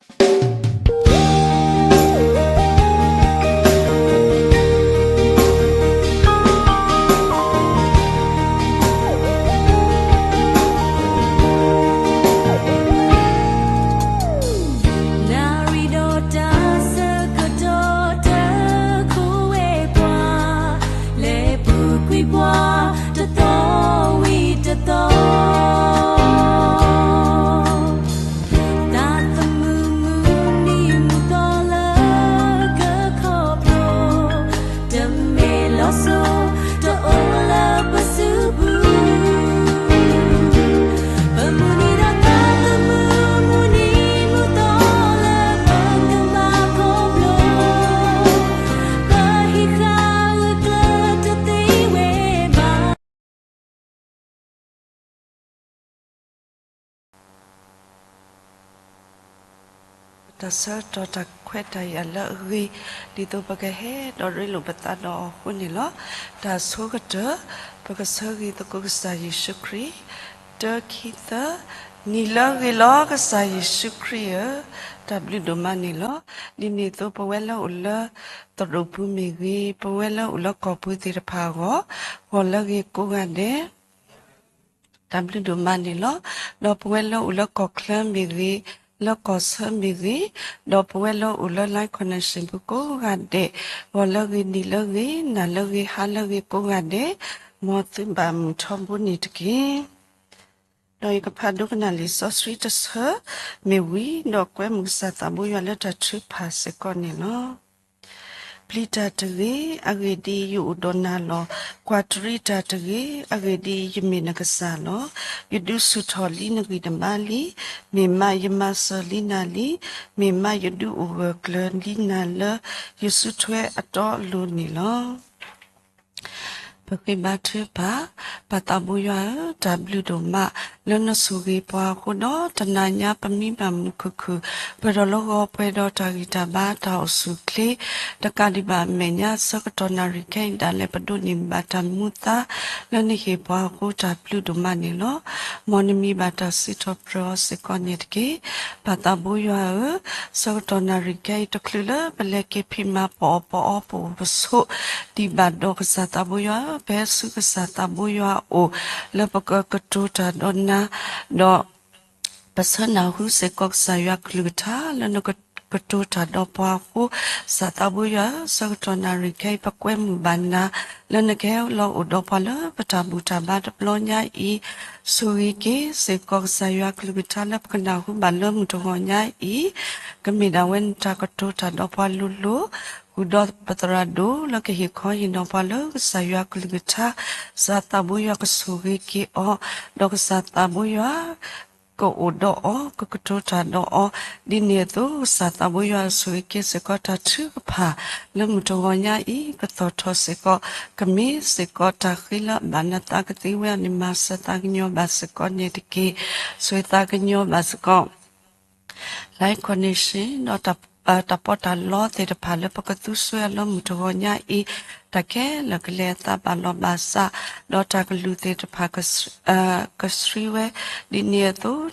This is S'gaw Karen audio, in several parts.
နၣ်ရံၣ်ဒီးတၢ်ဆၢကတီၢ် တခိၣ်ဝဲပှၤ လဲၤပူၤကွံာ်ပှၤ တသီဝံၤတသီ တၢ်သမူမူနံၤမူသီလၢကခီဖျိ တမ့ၢ်လီၤစိၤ တအိၣ်လၢပစုပူၤ ပမုၢ်နံၤဒီးတၢ်သမူမူနံၤမူသီလၢပကဘၣ်ခီဖျိ ပဟံးဃာ်ဂၢၢ်ကျၢၤတသ့ဝဲဘၣ်. တၢ်ဆၢကတီၢ်တၢ်ခွဲးတၢ်ယာ်လၢအဂ့ၤ ဒ်သိးပကဟဲဒီးရ့လိာ်ပသးဒီးအီၤအဃိန့ၣ်လီၤ. တၢ်ဆိကတၢၢ် ပကဆၢဂ့ၤသကိးကစၢ်ယ့ၣ်ၡူးခရံာ်, တၢ ခံ သၢ, နံၤလၢအဂ့ၤလီၤ ကစၢ်ယ့ၣ်ၡူးခရံာ်ဧၢ, တၢ်ဘျုးဒိၣ်မးန့ၣ်လီၤ. ဒ်န့ၣ်အသိး ပဝဲလၢအိၣ်လၢ သရိာ်ပူၤမ့ၢ်ဂ့ၤ, ပဝဲလၢအိၣ်လၢကီၢ်ပူၤသ့ၣ်တဖၣ်အဂီၢ်, ဂီၤလၢအဂ့ၤကိးဂၤဒဲး တၢ်ဘျုးဒိၣ်မးန့ၣ်လီၤ. ဒီးပဝဲလၢအိၣ်လၢကီၢ်ချၢမ့ၢ်ဂ့ၤ, လၢကီၢ်ဆၢမ့ၢ်ဂ့ၤ, ဒီးပဝဲလၢအိၣ်လၢ Line Connection ပူၤကိးဂၤဒဲး, ဂီၤလၢအဂ့ၤ, နံၤလၢအဂ့ၤ, နၤလၢအဂ့ၤ, ဟါလၢအဂ့ၤကိးဂၤဒဲး, မ်သုဘၣ်မုာ်ထီဘိန့ၣ်တက့ၢ်. ဒီးယကဖးဒိကနၣ်လံာ်စီဆှံတဆၢမ့ၢ်ဝံၤ, ဒီးကွဲမုာ်ကစၢ်သးဘိယွၤလၢတၢ်ထုကဖၣ်စ့ၢ်ကီးန့ၣ်လီၤ. ပျံၤတၢ်တဂ့ၤ, အဂ့ၢ်ဒ်အံၤ, ယအိၣ်ဒီးနၤလီၤ. ကွၢ်တရံးတၢ်တဂ့ၤ, အဂ့ၢ်ဒ်အံၤ, ယမ့ၢ်နကစၢ်လီၤ. ယဒုးဆူၣ်ထီၣ်လံနဂံၢ်နဘါလံ. မ့ၢ်မးယမၤစၢၤလံနၤလံ. မ့ၢ်မးယဒုးအိၣ်ဂၢၢ်ကျၢၤလံနၤလၢ ယစုထွဲအတီအလိၤန့ၣ်လီၤ. ပဃ့ဘါထုကဖၣ်, ပၢ်သးဘိယွၤဧၢ, တၢ်ဘျုးဒိၣ်မး လၢနဆိၣ်ဂ့ၤပှၤအဃိဒီး တနၤညါပမံဘၣ်မုာ်ခုၣ်ခုၣ်, ပှဲၤဒီးလၢဂီၤ ပှဲၤဒီးတၢ်ဂံၢ်တၢ်ဘါတၢ်အိၣ်ဆူၣ်အိၣ်ချ့, တကးဒံးဘၣ်အမဲာ်ညါ ဆၢကတီၢ်နၣ်ရံၣ်ခဲအံၤဒၣ်လဲာ် ပဒိးန့ၢ်ဘၣ်တၢ်မူသါ လၢနဟ့ၣ်ပှၤအဃိ တၢ်ဘျုးဒိၣ်မးန့ၣ်လီၤ. မ်နမံၤဘၣ်တၢ်စံးထီၣ်ပတြၢၤအီၤစ့ၢ်ကီးန့ၣ်တက့ၢ်. ပၢ်သးဘိယွၤဧၢ, ဆၢကတီၢ်နၣ်ရံၣ်ခဲအံၤ တချုးလၢပလဲၤက့ၤဖံးမၤပအီၣ်ပအီ ပအိၣ်ပဆိးဒံးဘၣ်ဒီး ကစၢ်သးဘိယွၤဧၢ, ပဟဲဆူကစၢ်သးဘိယွၤအအိၣ် လၢပကကတိၤတၢ်ဒီးနၤ, ဒီး ပဆၢနၢ်ဟူစ့ၢ်ကီးကစၢ်ယွၤကလုၢ်ကထါ လၢနကကတိၤတၢ်ဒီးပှၤအဃိ, ကစၢ်သးဘိယွၤဧၢ, ဆၢကတီၢ်နၣ်ရံၣ်ခဲအံၤ ပကွဲမုာ်ဘၣ်နၤ လၢနကဟဲလီၤအိၣ်ဒီးပှၤလၢပတၢ်ဘူၣ်တၢ်ဘါတဘျီညါအံၤ, ဆိၣ်ဂ့ၤက့ၤစ့ၢ်ကီးကစၢ်ယွၤကလုၢ်ကထါ လၢပကနၢ်ဟူဘၣ်လၢမုၢ်တဂီၤညါအံၤ, ကမ့ၢ်ဒၣ်ဝဲနတၢ်ကတိၤတၢ်ဒီးပှၤလိၤလိၤ, ဃုာ်ဒီးပသရၣ်ဒိၣ် လၢကဟ့ၣ်ခီဟ့ၣ်နီၤပှၤလၢကစၢ်ယွၤကလုၢ်ကထါ, ကစၢ်သးဘိယွၤကဆိၣ်ဂ့ၤက့ၤအီၤ, ဒီးကစၢ်သးဘိယွၤ ကအိၣ်ဒီးအီၤ, ကကတိၤတၢ်ဒီးအီၤ, ဒ်န့ၣ်အသိး ကစၢ်သးဘိယွၤဆိၣ်ဂ့ၤက့ၤစ့ၢ်ကီးတၢ်ထုကဖၣ် လၢမုၢ်တဂီၤညါအံၤ, ကသီၣ်ထီၣ်စ့ၢ်ကီး, ကမ့ၢ်စ့ၢ်ကီးတၢ်ဃ့လၢအဘၣ်နသးကသ့ဝဲအန့ၣ် မၤစၢၤသးကညီၤဘၣ်စ့ၢ်ကီးန့ၣ်တက့ၢ်. ဆိၣ်ဂ့ၤသးကညီၤဘၣ်စ့ၢ်ကီး Line Connection ဒီး တၢ်ပီးတၢ်လီသ့ၣ်တဖၣ်လၢပကသူစွဲအီၤလၢမုၢ်တဂီၤညါအံၤ, တၢ်ခဲလၢာ်ကလဲၤအသးဘၣ်လီၤဘၣ်စး, ဒီးတၢ်ကလုၢ်သ့ၣ်တဖၣ် ကဆှံဝဲ, ဒ်န့ၣ်အသိး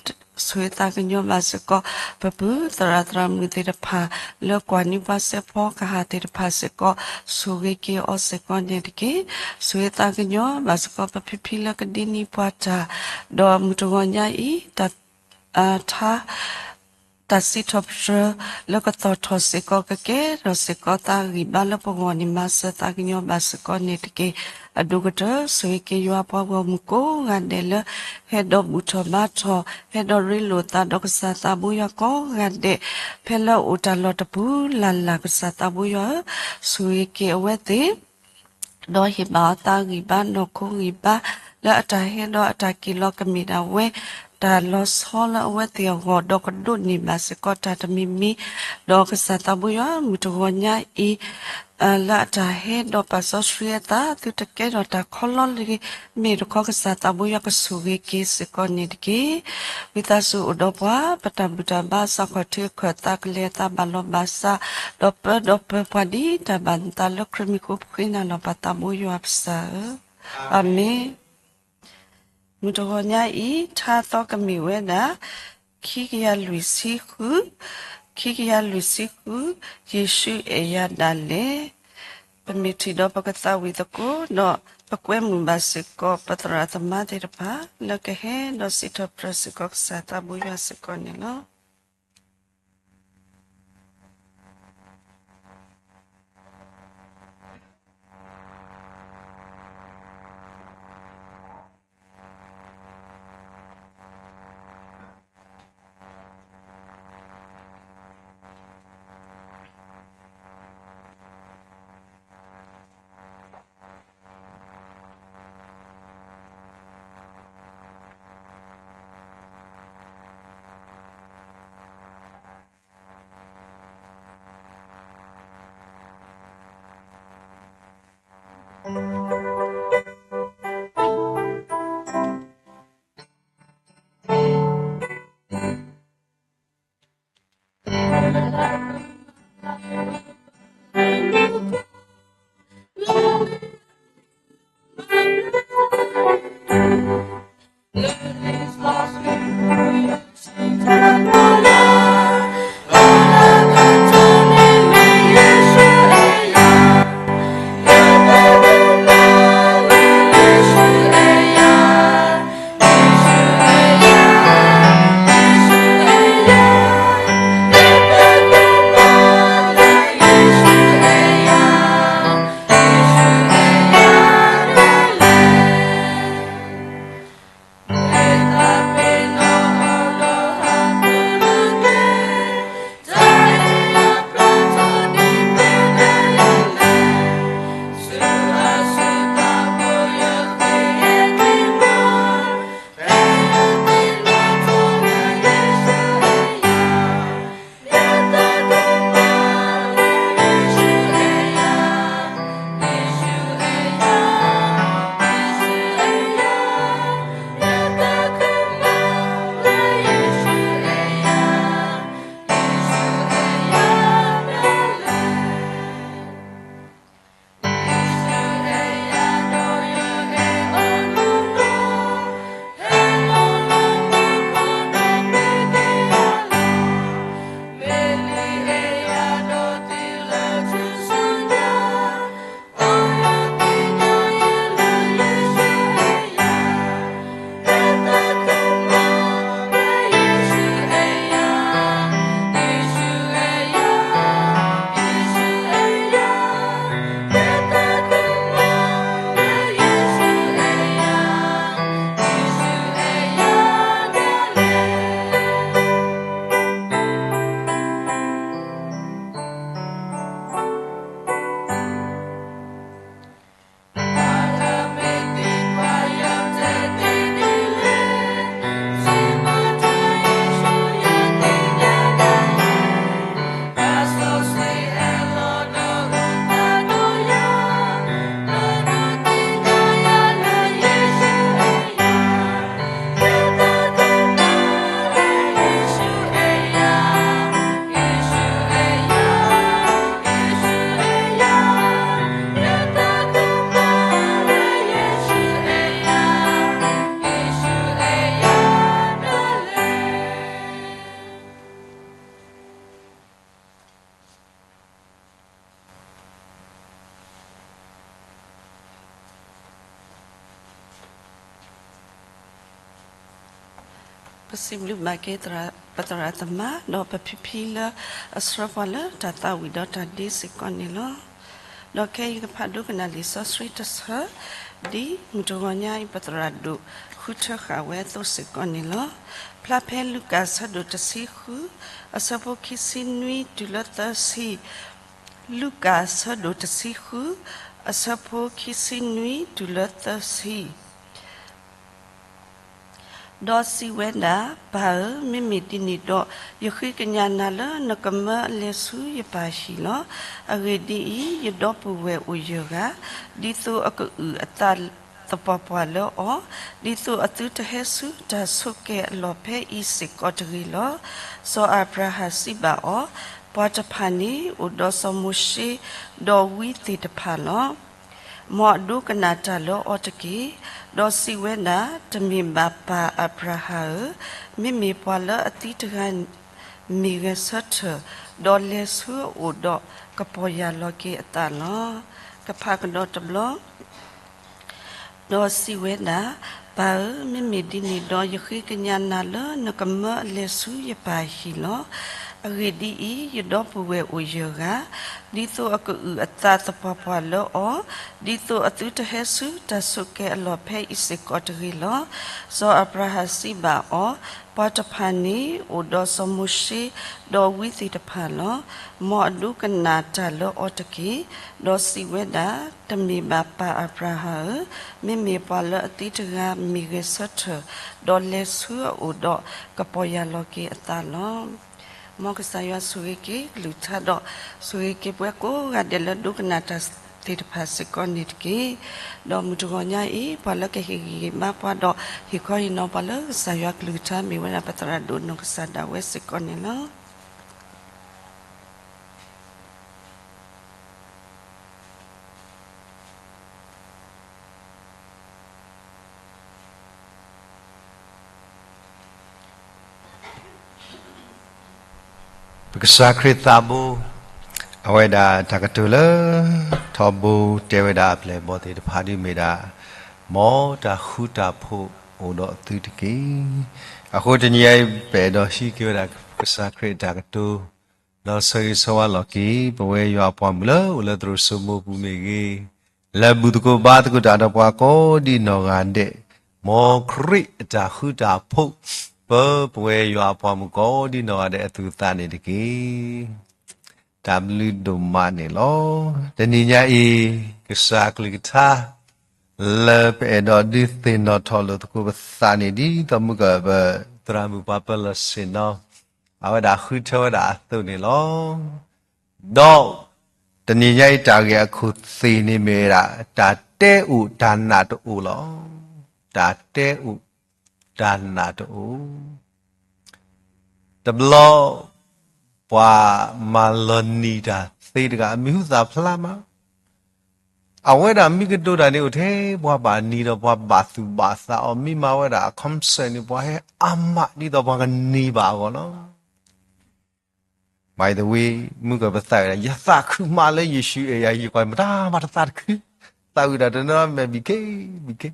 ဆိၣ်ဂ့ၤသးကညီၤဘၣ်စ့ၢ်ကီး ပပုၢ်သရၣ်သရၣ်မုၣ်သ့ၣ်တဖၣ် လၢကွၢ်န့ၢ်ပှၤစဲးဖီကဟၣ်သ့ၣ်တဖၣ်စ့ၢ်ကီး ဆိၣ်ဂ့ၤက့ၤအီၤစ့ၢ်ကီးန့ၣ်တက့ၢ်. ဆိၣ်ဂ့ၤသးကညီၤဘၣ်စ့ၢ်ကီး ပဖံဖံလၢကဒ့န့ၢ်ပှၤတၢ်, ဒီးမုၢ်တဂီၤညါအံၤ တၢ် ထါ တၢ်စံးထီၣ်ပတြၢၤ လၢကသီၣ်ထီၣ်စ့ၢ်ကီး ကကဲထီၣ်စ့ၢ်ကီးသးဂံၢ်ဘါလၢပဂီၢ်န့ၣ် မၤစၢၤသးကညီၤဘၣ်စ့ၢ်ကီးန့ၣ်တက့ၢ်. အဒိၣ်ကတၢၢ် ဆိၣ်ဂ့ၤက့ၤယွၤပှၤဂီၢ်မုၢ်ကိးဂၤဒဲးလၢ ဟဲဒီးဘူၣ်ထီၣ်ဘါထီၣ် ဟဲဒီးရ့လိာ်သးဒီးကစၢ်သးဘိယွၤကိးဂၤဒဲး ဖဲလၢအိၣ်တၢ်လီၢ်တပူၤလၢ်လၢ် ကစၢ်သးဘိယွၤဧၢ, ဆိၣ်ဂ့ၤက့ၤအဝဲသ့ၣ် ဒီးဟ့ၣ်ဘၣ်အီၤသးဂံၢ်ဘါနီၢ်ခိဂံၢ်ဘါ လၢအတၢ်ဟဲဒီးအတၢ်က့ၤလီၤကမ့ၢ်ဒၣ်ဝဲ တၢ်လီၤဆီလၢအဝဲသ့ၣ်အဂီၢ် ဒီးကဒိးန့ၢ်ဘၣ်စ့ၢ်ကီးတၢ်တမံၤမံၤ, ဒီးကစၢ်သးဘိယွၤမုၢ်တဂီၤညါအံၤ လၢအတၢ်ဟဲဒီးပာ်စီဆှံအသး သုတကဲထီၣ်တၢ်ခီလီလံ မ့ၢ်တခီ ကစၢ်သးဘိယွၤကဆိၣ်ဂ့ၤက့ၤစ့ၢ်ကီးန့ၣ်တက့ၢ်. ဝံသးစူၤအိၣ်ဒီးပှၤ ပတၢ်ဘူၣ်တၢ်ဘါစးခီၣ်ထံးခၢၣ်သးကလဲၤအသးဘၣ်လီၤဘၣ်စး ဒီးပၢဒီးပၢၤပှၤဒ်တၢ်ဘၣ်နသးလၢခရံာ်မံၤအဃိ ပဃ့နၤလီၤပၢ်သးဘိယွၤပစၢ်ဧၢ, အၤမ့ၣ်. မုၢ်တဂီၤညါအံၤ ထါသီကမ့ၢ်ဝဲဒၣ် ခံကယၤလွံၢ်ဆံဃု ခံကယၤလွံၢ်ဆံဃု, ယ့ၣ်ၡူးအဲၣ်ယၤဒၣ်လဲာ်. ပမ့ၢ်ထံၣ်ဒီးပကသးဝံၣ်သကိး, ဒီးပကွဲမုာ်ဘၣ်စ့ၢ်ကီး ပသရၣ်သမါသ့ၣ်တဖၣ် လၢကဟဲဒီးစံးထီၣ်ပတြၢၤစ့ၢ်ကီးကစၢ်သးဘိယွၤစ့ၢ်ကီးန့ၣ်လီၤ. ပစံးဘျုးဘၣ်က့ၤသရၣ်, ပသရၣ်သမါ ဒီးပဖံဖံလၢအဆှၢပှၤလၢတၢ်သးဝံၣ်ဒီးတၢ်ဒ့စ့ၢ်ကီးန့ၣ်လီၤ. ဒီးခဲအံၤယကဖးဒိကနၣ်လံာ်စီဆှံတဆၢ, ဒ်မုၢ်တဂီၤညါအံၤ ပသရၣ်ဒိၣ်ဃုထၢဃာ်ဝဲအသိးစ့ၢ်ကီးန့ၣ်လီၤ. ဖျါဖဲလူၤကၣ်အဆၢဒိၣ်တဆံဃု, အဆၢဖိခံဆံနွံတုၤလၢသၢဆံ, လူၤကၣ်အဆၢဒိၣ်တဆံဃု, အဆၢဖိခံဆံနွံတုၤလၢသၢဆံ. ဒီးစံးဝဲဒၣ်, ပၢ်ဧၢ, မ့မ့ၢ်ဒ်န့ၣ်ဒီး, ယဃ့ကညးနၤလၢနကမၢအလဲၤဆူယပၢ်ဟံၣ်လီၤ. အဂ့ၢ်ဒ်အံၤ, ယဒီပုၢ်ဝဲၢ်အိၣ်ယဲၢ်ဂၤ, ဒ်သိးအကအုၣ်အသးသပှၢ်ပှၢ်လၢအီၤ, ဒ်သိးအသုတဟဲဆူတၢ်ဆိးက့ၤအလီၢ်ဖဲအံၤစ့ၢ်ကီးတဂ့ၤလီၤ. စီၤအၤဘြၤဟၣ်စံးဘၣ်အီၤ, ပှၤတဖၣ်န့ၣ်အိၣ်ဒီးစီၤမိၤၡ့, ဒီးဝံသ့ၣ်တဖၣ်လီၤ. မ်အဒိကနၣ်တၢ်လၢအီၤတက့ၢ်. ဒီးစံးဝဲဒၣ်, တမ့ၢ်ဘၣ်ပၢ်အၤဘြၤဟၣ်ဧၢ, မ့မ့ၢ်ပှၤလၢအသံတဂၤ မ့ၢ်ဂဲၤဆၢထၢၣ်, ဒီးလဲၤဆူအအိၣ်ဒီးကပီၢ်ယၢ်လီၤက့ၤအသးလီၤ. ကဖးကဒီးတဘျီ ဒီးစံးဝဲဒၣ်, ပၢ်ဧၢ, မ့မ့ၢ်ဒ်န့ၣ်ဒီး ယဃ့ကညးနၤလၢနကမၢအလဲၤဆူယပၢ်အဟံၣ်လီၤ. အဂ့ၢ်ဒ်အံၤ, ယဒီပုၢ်ဝဲၢ်အိၣ်ယဲၢ်ဂၤ, ဒ်သိးအကအုၣ်အသးသပှၢ်ပှၢ်လၢအီၤ, ဒ်သိးအသုတဟဲဆူတၢ်ဆိးက့ၤအလီၢ်ဖဲအံၤစ့ၢ်ကီးတဂ့ၤလီၤ. စီၤအၤဘြၤဟၣ်စံးဘၣ်အီၤ, ပှၤတဖၣ်န့ၣ်အိၣ်ဒီးစီၤမိၤၡ့, ဒီးဝံသ့ၣ်တဖၣ်လီၤ. မ်အဒိကနၣ်တၢ်လၢအီၤတက့ၢ်. ဒီးစံးဝဲဒၣ်, တမ့ၢ်ဘၣ်ပၢ်အၤဘြၤဟၣ်ဧၢ, မ့မ့ၢ်ပှၤလၢအသံတဂၤမ့ၢ်ဂဲၤဆၢထၢၣ်, ဒီးလဲၤဆူအအိၣ်ဒီးကပီၢ်ယၢ်လီၤက့ၤအသးလီၤ. မ်ကစၢ်ယွၤဆိၣ်ဂ့ၤက့ၤကလုၢ်ကထါဒီး ဆိၣ်ဂ့ၤက့ၤပှၤကိးဂၤဒဲးလၢဒိကနၣ်တၢ်သ့ၣ်တဖၣ်စ့ၢ်ကီးန့ၣ်တက့ၢ်. ဒီးမုၢ်တဂီၤညါအံၤ ပှၤလၢကဟ့ၣ်ဂံၢ်ဟ့ၣ်ဘါပှၤဒီး ဟ့ၣ်ခီဟ့ၣ်နီၤပှၤလၢကစၢ်ယွၤကလုၢ်ကထါမ့ၢ်ဝဲဒၣ်ပသရၣ်ဒိၣ်နီၢ်ကစၢ်ဒၣ်ဝဲစ့ၢ်ကီးန့ၣ်လီၤ. ပကစၢ်ခရံာ်သးဘိ, အဝဲဒၣ်တၢ်ကတိၤလၢ ထီဘိတဲဝဲဒၣ်အပျဲၢ်အဘီၣ်သ့ၣ်တဖၣ်ဒ်မ့ၢ်ဒၣ်, မ်တၢ်ဃူတၢ်ဖိးအိၣ်ဒီးသုတက့ၢ်. အဃိတနံၤအံၤ ပအဲၣ်ဒိးဟံးက့ၤဝဲဒၣ်ကစၢ်ခရံာ်အတၢ်ကတိၤ ဒီးဆၢဂ့ၤဆၢဝါလီၤက့ၤ ပဝဲယွၤအပှၤမုၣ်လၢအိၣ်လၢသရိာ်စိမိပူၤမ့ၢ်ဂ့ၤ, လၢဘူၣ်သကိးဘါသကိးတၢ်ဒီးပှၤကိးဒ်နီၢ်ဂၤဒဲး, မ်ခရံာ်အတၢ်ဃူတၢ်ဖိး ပၢပဝဲယွၤအပှၤမုၣ်ကိးဒ်နီၢ်ဂၤဒဲးအသူၣ်အသးန့ၣ်တက့ၢ်. တၢ်ဘျုးဒိၣ်မးန့ၣ်လီၤ. တနံၤညါအံၤ ကစၢ်ကလုၢ်ကထါ လၢပအဲၣ်ဒိးဒုးသ့ၣ်နီၣ်ထီၣ်လိာ်သကိးပသးန့ၣ် ဒ်သိးမုၢ်ကပသရၣ်မုၣ်ပှၤပၢၤလီၢ်ဆ့ၣ်နီၤ အဝဲဒၣ်ဃုထၢဝဲဒၣ်အသိးန့ၣ်လီၤ. ဒီးတနံၤညါအံၤတၢ်ဂ့ၢ်အခိၣ်သ့ၣ်န့ၣ်မ့ၢ်ဝဲဒၣ် တၢ်တဲအိၣ်တၢ်နာ်တအိၣ်လီၤ. တၢ်တဲအိၣ်တၢ်နာ်တအိၣ် တဘျီ ပှၤမၤလီၤနံၤတၢ်သ့တဂၤ အမံၤဟူသၣ်ဖျါမး, အဝဲဒၣ်မံကတိၤတၢ်န့ၣ်အိၣ်ထဲ ပှၤဘၣ်နံၤဒီးပှၤဘၣ်သူၣ်ဘၣ်သးအီၤ မ့ၢ်မၤဝဲဒၣ်အ concert န့ၣ် ပှၤဟဲအါမးဒ်သိးပှၤကနံၤဘၣ်အဂီၢ်လီၤ. ဘၣ်သဝံ မုၢ်ကပသးဝဲဒၣ် ယသးခုမးလၢယ့ၣ်ၡူးအဲၣ်ယၤ ယကွၢ်မတၤမၤတသးတခု, သးဝံၣ်ဒၣ်တနီၤမဲာ်ဘံၣ်ခ့ဘံၣ်ခ့,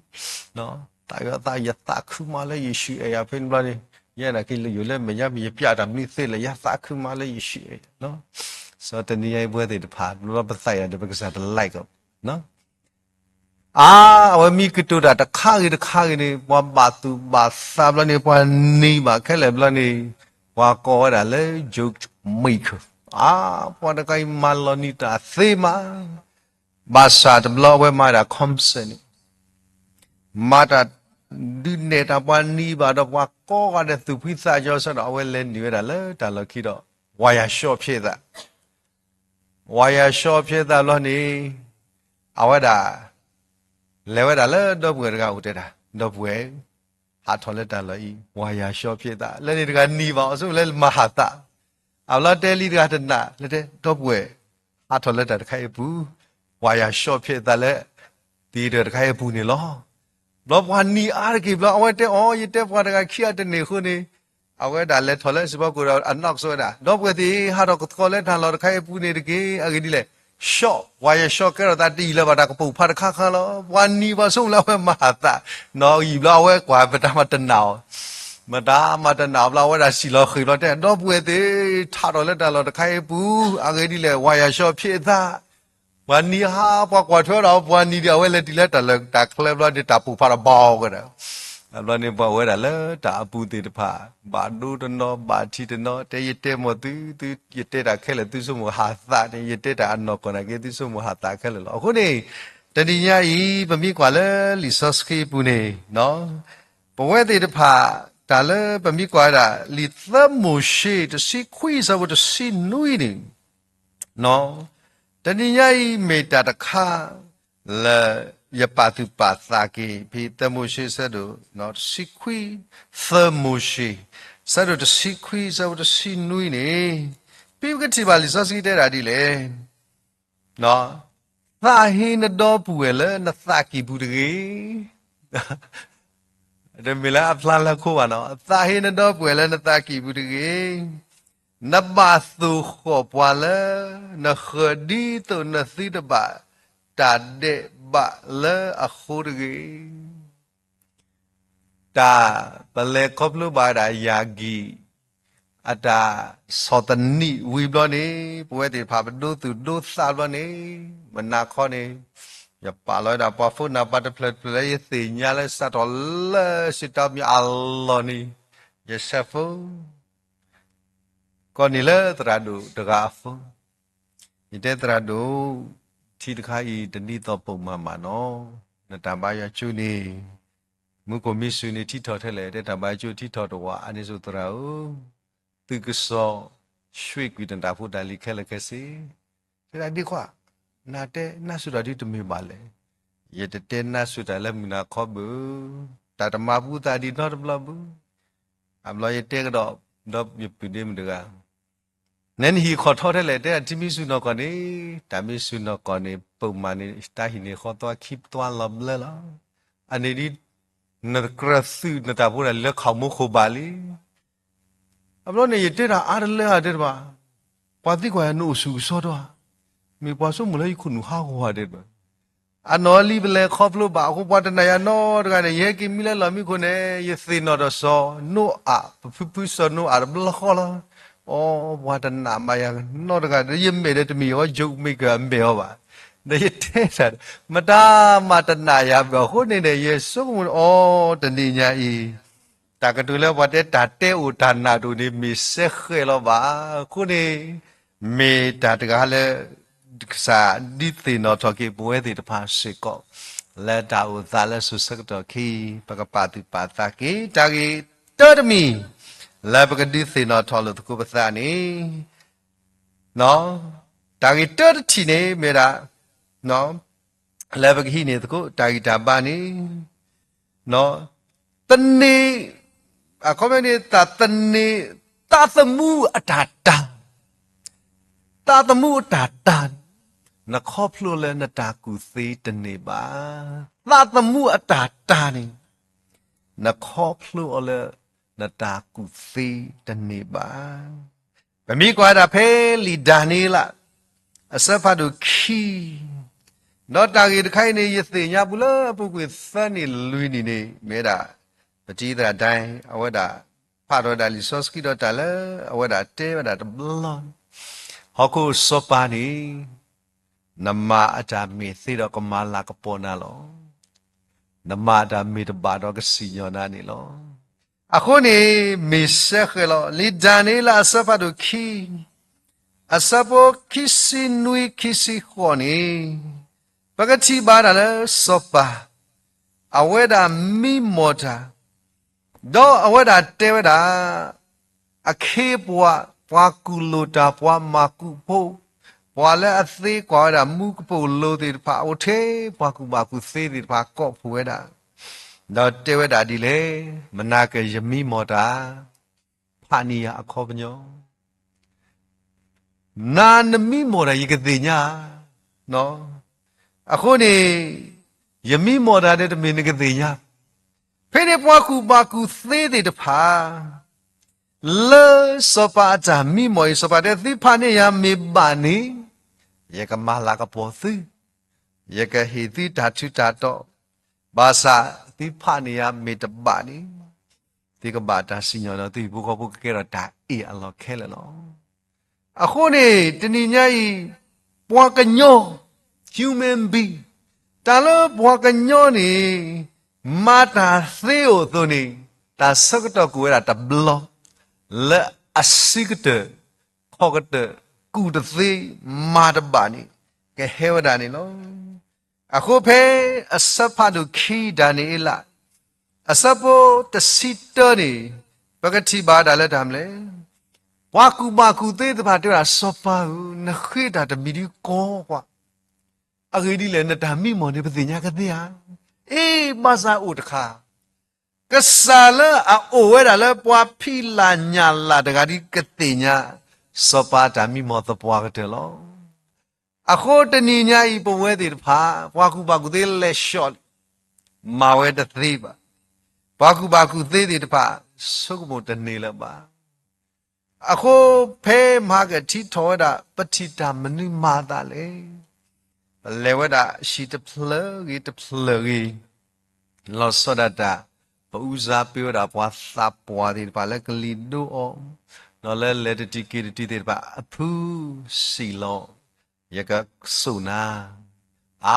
သးဝံၣ်သး ယသးခုမးလၢယ့ၣ်ၡူးအဲၣ်ယၤ ဖဲန့ၣ်ဘျီန့ၣ် ယဲဒၣ်က့ၤလၢယိာ်လၢမဲာ်ညါ မ့ၢ်ယပျဲတၢ်မနုၤသ့လဲၣ် ယသးခုမးလၢယ့ၣ်ၡူးအဲၣ်ယၤ, စီၤတနံၤညါအံၤပဝဲသ့ၣ်တဖၣ် ဘျီပသးဝံၣ်ဒၣ်ဒီးပကစၢ်တlikeအီၤ အါ, အဝဲမံကတိၤတၢ်တခါဂ့ၤတခါဂ့ၤန့ၣ် ပှၤဘၣ်သူၣ်ဘၣ်သးဘျီန့ၣ် ပှၤနံၤဘၣ်ခဲလၢာ်ဘျီန့ၣ် ပှၤကိးဝဲဒၣ်လၢ joke maker, အါ, ပှၤတခါအံၤမၤလီၤနံၤတၢ်သ့မး, ဘၣ်ဆၣ်တဘျီအဝဲမၤဒၣ် concert န့ၣ် မၤတၢ်ဒုးနဲၣ်တၢ်ပှၤနံၤဘၣ်ဒီးပှၤကိးဂၤဒဲးသူၣ်ဖှံသးညီဆၢဒီး အဝဲလဲၤနုာ်ဝဲဒၣ်လၢတၢ်လီၢ်ခံဒီး ဝၤယၤရှီဖျဲးသး ဝၤယၤရှီဖျဲးသးဘျီန့ၣ် အဝဲဒၣ် လဲၤဝဲဒၣ်လၢဒီပုၢ်ဝဲၢ်တဂၤအိၣ်တဲဒၣ် ဒီပုၢ်ဝဲၢ် ဟးထီၣ်လၢတၢ်လီၢ်အံၤ ဝၤယၤရှီဖျဲးသး လၢန့ၣ်တဂၤနံၤဘၣ် အီၤဆိကမိၣ်လၢမၤဟးသး အဘျီတဲလံတဂၤတနၤ လၢတဲ ဒီပုၢ်ဝဲၢ် ဟးထီၣ်လၢတၢ်တခါအံၤအပူၤ ဝၤယၤရှီဖျဲးသးလၢ theater တခါအံၤအပူၤန့ၣ်လီၤ. ဘျီပှၤနံၤအါတက့ၢ်ဘျီ အဝဲတဲအီၤ ယတဲပှၤတဂၤခံဂၤတန့ၢ်အဃိန့ၣ် အဝဲဒၣ်လဲၤထီၣ်လၢစံးဖီခိၣ်ဒီး announce ဝဲဒၣ် ဒီပုၢ်ဝဲၢ်သ့ၣ် ဟးထီၣ်ကသကိးလၢတၢ်လီၢ်တခါအံၤအပူၤန့ၣ်တက့ၢ်. အဂ့ၢ်ဒ်လဲၣ် ရှီ ဝၤယၤရှီကဲထီၣ်သးတယံာ်လၢၤဘၣ် တၢ်ကပိာ်ဖးတခါခါလီၤ. ပှၤနံၤဘၣ်ဆိကမိၣ်လၢအဝဲမၤဟးသး နီၢ်အံၤဘျီအဝဲကွၢ်မတၤမၤတနာ်အီၤ မတၤမၤတနာ်အီၤဘျီ အဝဲဒၣ်စံၣ်လီၤဃ့ၢ်ဘျီတဲ ဒီပုၢ်ဝဲၢ်သ့ၣ် ဟးထီၣ်လၢတၢ်လီၢ်တခါအံၤအပူၤ အဂ့ၢ်ဒ်လဲၣ် ဝၤယၤရှီဖျဲးသး ပှၤနံၤဟး ပှၤကွၢ်ထွဲဒီး ပှၤနံၤဒ်အဝဲလဲၤတုၤလၢတၢ်လီၢ်တၢ်ချၢဘျီန့ၣ် တၢ်ပိာ်ဖးဒီးဘီကဒီး အဘျီန့ၣ် ပှၤဝဲဒၣ်လၢတၢ်အပူၤသ့ၣ်တဖၣ် ဘၣ်ဒိတနီၤ ဘၣ်ထံးတနီၤ တဲယတဲမီၢ်သု သု ယတဲတၢ်ခဲလၢာ်သုဆိကမိၣ်ဟးသးန့ၣ် ယတဲတၢ်အနီၢ်ကီၢ်နာ်က့ သုဆိကမိၣ်ဟးသးခဲလၢာ်လီၤ. အဃိန့ၣ် တနံၤညါအံၤ ပမ့ၢ်ကွၢ်လၢလံာ်စီဆှံအပူၤန့ၣ် ပဝဲသ့ၣ်တဖၣ် တၢ်လၢပမ့ၢ်ကွၢ်ဝဲဒၣ် လံာ်သၢမိၤၡ့ တဆံခွံ ဆၢဖိတဆံနွံန့ၣ် တနံၤညါအံၤမ့ၢ်တၢ်တခါ လၢယပာ်သူၣ်ပာ်သးက့ၤ ဖဲသၢမိၤၡ့ဆၢဒိၣ် တဆံခွံ သၢမိၤၡ့ ဆၢဒိၣ်တဆံခွံ ဆၢဖိတဆံနွံန့ၣ် ဖဲပကထံၣ်ဘၣ်လံာ်စီဆှံတဲဒၣ်ဒ်လဲၣ် သးဟ့နဒီပုၢ်ဝဲၢ်လၢနသးကံၢ်ပူၤတဂ့ၤ. တမ့ၢ်လၢအဖျါလၢခိဘၣ်နီၤ, သးဟ့နဒီပုၢ်ဝဲၢ်လၢနသးကံၢ်ပူၤတဂ့ၤ. နဘၣ်သိၣ်ဃီၣ်ပှၤလၢ နဃၢၤဒ်သိးနသုတဘၣ်တၢ်ဒဲးဘးလၢအဃိတဂ့ၤ. တၢ်ပလဲၤခီဖျိဘၣ်ဝဲဒၣ်ယၤကံၢ် အတၢ်ဆီၣ်သနံးဝံၤဘျီန့ၣ် ပဝဲသ့ၣ်တဖၣ်ပဒိသူၣ်ဒိသးဘျီန့ၣ် မနၤခီန့ၣ် ယပာ်လီၤဝဲဒၣ်ပှၤ phone နံပါတ် တဖျၢၣ်တဖျၢၣ်လၢယသ့ၣ်ညါလၢစးထီၣ်လၢစံးတီမံၤအလီၢ်န့ၣ် ယဆဲးဖိ ကီၢ်န့ၣ်လၢသရၣ်ဒိၣ်တဂၤအ phone, ယတဲသရၣ်ဒိၣ်, ထံတခါအံၤတဒ်သိးပိာ်မၤမးနီၤ, နတၢ်ဘါယွၤကၠိန့ၣ် မူခိၣ်မံဆူၣ်န့ၣ်ထံထီၣ်ထဲလဲၣ်, တဲတၢ်ဘါယွၤကၠိထံထီၣ်တဝး, အန့ၣ်ဆိသရၣ်ဧၢ, သုကစီၤဆှ့ကွံာ်နတၢ်ဖိတၢ်လံၤခဲလၢာ်ခဲဆ့, တဲဒၣ်ဒ့ခွါ, နတဲနါစူၤတၢ်ဒ်တမ့ၢ်ဘၣ်လဲၣ်, ယတတဲနါစူၤတၢ်လၢမုၢ်နၤခီဘၣ်, တၢ်တမၤပူသးဒ်နီတဘျီဘၣ်, အဘျီယတဲကဒီး, ဒီးယပုၢ်ဒ့မုၣ်တဂၤ နဲနဟံၣ်ခီၣ်ထီထဲလဲၣ်, တဲဒၣ်ထံမံဆူၣ်နီၢ်ကီၢ်န့ၣ်, တၢ်မံဆူၣ်နီၢ်ကီၢ်န့ၣ် ပိာ်မၤန့ၣ် တၢ်ဟံၣ်န့ၣ်ဃီသွါခံသွါလီၤဘျၢလီၤ, အန့ၣ်ဒ် နကြၢးသုးနတၢ်ဖိတၢ်လံၤလၢခီၣ်မူခိၣ်ဘၣ်လံ. အဘျီန့ၣ် ယတဲတၢ်အါတလၢဧါတဲတဘၣ်, ပှၤသံကွၢ်ယၤနအိၣ်ဆူၣ်ကစီဒီဧါ, မ့ၢ်ပှၤဆိကမိၣ်လၢယခိၣ်နူာ်ဟးဂီၤဧါတဲတဘၣ် အနီၢ်လံပလဲၤခီဖျိဘၣ်အဃိ ပှၤတနာ်ယၤနီတဂၤန့ၣ် ယဟဲက့ၤမံလၢလီၢ်မံခိၣ်န့ၣ် ယသ့ၣ်နီၣ်ထီၣ်စီၤနိအၤ, ပဖုဖုစီၤနိအၤတဘျီဃီလီၤ. အီ, ပှၤတနာ်ဘၣ်ယၤနီတဂၤ, ဒီးယမဲာ်ဒီးတမ့ၢ်အီၤ ယိၤမ့ၢ်ကမဲာ်အီၤဘၣ်. ဒီးယတဲတၢ်, မတၤမၤတနာ်ယၤဘၣ်အဃိန့ၣ်န့ၣ် ယဆိကမိၣ်အီၤ တနံၤညါအံၤ တၢ်ကတိၤလၢပှၤတဲတၢ်တဲအိၣ်တၢ်နာ်တအိၣ်န့ၣ် မ့ၢ်စဲဃဲးလီၤဘၣ်. အဃိန့ၣ် မ့ၢ်တၢ်တဂၤလၢ ကစၢ်ဒုးသ့ၣ်နီၣ်ထီၣ်က့ၤပဝဲသ့ၣ်တဖၣ်စ့ၢ်ကီး, လၢတၢ်အိၣ်သးလၢစိၤဆၢကတီၢ်ခံ ပကပာ်သူၣ်ပာ်သးက့ၤ တၢ်ဂ့ၢ်တၢတမံၤ လၢပကဒုးသ့ၣ်နီၣ်ထီၣ်လိာ်သကိးပသးန့ၣ် တၢ်ဂ့ၢ်တၢတထံၣ်န့ၣ်မ့ၢ်ဒၣ် လၢပကဟံးန့ၢ်သကိးတၢ်ဂံၢ်တၢ်ဘါန့ၣ်, သန့ၤ, အခီပညီန့ၣ် သန့ၤ, သးသမူအတၢ်တၢ်, သးသမူအတၢ်တၢ်, နခီဖျိလၢနတၢ်ကူၣ်သ့တန့ၢ်ဘၣ်. သးသမူအတၢ်တၢ်န့ၣ် နခီဖျိအီၤလၢနတၢ်ကူၣ်သ့တန့ၢ်ဘၣ်. ပမ့ၢ်ကွၢ်ဒၣ်ဖဲလံာ်ဒၤနံးယ့လး အဆၢဖးဒိၣ်ခံ, ဒီးတၢ်ဂ့ၢ်တခါအံၤန့ၣ် ယသ့ၣ်ညါပူၤလၢအပူၤကွံာ်သၢနံၣ်လွံၢ်နံၣ်န့ၣ် မ့ၢ်ဝဲဒၣ် ပတံၤသရၣ်ဒဲ အဝဲဒၣ် ဖးထီၣ်ဝဲဒၣ်လံာ်စီဆှံဒီးတၢ်လၢ အဝဲဒၣ်တဲဝဲဒၣ်တဘျီ, ဟီၣ်ခိၣ်စီၤပၤန့ၣ် နမၤအတၢ်မ့ၢ်သ့ဒီးကမၤလၤကပီၤနၤလီၤ. နမၤအတၢ်မ့ၢ်တဘၣ်ဒီးကစံၣ်ညီၣ်နၤန့ၣ်လီၤ. အဃိန့ၣ် မ့ၢ်စဲဃဲးလီၤ. လံာ်ဒၤနံးယ့လးအဆၢဖးဒိၣ်ခံ, အဆၢဖိခံဆံနွံခံဆံဃိးန့ၣ်, ပကထံၣ်ဘၣ်ဒၣ်လၢစီၤပၤ အဝဲဒၣ်မံမီၢ်တၢ် ဒီးအဝဲဒၣ်တဲဝဲဒၣ်, အခ့အပှၤ, ပှၤကူၣ်လိာ်တၢ်, ပှၤမၤကူၣ်ဖိ, ပှၤလၢအသ့ကွၢ်ဝဲဒၣ်မူကပိာ်လိၤသ့ၣ်တဖၣ် အိၣ်ထဲပှၤကူၣ်ဘၣ်ကူၣ်သ့သ့ၣ်တဖၣ်ကိးဖှိၣ်ဝဲဒၣ်, ဒီးတဲဝဲဒၣ်ဒ်လဲၣ်, မနၤကယမံမီၢ်တၢ်, ဖးန့ၢ်ယၤအခီပညီ နၤနမံမီၢ်တၢ်ယကသ့ၣ်ညါ, အဃိန့ၣ် ယမံမီၢ်တၢ်ဒီးတမ့ၢ်နကသ့ၣ်ညါ, ဖဲန့ၣ်ပှၤကူၣ်ဘၣ်ကူၣ်သ့သ့ၣ်တဖၣ် လၢစီၤပၤအတၢ်မံမီၢ်အံၤ စီၤပၤတဲသုဖးန့ၢ်ယၤမ့ၢ်ဘၣ်န့ၣ် ယကမၤလၤကပီၤသု, ယကဟ့ၣ်သုတၢ်ထူးတၢ်တီၤ, ဘၣ်ဆၣ်သုဖးန့ၢ်ယၤမ့ၢ်တဘၣ်န့ၣ် သုကဘၣ်တၢ်စံၣ်ညီၣ်ဒီး သုဟံၣ်ဖိဃီဖိကကဲထီၣ်တၢ်အ့ၣ်အလီၢ်ခဲလၢာ်လီၤ. အဃိန့ၣ် တနံၤညါအံၤ ပှၤကညီ human being တၢ်လၢပှၤကညီန့ၣ် မၤတၢ်သ့အိၣ်အသိးန့ၣ် တၢ်ဆၢကတီၢ်ကအိၣ်ဝဲဒၣ်တဘျီ လၢအဆံးကတၢၢ် ခီၣ်ကတၢၢ် ကူၣ်တသ့ မၤတဘၣ်န့ၣ် ကဟဲဝဲဒၣ်န့ၣ်လီၤ. အဃိဖဲအဆၢဖးဒိၣ်ခံဒၤနံးယ့လး အဆၢဖိတဆံတၢန့ၣ် ပကထံၣ်ဘၣ်ဒၣ်လၢတၢ်မနုၤလဲၣ်, ပှၤကူၣ်ဘၣ်ကူၣ်သ့သ့ၣ်တဖၣ်တဲဝဲဒၣ် စီၤပၤဧၢ, နဃ့တၢ်တမံၤဒ်ကီကွၢ်, အဂ့ၢ်ဒ်လဲၣ် နတၢ်မံမီၢ်န့ၣ် ပသ့ၣ်ညါကသ့ဧါ. အ့ ဘၣ်ဆၣ်အိၣ်တခါ ကစၢ်လၢအအိၣ်ဝဲဒၣ်လၢပှၤဖံးလၢ်ညၣ်လၢ်တဂၤဒ်ကသ့ၣ်ညါ စီၤပၤတၢ်မံမီၢ်သပှၢ်ကတၢၢ်လီၤ. အဃိတနံၤညါအံၤ ပဝဲသ့ၣ်တဖၣ် ပှၤကူၣ်ဘၣ်ကူၣ်သ့လဲၤဆှီၣ်လံ, မၤဝဲတသ့ဘၣ်. ပှၤကူၣ်ဘၣ်ကူၣ်သ့သ့ၣ်တဖၣ် ဆိကမိၣ်တန့ၢ်လၢၤဘၣ်. အဃိဖဲမဟါကထံၣ်ထီၣ်ဝဲဒၣ် ပထံၣ်တၢ်မနုၤမၤအသးလဲၣ်. ပလဲၤဝဲဒၣ်ဟံၣ်တဖျၢၣ်ဂ့ၤတဖျၢၣ်ဂ့ၤ လီၤဆီဒၣ်တၢ် ပအူစါပ့ၤဝဲဒၣ်ပှၤသးပှၢ်သ့ၣ်တဖၣ်လၢကလံၤဒိအီၤ, ဒီးလၢလဲၤတတုၤက့ၤတတုၤသ့ၣ်တဖၣ် အဖုစံၣ်လီၤ, ယကစိာ်နၤ, အ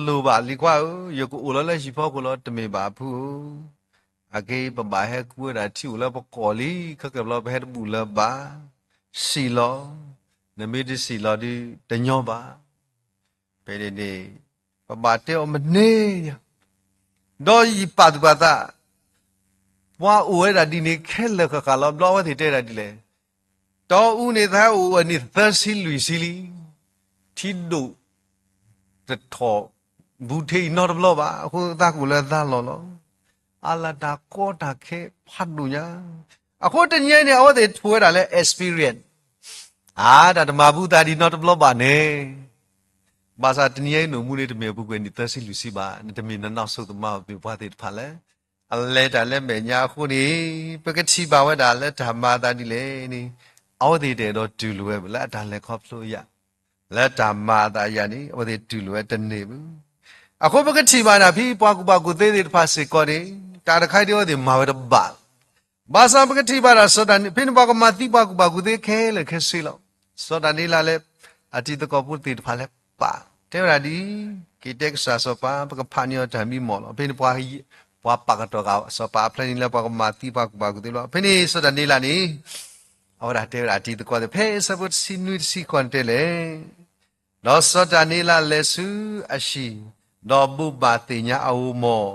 လိၤဘၣ်လံၤခွါဧၢ, ယကအိၣ်လီၤလၢဟံၣ်ဖီခိၣ်လီၤ တမ့ၢ်ဘၣ်အဖုဧၢ, အက့ပဘၣ်ဟဲကူဝဲဒၣ်ထံအိၣ်လၢပကီၢ်လံ, ခဲကဲဘျီပဟဲတဘူၣ်လၢၤဘၣ်, စံၣ်လီၤ, နမ့ၢ်တစံၣ်လီၤဒီးတညီဘၣ်. ဖဲန့ၣ်န့ၣ် ပဘၣ်တဲအီၤမနုၤညါ, ဒီးယပာ်သူၣ်ပာ်သး, ပှၤအိၣ်ဝဲဒၣ်ဒ်န့ၣ်ခဲလၢာ်ဃၣ်ဃၣ်လီၤ. ဘျီအဝဲသ့ၣ်တဲဒၣ်ဒ်လဲၣ်, တီအူန့ၣ်သးအိၣ်ဝဲန့ၣ်သၢဆံလွံၢ်ဆံလံ, ထံဒိၣ်တထီၣ်ဘူးထံးအံၤနီတဘျီဘၣ်, အဃိသးကအိၣ်လၢသးလီၢ်လီၤ. အါလၢတၢ်ကီတၢ်ခဲဖးဒိၣ်ညါ, အဃိတနံၤအံၤန့ၣ် အဝဲသ့ၣ်ထိၣ်ဝဲဒၣ်လၢ experience, အါ တၢ်တမၤဘူးသးဒ်နီတဘျီဘၣ်န့ၣ်, ဘၣ်ဆၣ်တနံၤအံၤနအိၣ်မူန့ၣ် တမ့ၢ်အပူၤကွံာ်နံၣ်သၢဆံလွံၢ်ဆံဘၣ်, နတမ့ၢ်နနီၢ်ဆိၣ်သမါပှၤသ့ၣ်တဖၣ်လၢ အလဲၤတၢ်လၢမဲာ်ညါအဃိန့ၣ်, ပကထံၣ်ဘၣ်ဝဲဒၣ်လၢတၢ်မၤအသးဒ်လဲၣ်န့ၣ်, အဝဲသ့ၣ်တအဲၣ်ဒိးတူၢ်လိာ်ဝဲဘၣ်လၢအတၢ်လဲၤခီဖျိအယၤ, လၢတၢ်မၤအသးအယၤန့ၣ် အဝဲသ့ၣ်တူၢ်လိာ်ဝဲတန့ၢ်ဘၣ်. အဃိပကထံၣ်ဘၣ်ဒၣ်ဖဲပှၤကူၣ်ဘၣ်ကူၣ်သ့သ့ၣ်တဖၣ်စ့ၢ်ကီးန့ၣ် တၢ်တခါအံၤဒ်အဝဲသ့ၣ်မၤဝဲတဘၣ် ဘၣ်ဆၣ်ပကထံၣ်ဘၣ်ဒၣ်စီၤဒၤနံး ဖဲန့ၣ်ပှၤကမၤသံပှၤကူၣ်ဘၣ်ကူၣ်သ့ခဲလၢာ်ခဲဆ့လီၤ. စီၤဒၤနံးလၢ အတံၤသကိးဖိသ့ၣ်တဖၣ်လၢပၢ် တဲဝဲဒၣ်ဒ်အံၤ, က့ၤတဲကစၢ်စီၤပၤ ပကဖးန့ၢ်အီၤတၢ်မံမီၢ်လီၤ. ဖဲန့ၣ် ပှၤပာ်ကတီၢ်ဃာ်စီၤပၤအဖျဲန့ၣ်လၢပှၤကမၤသံပှၤကူၣ်ဘၣ်ကူၣ်သ့လီၤ. ဖဲန့ၣ်စီၤဒၤနံးလၢန့ၣ် အဝဲဒၣ်တဲဝဲဒၣ်အတံၤသကိးသ့ၣ် ဖဲအဆၢဖိတဆံနွံတဆံဃိးန့ၣ်တဲလဲၣ် ဒီးစီၤဒၤနံးလၢလဲၤဆူအဟံၣ်, ဒီးဘိးဘၣ်သ့ၣ်ညါအဂီၢ်မီၢ်,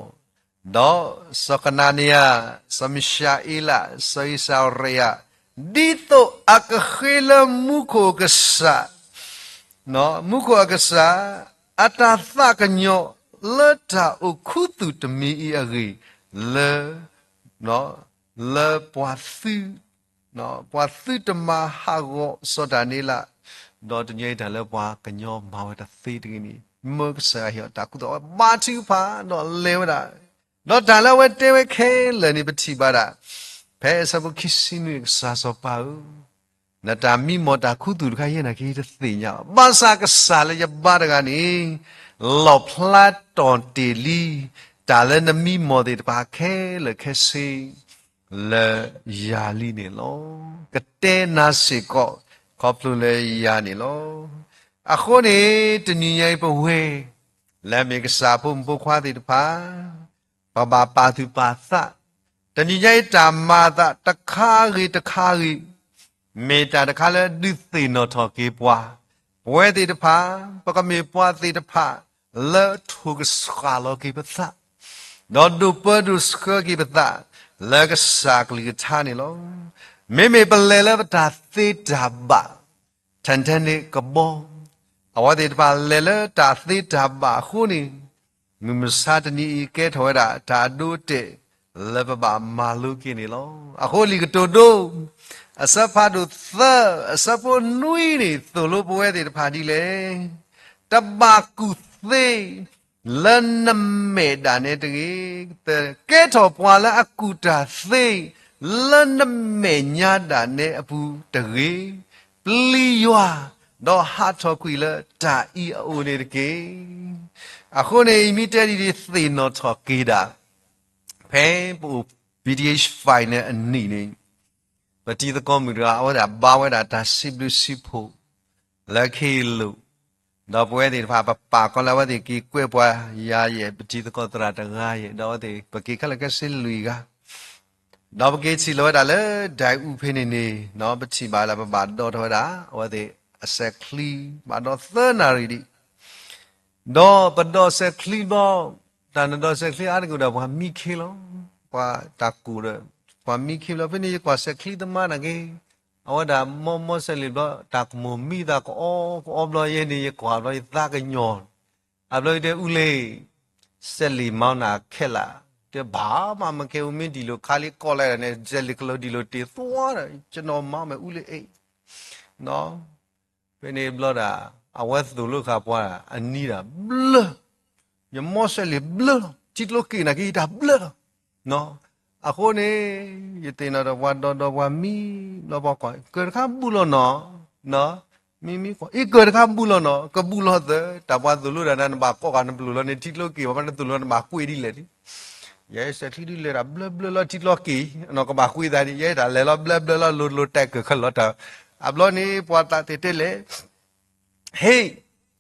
ဒီးစီၤကနၤနယၤ, စီၤမံၡၤအ့လး, စီၤအံၤစၤရယၤ, ဒ်သိးအကဃ့လၢမူခိၣ်ကစၢ်, မူခိၣ်အကစၢ် အတၢ်သးကညီၤလၢတၢ်အိၣ်ခူသူၣ်တမံၤအံၤအဂ့ၢ်, လၢ လၢပှၤသု ပှၤသုတမၤဟးဂီၤစီၤဒၤနံးလၢ, ဒီးတနံၤအံၤတၢ်လၢပှၤကညီမၤဝဲတသ့တဂ့ၤန့ၣ် မၢကစၢ်ယွၤဟ့ၣ်အီၤတၢ်ခူသူၣ် အဝဲဘါထုကဖၣ်ဒီးလဲၤဝဲဒၣ်, ဒီးတၢ်လၢအဝဲတဲဝဲခဲလၢာ်န့ၣ် ပထံၣ်ဘၣ်ဒၣ် ဖဲအဆၢဖိခံဆံနွံန့ၣ် ကစၢ်စီၤပၤဧၢ, နတၢ်မံမီၢ်တၢ်ခူသူၣ်တခါယဲၢ်နာ်က့တသ့ၣ်ညါဘၣ်, ဘၣ်ဆၣ်ကစၢ်လၢယဘါတဂၤန့ၣ် လီၣ်ဖျါတီၢ်တ့ၢ်လံ တၢ်လၢနမံမီၢ်သ့ၣ်တဖၣ်ခဲလၢာ်ခဲဆ့ လၢယၤလံန့ၣ်လီၤ. ကတဲနၤစ့ၢ်ကီး ခီဖျိလၢယၤန့ၣ်လီၤ. အဃိန့ၣ် တနံၤညါအံၤပဝဲ လၢမ့ၢ်ကစၢ်ဖိမုၣ်ဖိခွါသ့ၣ်တဖၣ် ပဘၣ်ပာ်သူၣ်ပာ်သး, တနံၤညါအံၤတၢ်မၤအသးတခါဂ့ၤတခါဂ့ၤ မ့ၢ်တၢ်တခါလၢဒုးသ့ၣ်နီၣ်ထီၣ်က့ၤပှၤ, ပဝဲသ့ၣ်တဖၣ် ပကမ့ၢ်ပှၤသ့ၣ်တဖၣ် လၢထိၣ်ကစှၤလီၤက့ၤပသး, ဒီးဒိၣ်ပၢဒိၣ်ဆှၢက့ၤပသး လၢကစၢ်ကလုၢ်ကထါန့ၣ်လီၤ. မ့မ့ၢ်ပလဲၤလၢပတၢ်သ့တၢ်ဘၣ် ထဲထဲန့ၣ်ကဘီ, အဝဲသ့ၣ်တဖၣ်လဲၤလၢတၢ်သ့တၢ်ဘၣ်အဃိန့ၣ်, မုၢ်မဆါတနံၤအံၤကဲထီၣ်ဝဲဒၣ်တၢ်အဒိအတဲာ် လၢပဘၣ်မၤလိက့ၤန့ၣ်လီၤ. အဃိလံာ်ကတိၤဒိ အဆၢဖးဒိၣ်သၢ အဆၢဖိနွံန့ၣ် သိၣ်လိပဝဲသ့ၣ်တဖၣ်ဒ်လဲၣ်, တဘၣ်ကူၣ်သ့ လၢနမဲာ်ဒၣ်နဲတဂ့ၤ, ကဲထီၣ်ပှၤလၢအကူၣ်တၢ်သ့ လၢနမဲာ်ညါဒၣ်နဲအပူၤတဂ့ၤ, ပျံၤယွၤ ဒီးဟးထီၣ်ကွံာ်လၢတၢ်အံၤအအိၣ်န့ၣ်တက့ၢ်. အဃိန့ၣ် ယမ့ၢ်တဲဒ်န့ၣ် သ့ၣ်နီၣ်ထီၣ်က့ၤဒၣ် ဖဲပအိၣ် ပီၣ်ထံၣ် final အနံၣ်န့ၣ် ပတံၤသကိးမုၣ်တဂၤ အဝဲဒၣ်ဘါဝဲဒၣ်တၢ်စံးဘျုးစံးဖှိၣ် လၢခ့လိာ်, ဒီးပဝဲသ့ၣ်တဖၣ် ပပာ်ကီးလၢအဝဲသ့ၣ်က့ၤကွဲးပှၤယၤယဲၢ် ပတံၤသကိးသရၣ်တဂၤယဲၢ်, ဒီးအဝဲသ့ၣ် ပက့ၤခဲလၢာ်ခဲဆ့လွံၢ်ဂၤ ဒီးပက့ၤထံၣ်လိာ်ဝဲဒၣ်လၢဒၢးအူဖဲန့ၣ်န့ၣ်, ပထံၣ်ဘၣ်လၢပဘၣ်ဒိးထီၣ်ဝဲဒၣ် အဝဲသ့ၣ်အစဲးချံ ဘၣ်ဒိးသၢနၣ်ရံၣ်ဒံး ဒီးပဒိးစဲးချံဘျီ, တၢ်နဒိးစဲးချံအါတက့ၢ်ဒီး ပှၤမံခ့လီၤ. ပှၤတၢ်ကိၢ်ဒီး ပှၤမံခ့ဘျီ ဖဲန့ၣ်ယကွၢ်စဲးချံသမားနာ်က့, အဝဲဒၣ်မီမီစဲးလံာ်ဘျီ တၢ်ကမိၣ်မံသးကအီကအီဘျီယဲန့ၣ် ယကွၢ်ဘျီယသးကညီၤ, အဘျီယတဲအူလ့ၤ စဲးလံာ်မၤနၤခဲလၢာ်, တဲဘၣ်မးမ့ၢ်ကဲအိၣ်မ့ၢ်ဒံးလိာ်ခါလံကီၢ်လဲၣ်န့ၣ် စဲးလံာ်ကလီၤဒံးလိာ်တ့ၢ်သွါဒီး ကျွန်တော်မင်းမယ်ဦးလေးအိမ် ဖဲန့ၣ်ဘျီဒၣ် အဝဲသိၣ်လိဃာ်ပှၤအနံၤဒၣ်ဘျၢ, ယမီစဲးလံာ်ဘျၢလီၤ, ထံကျိက့ၤနာ်က့ယတၢ်ဘျၢလီၤ, အဃိန့ၣ် ယသ့ၣ်နီၣ်ဒီးပှၤဒီဒီပှၤမံဘျီပှၤကွၢ် ကၢၢ်တခါဘူၣ်လီၤနီၤ, မံမံကွၢ် အံၤကၢၢ်တခါဘူၣ်လီၤနီၤ, ကဘူၣ်လီၤသၢ, တၢ်ပှၤသိၣ်လိတၢ်နၤ နဘၣ်ကိးဂၤနပျိၢ်လီၤန့ၣ် ထံကျိက့ၤ ပှၤမ့ၢ်တသိၣ်လိနဘၣ်ကွံာ်ဒ်လဲၣ်န့ၣ် ယဲစဲးချံဒ်လဲၣ်ဒၣ် ဘျၢဘျၢလီၤထံကျိက့ၤ နကဘၣ်ကွံာ်သးဒ် ယဲတၢ်လဲၤလီၤဘျၢဘျၢလီၤ လိၤလိၤတဲကၢၢ်ခၢၣ်လီၤတၢ်, အဘျီန့ၣ် ပှၤသးတဲတဲလဲၣ် ဟ့ၣ်,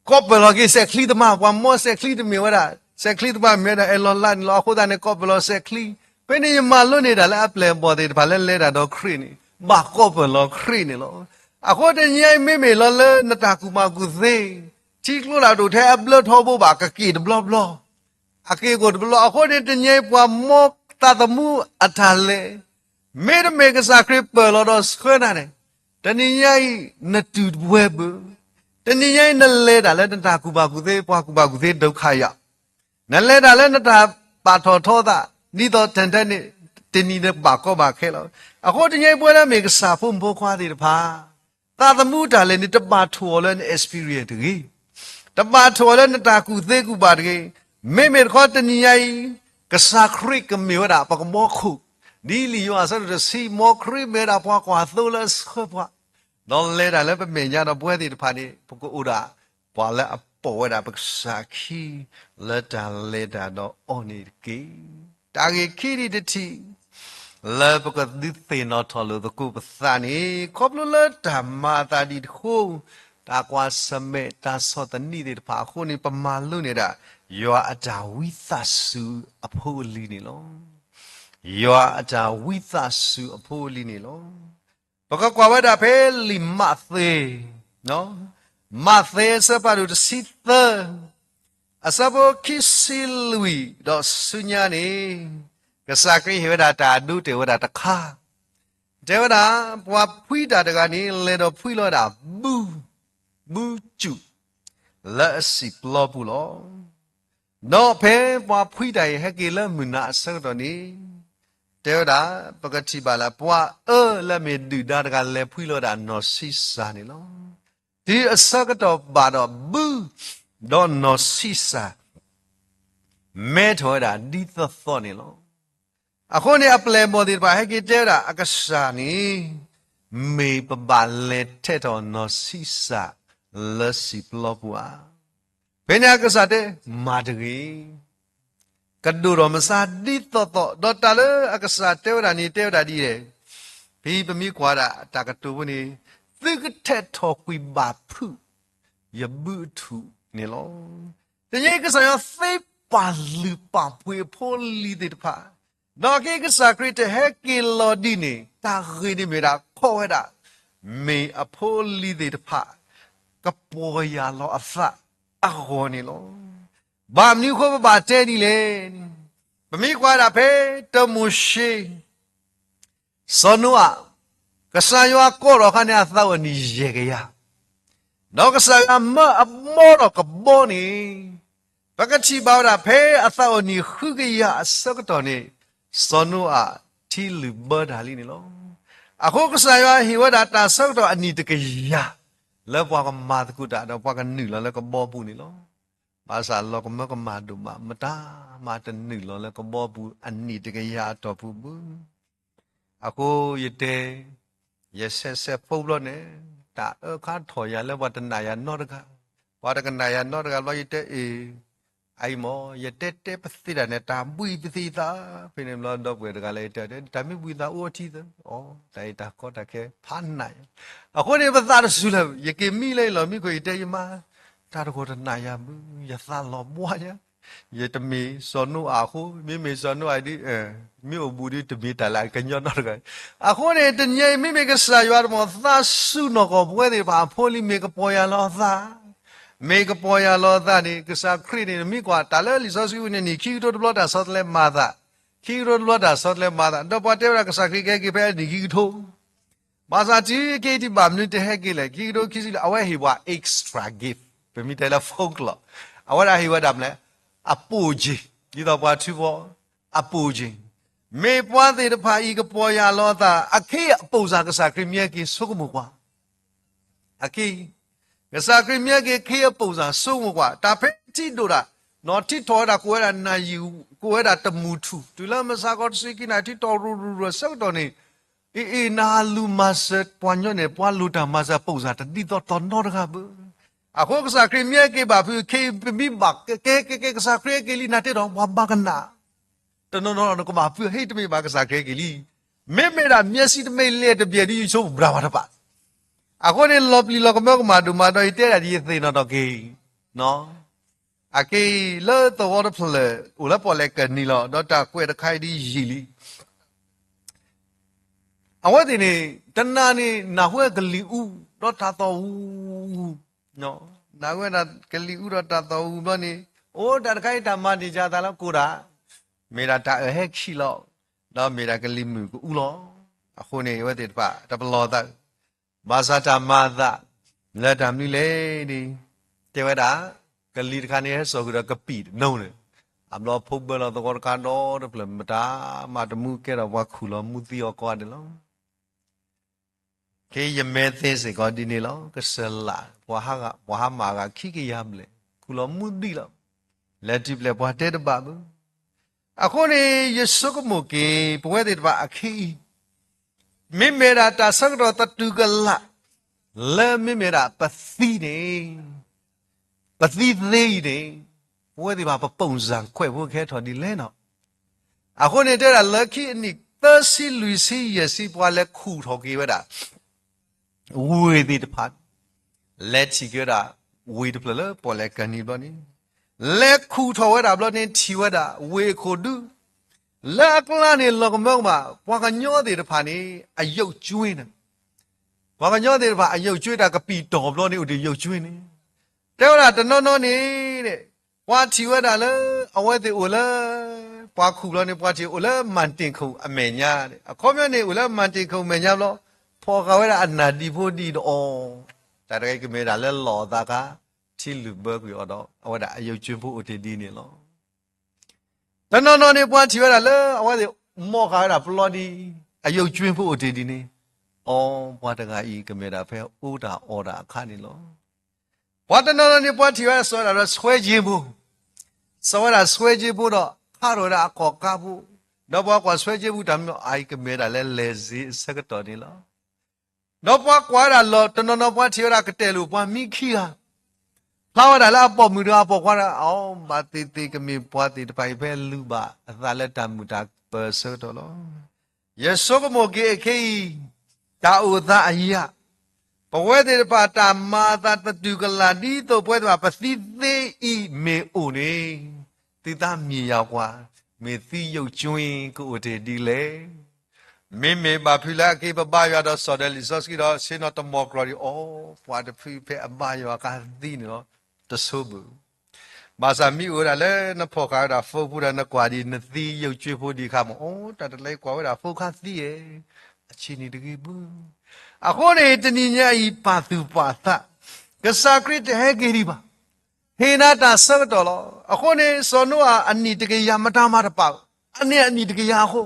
ကိးပၢၢ်လီၤက့ၤစဲးချံတမါ, ပှၤမိၢ်စဲးချံတမ့ၢ်ဝဲဒၣ်, စဲးချံတမါမ့ၢ်ဝဲဒၣ် အဲၣ်လီၤလါန့ၣ်လီၤ. အဃိသတးန့ၣ် ကိးပၢၢ်လီၤစဲးချံ, ဖဲန့ၣ်ယမၤလိန့ၢ်တၢ်လၢအပျဲၢ်အဘီၣ်သ့ၣ်တဖၣ်လၢလဲၤတၢ်ဒီးခရံာ်န့ၣ် ဘၣ်ကိးပၢၢ်လီၤခရံာ်န့ၣ်လီၤ. အဃိတနံၤအံၤမ့မ့ၢ်လီၤလၢနတၢ်ကူၣ်ဘၣ်ကူၣ်သ့, ထံကျိတၢ်ဒိၣ်ထဲအဘျၢထီဘိဘၣ် ကက့ၤတဘျီဘျီ, အက့ၤကိၣ်တဘျီ. အဃိန့ၣ် တနံၤအံၤပှၤမိၢ်သးသမူအတၢ်လဲၤ မ့တမ့ၢ်ကစၢ်ခရံာ်ပၢၢ်လီၤဒီးဆှၢနၤန့ၣ်, တနံၤညါအံၤ နတူၢ်တဝဲဘၣ်, တနံၤညါအံၤ နလဲၤတၢ်လၢနတၢ်ကူၣ်ဘၣ်ကူၣ်သ့ ပှၤကူၣ်ဘၣ်ကူၣ်သ့ဒုက္ခရောက်, နလဲၤတၢ်လၢနတၢ်ပာ်ထီၣ်ထီသး ဒ်သိးတၢ်ထဲန့ၣ် တနံၤန့ၣ်ဘၣ်ကီဘၣ်ခဲလီၤ. အဃိတနံၤအံၤပဝဲလၢမ့ၢ်ကစၢ်ဖိမုၣ်ဖိခွါသ့ၣ်တဖၣ် သးသမူတၢ်လဲၤန့ၣ် တဘၣ်ထိၣ်အီၤလၢန experience တဂ့ၤ, တဘၣ်ထိၣ်အီၤလၢနတၢ်ကူၣ်သ့ကူၣ်ဘၣ်တဂ့ၤ. မ့မ့ၢ်တခီတနံၤညါအံၤ ကစၢ်ခရံာ်ကမ့ၢ်ဝဲဒၣ်ပကဘီခိၣ်, ဒ်လံာ်ယိၤဟၣ်အဆၢဒိၣ်တဆံ မ်ခရံာ်မ့ၢ်ဝဲဒၣ်ပှၤကွၢ်သိလၢအဆှၢပှၤ, ဒီးလဲၤတၢ်လၢပမဲာ်ညါဒီးပဝဲသ့ၣ်တဖၣ်န့ၣ် ပကအိၣ်ဒၣ် ပှၤလၢအပိာ်ဝဲဒၣ်ပကစၢ်ခံ လၢတၢ်လဲၤတၢ်ဒီးအီၤန့ၣ်တက့ၢ်. တၢ်ဂ့ၢ်ခံထံၣ်တထံၣ် လၢပကဒုးသ့ၣ်နီၣ်ထီၣ်လိာ်သကိးပသးန့ၣ် ခီဖျိလၢတၢ်မၤအသးဒ်တဃိ, တၢ်ကွၢ်ဆၢၣ်မဲာ် တၢ်ဆီၣ်သနံးသ့ၣ်တဖၣ်အဃိန့ၣ် ပမၤလိန့ၢ်ဒၣ် ယွၤအတၢ်ဝံသးစူၤအဖိအလံၤန့ၣ်လီၤ. ယွၤအတၢ်ဝံသးစူၤအဖိအလံၤန့ၣ်လီၤ. ပကကွၢ်ဝဲဒၣ်ဖဲလံာ်မးသဲ, မးသဲအဆၢဖးဒိၣ်တဆံသၢ, အဆၢဖိခံဆံလွံၢ်ဒီးဆူညါန့ၣ်, ကစၢ်ခရံာ်ဟ့ၣ်ဝဲဒၣ်တၢ်အဒိတဲာ်ဝဲဒၣ်တခါ, တဲဝဲဒၣ် ပှၤဖှံတၢ်တဂၤန့ၣ် လဲၤဒီးဖှံလီၤဝဲဒၣ်ဘု, ဘုစူၣ် လၢအစံာ်ပျီပူၤလီၤ. ဒီးဖဲပှၤဖှံတၢ်အံၤဟဲက့ၤလၢမုၢ်နၤအဆၢကတီၢ်န့ၣ်, တဲဝဲဒၣ် ပကထံၣ်ဘၣ်လၢ ပှၤအၢလၢအမ့ၢ်ဒုၣ်ဒါတဂၤ လဲၤဖှံလီၤဝဲဒၣ်နီၢ်ဆံးစၢ်န့ၣ်လီၤ. တုၤအဆၢကတီၢ်ဘၣ်ဒီးဘု, ဒီးနီၢ်ဆံးစၢ် မဲထီၣ်ဝဲဒၣ်ဒ်သိးသိးန့ၣ်လီၤ. အဃိန့ၣ် အပျဲၢ်အဘီၣ်သ့ၣ်တဖၣ် ဟဲက့ၤတဲဝဲဒၣ် အကစၢ်န့ၣ် မ့ၢ်ပဘၣ်လဲၤထဲးထီၣ်နီၢ်ဆံးစၢ်လၢစံာ်ပျီပူၤဧါ. ဖဲန့ၣ်အကစၢ်တဲ မၤတဂ့ၤ, ကဒိၣ်ထီၣ်မဆါဒ်သိးသိး, ဒီးတၢ်လၢအကစၢ်တဲဝဲဒၣ်န့ၣ် တဲဝဲဒၣ်ဒ်လဲၣ်, ဖဲပမ့ၢ်ကွၢ်ဒၣ်တၢ်ကတိၤဖိန့ၣ်, သုကထဲးထီၣ်ကွံာ်ဘၣ်ဖုး ယဘုအထူၣ်န့ၣ်လီၤ. တနံၤအံၤကစၢ်ယွၤသ့ပာ်လုၢ်ပာ်ပှ့ၤအဖိအလံၤသ့ၣ်တဖၣ်, ဒီးက့ၤကစၢ်ခရံာ်တဟဲက့ၤလီၤဒ်န့ၣ် တၢ်ဂ့ၢ်န့ၣ်မ့ၢ်ဒၣ်ခီဝဲဒၣ် မ့ၢ်အဖိအလံၤသ့ၣ်တဖၣ် ကပီၢ်ယၢ်လီၤအသးအဂီၢ်န့ၣ်လီၤ. ဘၣ်မနုၤအဃိပဘၣ်တဲဒ်လဲၣ်န့ၣ်, ပမ့ၢ်ကွၢ်ဒၣ်ဖဲတၢမိၤၡ့ စီၤနိအၤ, ကစၢ်ယွၤကိးထီၣ်အခါန့ၣ်အသးအိၣ်နံၣ်ယဲၢ်ကယၤ, ဒီးကစၢ်ယွၤမၢအဘီဒီးကဘီန့ၣ်, ပကထံၣ်ဘၣ်ဝဲဒၣ်ဖဲအသးအိၣ်နံၣ်ဃုကယၤအဆၢကတီၢ်န့ၣ်, စီၤနိအၤထံလုၢ်ဘၢတၢ်လံန့ၣ်လီၤ. အဃိကစၢ်ယွၤဟ့ၣ်ဝဲဒၣ်တၢ်ဆၢကတီၢ်အနံၣ်တကယၤ လၢပှၤကမၤသကိးတၢ်ဒီးပှၤကနုာ်လီၤလၢကဘီပူၤန့ၣ်လီၤ. ဘၣ်ဆၣ်လီၤကမၢကမၣ်ဒိၣ်မး မတၤမၤတနုာ်လီၤလၢကဘီပူၤအနံၣ်တကယၤအတီၢ်ပူၤဘၣ်. အဃိယတဲ, ယဆဲးဆဲးဖိဘျီန့ၣ်, တၢ်အၢခါထီၣ်ယၤလၢပှၤတနာ်ယၤနီတဂၤ, ပှၤတကနာ်ယၤနီတဂၤဘျီယတဲအ့ၣ်, အအံၤမ့ၢ် ယတဲတဲပသ့တၢ်န့ၣ် တၢ်ဘှံးပသံးသး, ဖဲန့ၣ်ဘျီဒီပုၢ်ဝဲၢ်တဂၤလၢယတဲ, တၢ်မ့ၢ်ဘှံးသးအိၣ်ထံသၢ, အီ တၢ်အံၤတၢ်ကီတၢ်ခဲဖးနးယၤ, အဃိန့ၣ် ပသးတစူၤလၢၤ, ယက့ၤမံလၢယလီၢ်မံခိၣ် ယတဲယမါ, တၢ်တဂီၢ်တနာ်ယၤဘၣ်, ယသးလီၤဘှါညါ ယတမ့ၢ်စီၤနိအၤအဃိ, မ့မ့ၢ်စီၤနိအၤဒ်, မ့ၢ်အိၣ်ဘူးဒ်တမ့ၢ်တၢ်လၢအကညီနီတဂၤ. အဃိန့ၣ် တနံၤအံၤ မ့မ့ၢ်ကစၢ်ယွၤတမံၤ သးစူၤနီၢ်ကီၢ်ပဝဲသ့ၣ်တဖၣ်အဖိလံၤ မ့ၢ်ကပီၢ်ယၢ်လီၤအသး, မ့ၢ်ကပီၢ်ယၢ်လီၤအသးန့ၣ် ကစၢ်ခရံာ်န့ၣ် နမ့ၢ်ကွၢ် တၢ်လၢလံာ်စီဆှံပူၤန့ၣ် နံၣ်ခံကထိတဘျီတၢ်ဆီတလဲမၤသး, ခံကထိတဘျီတၢ်ဆီတလဲမၤသး, ဒီးပှၤတဲဝဲဒၣ်ကစၢ်ခရံာ်ကဟဲက့ၤဖဲအနံၣ်ခံကထိ ဘၣ်ဆၣ်တုၤက့ၤဒံးဘၣ်မနုၤတဟဲက့ၤလဲၣ်, ခံကထိခံဆံလွံၢ် အဝဲဟ့ၣ်ပှၤ extra gift, ပမ့ၢ်တဲလၢ folklore, အဝဲဒၣ်ဟ့ၣ်ဝဲဒၣ်မနုၤလဲၣ်, အပိၣ်က့ၤ, ဒ်သိးပှၤထုကဖၣ်, အပိၣ်က့ၤ, မ့ၢ်ပှၤသ့ၣ်တဖၣ်အံၤကပီၢ်ယၢ်လီၤအသး, အခ့အပိၣ်စ့ၢ်ကစၢ်ခရံာ်မ့ၢ်ဟဲက့ၤဆိကမိၣ်ကွၢ်, အခ့ ကစၢ်ခရံာ်မ့ၢ်ဟဲက့ၤ ခ့အပိၣ်စ့ၢ်ဆိကမိၣ်ကွၢ်, တၢ်ဖဲထံဒိၣ်ဒၣ်, နီၢ်ထံၣ်ထီၣ်ဝဲဒၣ်ကိးဝဲဒၣ်နၢ်ယံာ် ကိးဝဲဒၣ်တမူထူၣ် တုၤလၢမုၢ်ဆါခီတဆံခံနၣ်ရံၣ် ထံၣ်ထီၣ်ရူၤရူၤရၢၢ်ဆၢကတီၢ်န့ၣ်, အ့ၣ်အ့ၣ် နလူၤမၤစၢၤပှၤညီန့ၣ် ပှၤလိၣ်တၢ်မၤစၢၤပိာ်စၢ်တဒ်သိးတီနီတဂၤဘၣ်. အဃိကစၢ်ခရံာ်မ့ၢ်ဟဲက့ၤဘၣ်ဖုး ခ့ပမ့ၢ်ဘၣ်ကကဲကဲကဲ ကစၢ်ခရံာ်ဟဲက့ၤလံ နၤတဲဒီးပှၤဘၣ်ကနၣ် တနီၤနီၤနကဘၣ်ဖုး ဟ့ၣ်တမ့ၢ်ဘၣ်ကစၢ်ခရံာ်ဟဲက့ၤလံ. မ့မ့ၢ်ဒၣ်မျက်စိတမဲာ်လဲၢ်တဘ့ၣ်ဒ်ယဆိကမိၣ်ဘြၣ်ဘၣ်တပာ်. အဃိန့ၣ် လီၤပျံၤလီၤကမၢကမၣ်ဒိၣ်မးဒီး ယတဲဒၣ်ဒ်ယသ့ၣ်နီၣ်ထီၣ်က့ၤ အက့ၤလၢသဝီတဖျၢၣ် အိၣ်လၢပီၣ်လဲၣ်ကၢၢ်နံၤလီၤ. ဒီးတၢ်ကွဲးတခါအံၤဒ်ယံာ်လံ. အဝဲသ့ၣ်န့ၣ် တနၤန့ၣ် နၢ်ဟူဝဲကလံၤအူ ဒီးတၢ်သီၣ်အူ, နၢ်ဟူဝဲဒၣ်ကလံၤအူဒီးတၢ်သီၣ်အူဘျီန့ၣ်, အိၣ်တၢ်တခါအံၤ တၢ်မၤန့ၢ်ယၤသးလၢကိၢ်တၢ်, မ့ၢ်ဒၣ်တၢ်အၢၣ်ဟဲခံလီၤ, ဒီးမ့ၢ်ဒၣ်ကလံၤမုၢ်ကအူလီၤ. အဃိန့ၣ် အဝဲသ့ၣ်တဖၣ်တပလီၢ်သး, ဘၣ်ဆၣ်တၢ်မၤအသး လၢတၢ်မနုၤလဲၣ်န့ၣ်, တဲဝဲဒၣ် ကလံၤတခါန့ၣ် ဟဲစိာ်ဃုာ်ဒီးကပံာ်တနိန့ၣ်, အဘျီဖိဘၢလီၤသဝီတခါဒီတဖျၢၣ် မတၤမၤတမူကဲထီၣ်ပှၤခူၣ်လီၤမူသံအီၤကိးဂၤဒဲးလီၤ. ခ့ယမဲသ့စ့ၢ်ကီးဒ်န့ၣ်လီၤ. ကစၢ်လၢ် ပှၤဟးမၤဂၤခံကယၤဘျဲၣ် ခူၣ်လီၤမူသံလီၤ. လဲၤတုၤဖျဲၣ်ပှၤတဲတဘၣ်ဘၣ်. အဃိန့ၣ် ယဆိကမိၣ်က့ၤ ပဝဲသ့ၣ်တဖၣ်အခ့အံၤ မ့မ့ၢ်ဒၣ်တၢ်ဆၢကတီၢ်သတူၢ်ကလာ် လၢမ့မ့ၢ်ဒၣ်ပသံန့ၣ်, ပသံသ့အံၤန့ၣ်, ပဝဲသ့ၣ်တဖၣ်ပပိာ်စၢ်ခွဲးဖိကဟဲထီၣ်ဒ်လဲၣ်နီၤ. အဃိန့ၣ်တဲဒၣ်လၢခံအနံၣ်သၢဆံလွံၢ်ဆံယဲၢ်ဆံ ပှၤလဲၤခူၣ်ထီၣ်က့ၤဝဲဒၣ် ဝ့ၢ်သ့ၣ်တဖၣ်, လဲၤထံၣ်က့ၤဝဲဒၣ် ဝ့ၢ်တဖျၢၣ်လၢပီၣ်လဲၣ်ကၢၢ်နံၤဘျီန့ၣ်, လဲၤခူၣ်ထီၣ်ဝဲဒၣ်ဘျီန့ၣ် ထံၣ်ဝဲဒၣ်ဝ့ၢ်အခိၣ်ဒူ, လၢအကျါန့ၣ် လီၤကမၢကမၣ် ပှၤကညီသ့ၣ်တဖၣ်န့ၣ် အယုတ်ကျွေးန့ၣ်, ပှၤကညီသ့ၣ်တဖၣ် အယုတ်ကျွေး တၢ်ကပံာ်တီၢ်ဘျီန့ၣ် အိၣ်ဒီးယုတ်ကျွေးန့ၣ်, တဲဝဲဒၣ်တနီၤနီၤန့ၣ် ပှၤထံၣ်ဝဲဒၣ်လၢ အဝဲသ့ၣ်အိၣ်လၢ ပှၤခူၣ်ဘျီန့ၣ် ပှၤထံၣ်အိၣ်လၢမၤတ့ၢ်ခိၣ်အမဲာ်ညါ, အခီပညီန့ၣ် အိၣ်လၢမၤတ့ၢ်ခိၣ်အမဲာ်ညါဘျီ, ဖီၣ်ဃာ်ဝဲဒၣ်အနၢ်ဒံဖိဒံဒီးအီၤ, တၢ်တဂၤအံၤကမ့ၢ်ဒၣ်လၢလီၤအသးခါ, ထံလုၢ်ဘၢကွံာ်အီၤဒီး အဝဲဒၣ်အယုတ်ကျွေးဖိအိၣ်တ့ၢ်ဒ်န့ၣ်လီၤ. တနီၤနီၤန့ၣ် ပှၤထံၣ်ဝဲဒၣ်လၢ အဝဲသ့ၣ်မိၣ်ဃာ်ဝဲဒၣ်ပျီဒ် အယုတ်ကျွေးဖိအိၣ်တ့ၢ်ဒ်န့ၣ်, အီ ပှၤတဂၤအံၤကမ့ၢ်ဒၣ်ဖဲအိၣ်တၢ်အီတၢ်အခါန့ၣ်လီၤ. ပှၤတနီၤနီၤန့ၣ် ပှၤထံၣ်ဝဲဒၣ်စီၤဝဲဒၣ်လၢ ဆွဲခြင်းဖိ, စီၤဝဲဒၣ် ဆွဲခြင်းဖိ ဒီးခါထီၣ်ဝဲဒၣ်အကီၢ်ကါဖိ, ဒီးပှၤကွၢ် ဆွဲခြင်းဖိ တၢ်မနုၤအံၤကမ့ၢ်ဒၣ်လၢ လဲၤစ့အဆၢကတီၢ်န့ၣ်လီၤ. ဒီးပှၤကွၢ်ဝဲဒၣ်လီၤ တနီၤနီၤပှၤထံၣ်ဝဲဒၣ်ကတဲာ်လိာ်ပှၤမံခံဂၤ, ဖျါဝဲဒၣ်လၢအပိာ်မုၣ်ဒီးအပိာ်ခွါဒီး အီ ဘၣ်သ့ၣ်သ့ၣ်ကမ့ၢ်ပှၤသ့ၣ်တဖၣ်အံၤဖဲလူၤဘၣ်အသးလၢတၢ်မုာ်တၢ်ပၢၤအဆၢကတီၢ်လီၤ. ယဆိကမိၣ်က့ၤအခ့အံၤ, တၢ်အိၣ်သးအယၢ်, ပဝဲသ့ၣ်တဖၣ်တၢ်မၤအသးသတူၢ်ကလာ် ဒ်သိးပဝဲသ့ၣ်တဖၣ်ပသံသ့အံၤမ့ၢ်အိၣ်န့ၣ်, သုသးမံယၤကွၢ်, မ့ၢ်သံယုတ်ကျွေးကအိၣ်တ့ၢ်ဒ်လဲၣ်. မ့မ့ၢ်ဘၣ်ဖုးလၢအက့ၤပဘါယွၤဒီးစီၤဒီးလံာ်စီဆှံဒီး ဆ့ၣ်နီၤတမီၤကြီၤဒံးအီၤ, ပှၤတဖုဖဲအဘါယွၤအခါသံန့ၣ်လီၤ, တဆိဘၣ်. ဘၣ်ဆၣ်မ့ၢ်အိၣ်ဝဲဒၣ်လၢနဖီၣ်ဃာ်ဝဲဒၣ် phone ပူၤဒီးနကွၢ်ဒံး နသံယုတ်ကျွေးဖိဒံးအခါမ့ၢ် အိ တၢ်တလၢကွၢ်ဝဲဒၣ် phone ခါသံဧါ, အဆံးန့ၣ်တဂ့ၤဘၣ်. အဃိန့ၣ် တနံၤညါအံၤပာ်သူၣ်ပာ်သး, ကစၢ်ခရံာ်တဟဲက့ၤဒံးဘၣ်. ဟ့ၣ်နၤတၢ်ဆၢကတီၢ်လီၤ. အဃိန့ၣ် စီၤနိအၤအနံၣ်တကယၤမတၤမၤတပာ်, အန့ၣ်အနံၣ်တကယၤအဃိ,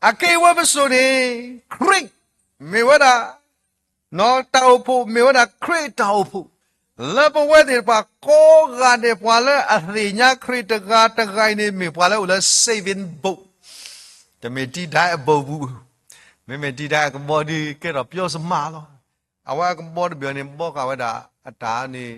အက့ၢ်ဝဲပစိာ်န့ၣ် ခရံာ်မ့ၢ်ဝဲဒၣ် တၢ်အိၣ်ဖှိၣ် မ့ၢ်ဝဲဒၣ်ခရံာ်အတၢ်အိၣ်ဖှိၣ်, လၢပဝဲသ့ၣ်တဖၣ်ကိးဂၤဒဲး ပှၤလၢအသ့ၣ်ညါခရံာ်တဂၤတဂၤအံၤန့ၣ် မ့ၢ်ပှၤလၢအိၣ်လၢ saving boat, တမ့ၢ်တံဒၢအဘိၣ်ပူၤ, မ့မ့ၢ်တံဒၢအကဘီဒုးကဲထီၣ်ပျီစမးလီၤ. အဝဲအကဘီတဘ့ၣ်န့ၣ် ဘီဃာ်ဝဲဒၣ်အတၢ်န့ၣ်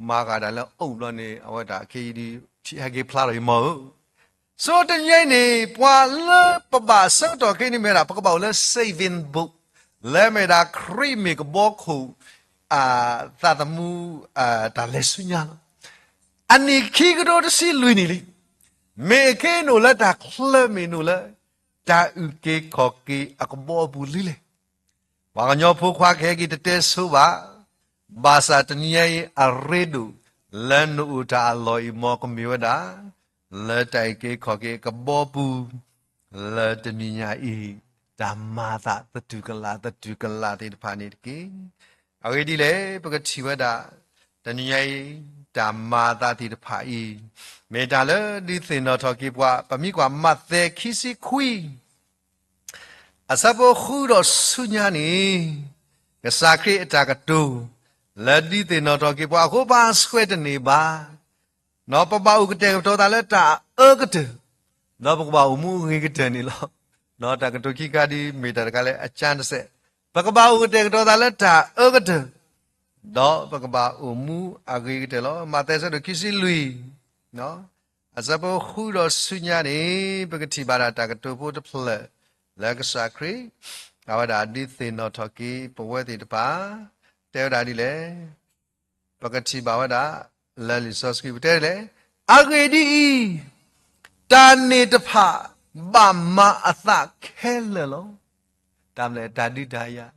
မၤဃာ်ဒၣ်လၢအအိၣ်ဘျီန့ၣ် အဝဲတၢ်ခ့ယံၤဒုး ထံဟဲက့ၤဖျါထီၣ်အံၤမ့ၢ်ဧၢ ဆိတနံၤအံၤန့ၣ် ပှၤလၢပဘၣ်ဆၢကတီၢ်ခဲအံၤန့ၣ်မ့ၢ်ဒၣ် ပကဘၣ်အိၣ်လၢ saving boat, လၢမ့ၢ်ဒၣ်ခရံာ်မ့ၢ်ကဘီခိၣ် သးသမူ တၢ်လဲၤဆူညါလီၤ. အနံၣ်ခံကထိတဆံလွံၢ်နံၣ်လံ, မ့ၢ်အခ့နအိၣ်လၢတၢ်ချၢမ့ၢ်နအိၣ်လၢ တၢ်အုၣ်က့ၤခီၣ်က့ၤအကဘီအပူၤလံလဲၣ်. ပှၤကညီဖိခွါကဟဲက့ၤတတဲဆိဘၣ်, ဘၣ်ဆၣ်တနံၤညါအံၤအရ့ဒိၣ် လၢနအိၣ်တၢ်အလီၢ်အံၤ မ်ကမ့ၢ်ဝဲဒၣ် လၢတၢ်အုၣ်က့ၤခီၣ်က့ၤအကဘီပူၤ လၢတနံၤညါအံၤ တၢ်မၤသးသတူၢ်ကလာ်သတူၢ်ကလာ်သ့ၣ်တဖၣ်န့ၣ်တက့ၢ်. အဂ့ၢ်ဒ်လဲၣ် ပကထံၣ်ဝဲဒၣ် တနံၤညါအံၤ တၢ်မၤသးသ့ၣ်တဖၣ်အံၤ မ့ၢ်တၢ်လၢဒုးသ့ၣ်နီၣ်ထီၣ်က့ၤပှၤ, ပမ့ၢ်ကွၢ်မးသဲခံဆံခွံ အဆၢဖိဃုဒီးဆူညါန့ၣ်, ကစၢ်ခရံာ်အတၢ်ကတိၤ လၢဒုးသ့ၣ်နီၣ်ထီၣ်က့ၤပှၤအဃိ ပာ်ဆှဲတန့ၢ်ဘၣ်. ပဘၣ်အိၣ်ကတဲာ်ကတီၤသးလၢတၢ်အၢကတၢၢ်, ဒီးပကဘၣ်အိၣ်မူအဂ့ၤကတၢၢ်န့ၣ်လီၤ. ဒီးတၢ်ကတိၤခံခါဒ်မ့ၢ်တၢ်တခါလၢအကၠါတစဲး, ပကဘၣ်အိၣ်ကတဲာ်ကတီၤသးလၢတၢ်အၢကတၢၢ်, ဒီးပကဘၣ်အိၣ်မူအဂ့ၤကတၢၢ်လီၤ. မးသဲအဆၢဒိၣ်ခံဆံလွံၢ် အဆၢဖိဃုဒီးဆူညါန့ၣ် ပကထံၣ်ဘၣ်ဒၣ်တၢ်ကတိၤဖိတဖျၢၣ် လၢကစၢ်ခရံာ် အဝဲဒၣ်ဒုးသ့ၣ်နီၣ်ထီၣ်က့ၤပဝဲသ့ၣ်တဖၣ် တဲဝဲဒၣ်ဒ်လဲၣ်. ပကထံၣ်ဘၣ်ဝဲဒၣ် လၢလံာ်စီဆှံ ပတဲဒ်လဲၣ်, အဂ့ၢ်ဒ်အံၤ, တၢ်န့ၣ်တဖၣ် ဘၣ်မၤအသးခဲလၢာ်လီၤ. တၢ်မနုၤလဲၣ်, တၢ်ဒုးတၢ်ယၤ,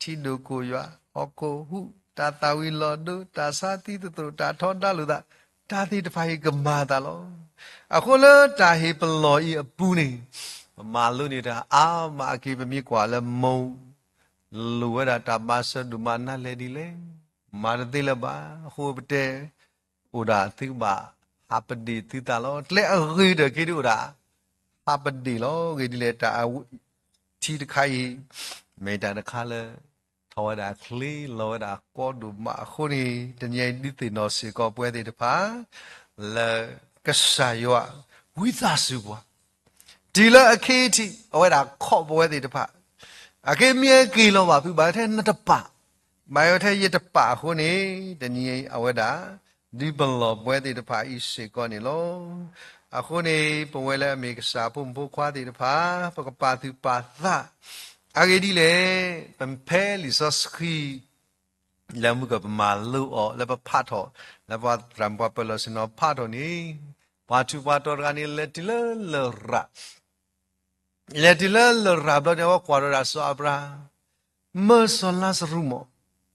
ထံဒိၣ်ကိၢ်ယွၤ, ဟီၣ်ခိၣ်ဟူး, တၢ်သၣ်ဝံၤလီၤဒိ, တၢ်ဆါသံသသိး, တၢ်ထီဒါလိာ်သး, တၢ်သ့ၣ်တဖၣ်အံၤကမၤအသးလီၤ. အဃိလၢတၢ်ဟ့ၣ်ပလီၢ်အံၤအပူၤန့ၣ်, ပမၤလိန့ၢ်တၢ်အါမးအက့ၤ ပမ့ၢ်ကွၢ်လၢမူ လိၣ်ဝဲဒၣ်တၢ်ဘၣ်စၢၤဒိၣ်မးနါလဲၣ်ဒ်လဲၣ်, မၤတသ့လၢၤဘၣ်. အဃိပတဲ အိၣ်ဒၣ်သုကဘၣ်ဟးပဒ့ၣ်သုသးလီၤ. ကျဲအဂ့ၤဒီးက့ၤဒ်အိၣ်ဒၣ် ဟးပဒ့ၣ်လီၤ. အဂ့ၢ်ဒ်လဲၣ်, တၢ်အဝံထံတခါအံၤ မ့ၢ်တၢ်တခါလၢ ထီၣ်ဝဲဒၣ်ချ့လီၤဝဲဒၣ်ကီဒိၣ်မးအဃိန့ၣ်, တနံၤအံၤဒုးသ့ၣ်နီၣ်စ့ၢ်ကီးပဝဲသ့ၣ်တဖၣ် လၢကစၢ်ယွၤဝံသးစူၤပှၤ တုၤလၢအခဲအံၤထံး အဝဲဒၣ်ခိးပဝဲသ့ၣ်တဖၣ်, အက့မ့ၢ်အက့ၤလီၤဘၣ်ဖုး ဘၣ်ထဲနတပာ်, ဘၣ်ထဲယတပာ်အဃိန့ၣ်, တနံၤအံၤအဝဲဒၣ် ဒုးပလီၢ်ပဝဲသ့ၣ်တဖၣ်အံၤစ့ၢ်ကီးန့ၣ်လီၤ. အဃိန့ၣ် ပဝဲလၢအမ့ၢ်ကစၢ်အဖိမုၣ်ဖိခွါသ့ၣ်တဖၣ် ပကပာ်သူၣ်ပာ်သး အဂ့ၢ်ဒ်လဲၣ်, ပဖဲလံာ်စီဆှံ လၢမုၢ်ကပမၤလိအီၤ လၢပဖးထီၣ် လၢပှၤသရၣ်မုၣ်ပှၤပၢၤလီၢ်ဆ့ၣ်နီၤဖးထီၣ်န့ၣ်, ပှၤထူးပှၤတီၤတဂၤန့ၣ် လဲၤတုၤလၢလရာ်, လဲၤတုၤလၢလရာ်ဘျီန့ၣ် အဝဲကွၢ်ဒီးဒၣ်စီၤအၤဘြၤဟၣ်, မၢစီၤလါစရူးမး,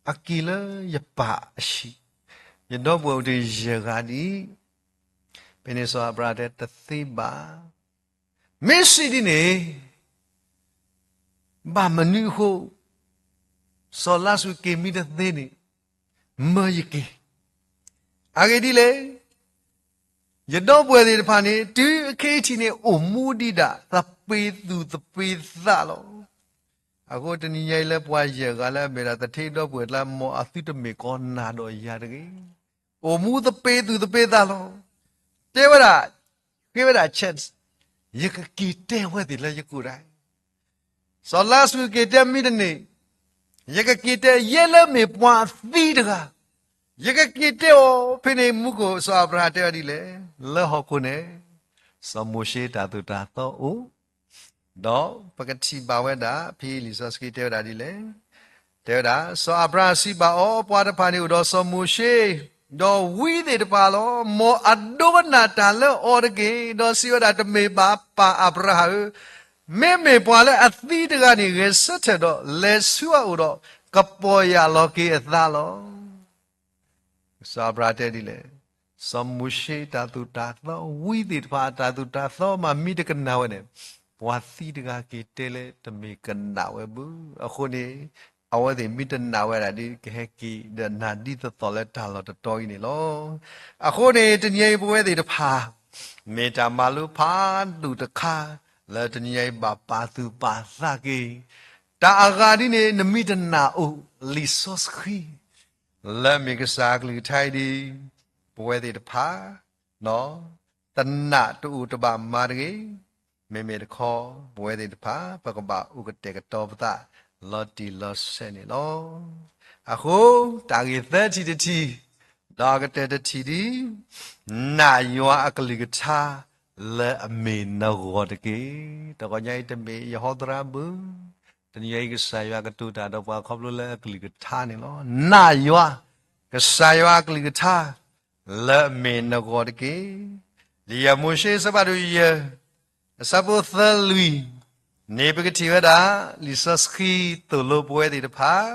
အက့ၤလၢယပၢ်အဟံၣ်, ယဒီပုၢ်ဝဲၢ်အိၣ်တယဲၢ်ဂၤဒံး, ဖဲန့ၣ်စီၤအၤဘြၤဟၣ်တဲတသ့ဘၣ်, မ့ၢ်စံးဒ်န့ၣ် ဘၣ်မနုၤအဃိ စီၤလါစရူးက့ၤမံတသ့န့ၣ်, မၢယက့ၤ, အဂ့ၢ်ဒ်လဲၣ်, ယဒီပုၢ်ဝဲၢ်သ့ၣ်တဖၣ်န့ၣ် တုၤအခဲအံၤထံးန့ၣ် အိၣ်မူဒံးဒၣ် သပ့ၤသူၣ်သပ့ၤသးလီၤ. အဃိတနံၤညါအံၤလၢပှၤယဲၢ်ဂၤလၢအမ့ၢ်ဒၣ်သထ့ဒီပုၢ်ဝဲၢ်တဖၣ် မ်အသုတမ့ၢ်ကီးနၤဒီးယၤတဂ့ၤ, အိၣ်မူသပ့ၤသူၣ်သပ့ၤသးလီၤ. တဲဝဲဒၣ်, ဃ့ဝဲဒၣ် chance, ယကက့ၤတဲဝဲသ့ၣ်လၢယကိာ်ဒၣ် စီၤလါစရူးက့ၤတဲမံတန့ၢ်, ယကက့ၤတဲယဲလၢမ့ၢ်ပှၤအသံတဂၤ, ယကက့ၤတဲအီၤ. ဖဲန့ၣ်မူခိၣ်စီၤအၤဘြၤဟၣ်တဲအီၤဒ်လဲၣ်, လၢဟီၣ်ခိၣ်န့ၣ် စီၤမိၤၡ့တၢ်သိၣ်တၢ်သီအိၣ်, ဒီးပကထံၣ်ဘၣ်ဝဲဒၣ် ဖဲလံာ်စီဆှံတဲဝဲဒၣ်ဒ်လဲၣ်, တဲဝဲဒၣ်, စီၤအၤဘြၤဟၣ်စံးဘၣ်အီၤ, ပှၤတဖၣ်န့ၣ်အိၣ်ဒီးစီၤမိၤၡ့ ဒီးဝံသ့ၣ်တဖၣ်လီၤ. မ်အဒိကနၣ်တၢ်လၢအီၤတက့ၢ်. ဒီးစံးဝဲဒၣ်, တမ့ၢ်ဘၣ် ပၢ်အၤဘြၤဟၣ်ဧၢ, မ့မ့ၢ်ပှၤလၢအသံတဂၤန့ၣ် ဂဲၤဆၢထၢၣ်ဒီး လဲၤဆူအအိၣ်ဒီး ကပီၢ်ယၢ်လီၤက့ၤအသးလီၤ. စီၤအၤဘြၤဟၣ်တဲဒ်လဲၣ်, စီၤမိၤၡ့တၢ်သိၣ်တၢ်သီ ဝံသ့ၣ်တဖၣ်အတၢ်သိၣ်တၢ်သီမး မ့ၢ်တကနၣ်ဝဲန့ၣ်, ပှၤသံတဂၤက့ၤတဲလၢတမ့ၢ်ကနၣ်ဝဲဘၣ်. အဃိန့ၣ် အဝဲသ့ၣ်မ့ၢ်တနာ်ဝဲဒၣ်ဒီး ကဟဲက့ၤဒီးနၤဒ်သိးသိးလၢတၢ်လီၢ်တတီၤအံၤန့ၣ်လီၤ. အဃိန့ၣ် တနံၤအံၤပဝဲသ့ၣ်တဖၣ် မ့ၢ်တၢ်မၤလိဖးဒိၣ်တခါ လၢတနံၤအံၤဘၣ်ပာ်သူၣ်ပာ်သးက့ၤ တၢ်အဂၤဒ်န့ၣ် နမ့ၢ်တနာ်အိၣ်လံာ်စီဆှံ လၢမ့ၢ်ကစၢ်အကလုၢ်ကထါအံၤဒီး ပဝဲသ့ၣ်တဖၣ် တနာ်တအိၣ်တဘၣ်မၤတဂ့ၤ. မ့မ့ၢ်တခီ ပဝဲသ့ၣ်တဖၣ် ပကဘၣ်အိၣ်ကတဲာ်ကတီၤပသး လီၤတံၢ်လီၤဆဲးန့ၣ်လီၤ. အဃိ တၢ်ဂ့ၢ်သၢထံၣ်တထံၣ် ဒီးအကတၢၢ်တထံၣ်ဒ် နာ်ယွၤအကလုၢ်ကထါ လၢအမ့ၢ်နဂီၢ်တက့ၢ်. တဂီၤညါအံၤတမ့ၢ်ယဟီသရၣ်ဘၣ်, တနံၤအံၤ ကစၢ်ယွၤကတိၤတၢ်ဒီးပှၤခီဖျိလၢအကလုၢ်ကထါန့ၣ်လီၤ. နာ်ယွၤ ကစၢ်ယွၤအကလုၢ်ကထါ လၢအမ့ၢ်နဂီၢ်တက့ၢ်. လံာ်ယဲၢ်မိၤၡ့ အဆၢဖးဒိၣ်ယဲၢ် အဆၢဖိသၢလွံၢ်န့ၣ် ပကထံၣ်ဝဲဒၣ် လံာ်စီဆှံသိၣ်လိပဝဲသ့ၣ်တဖၣ်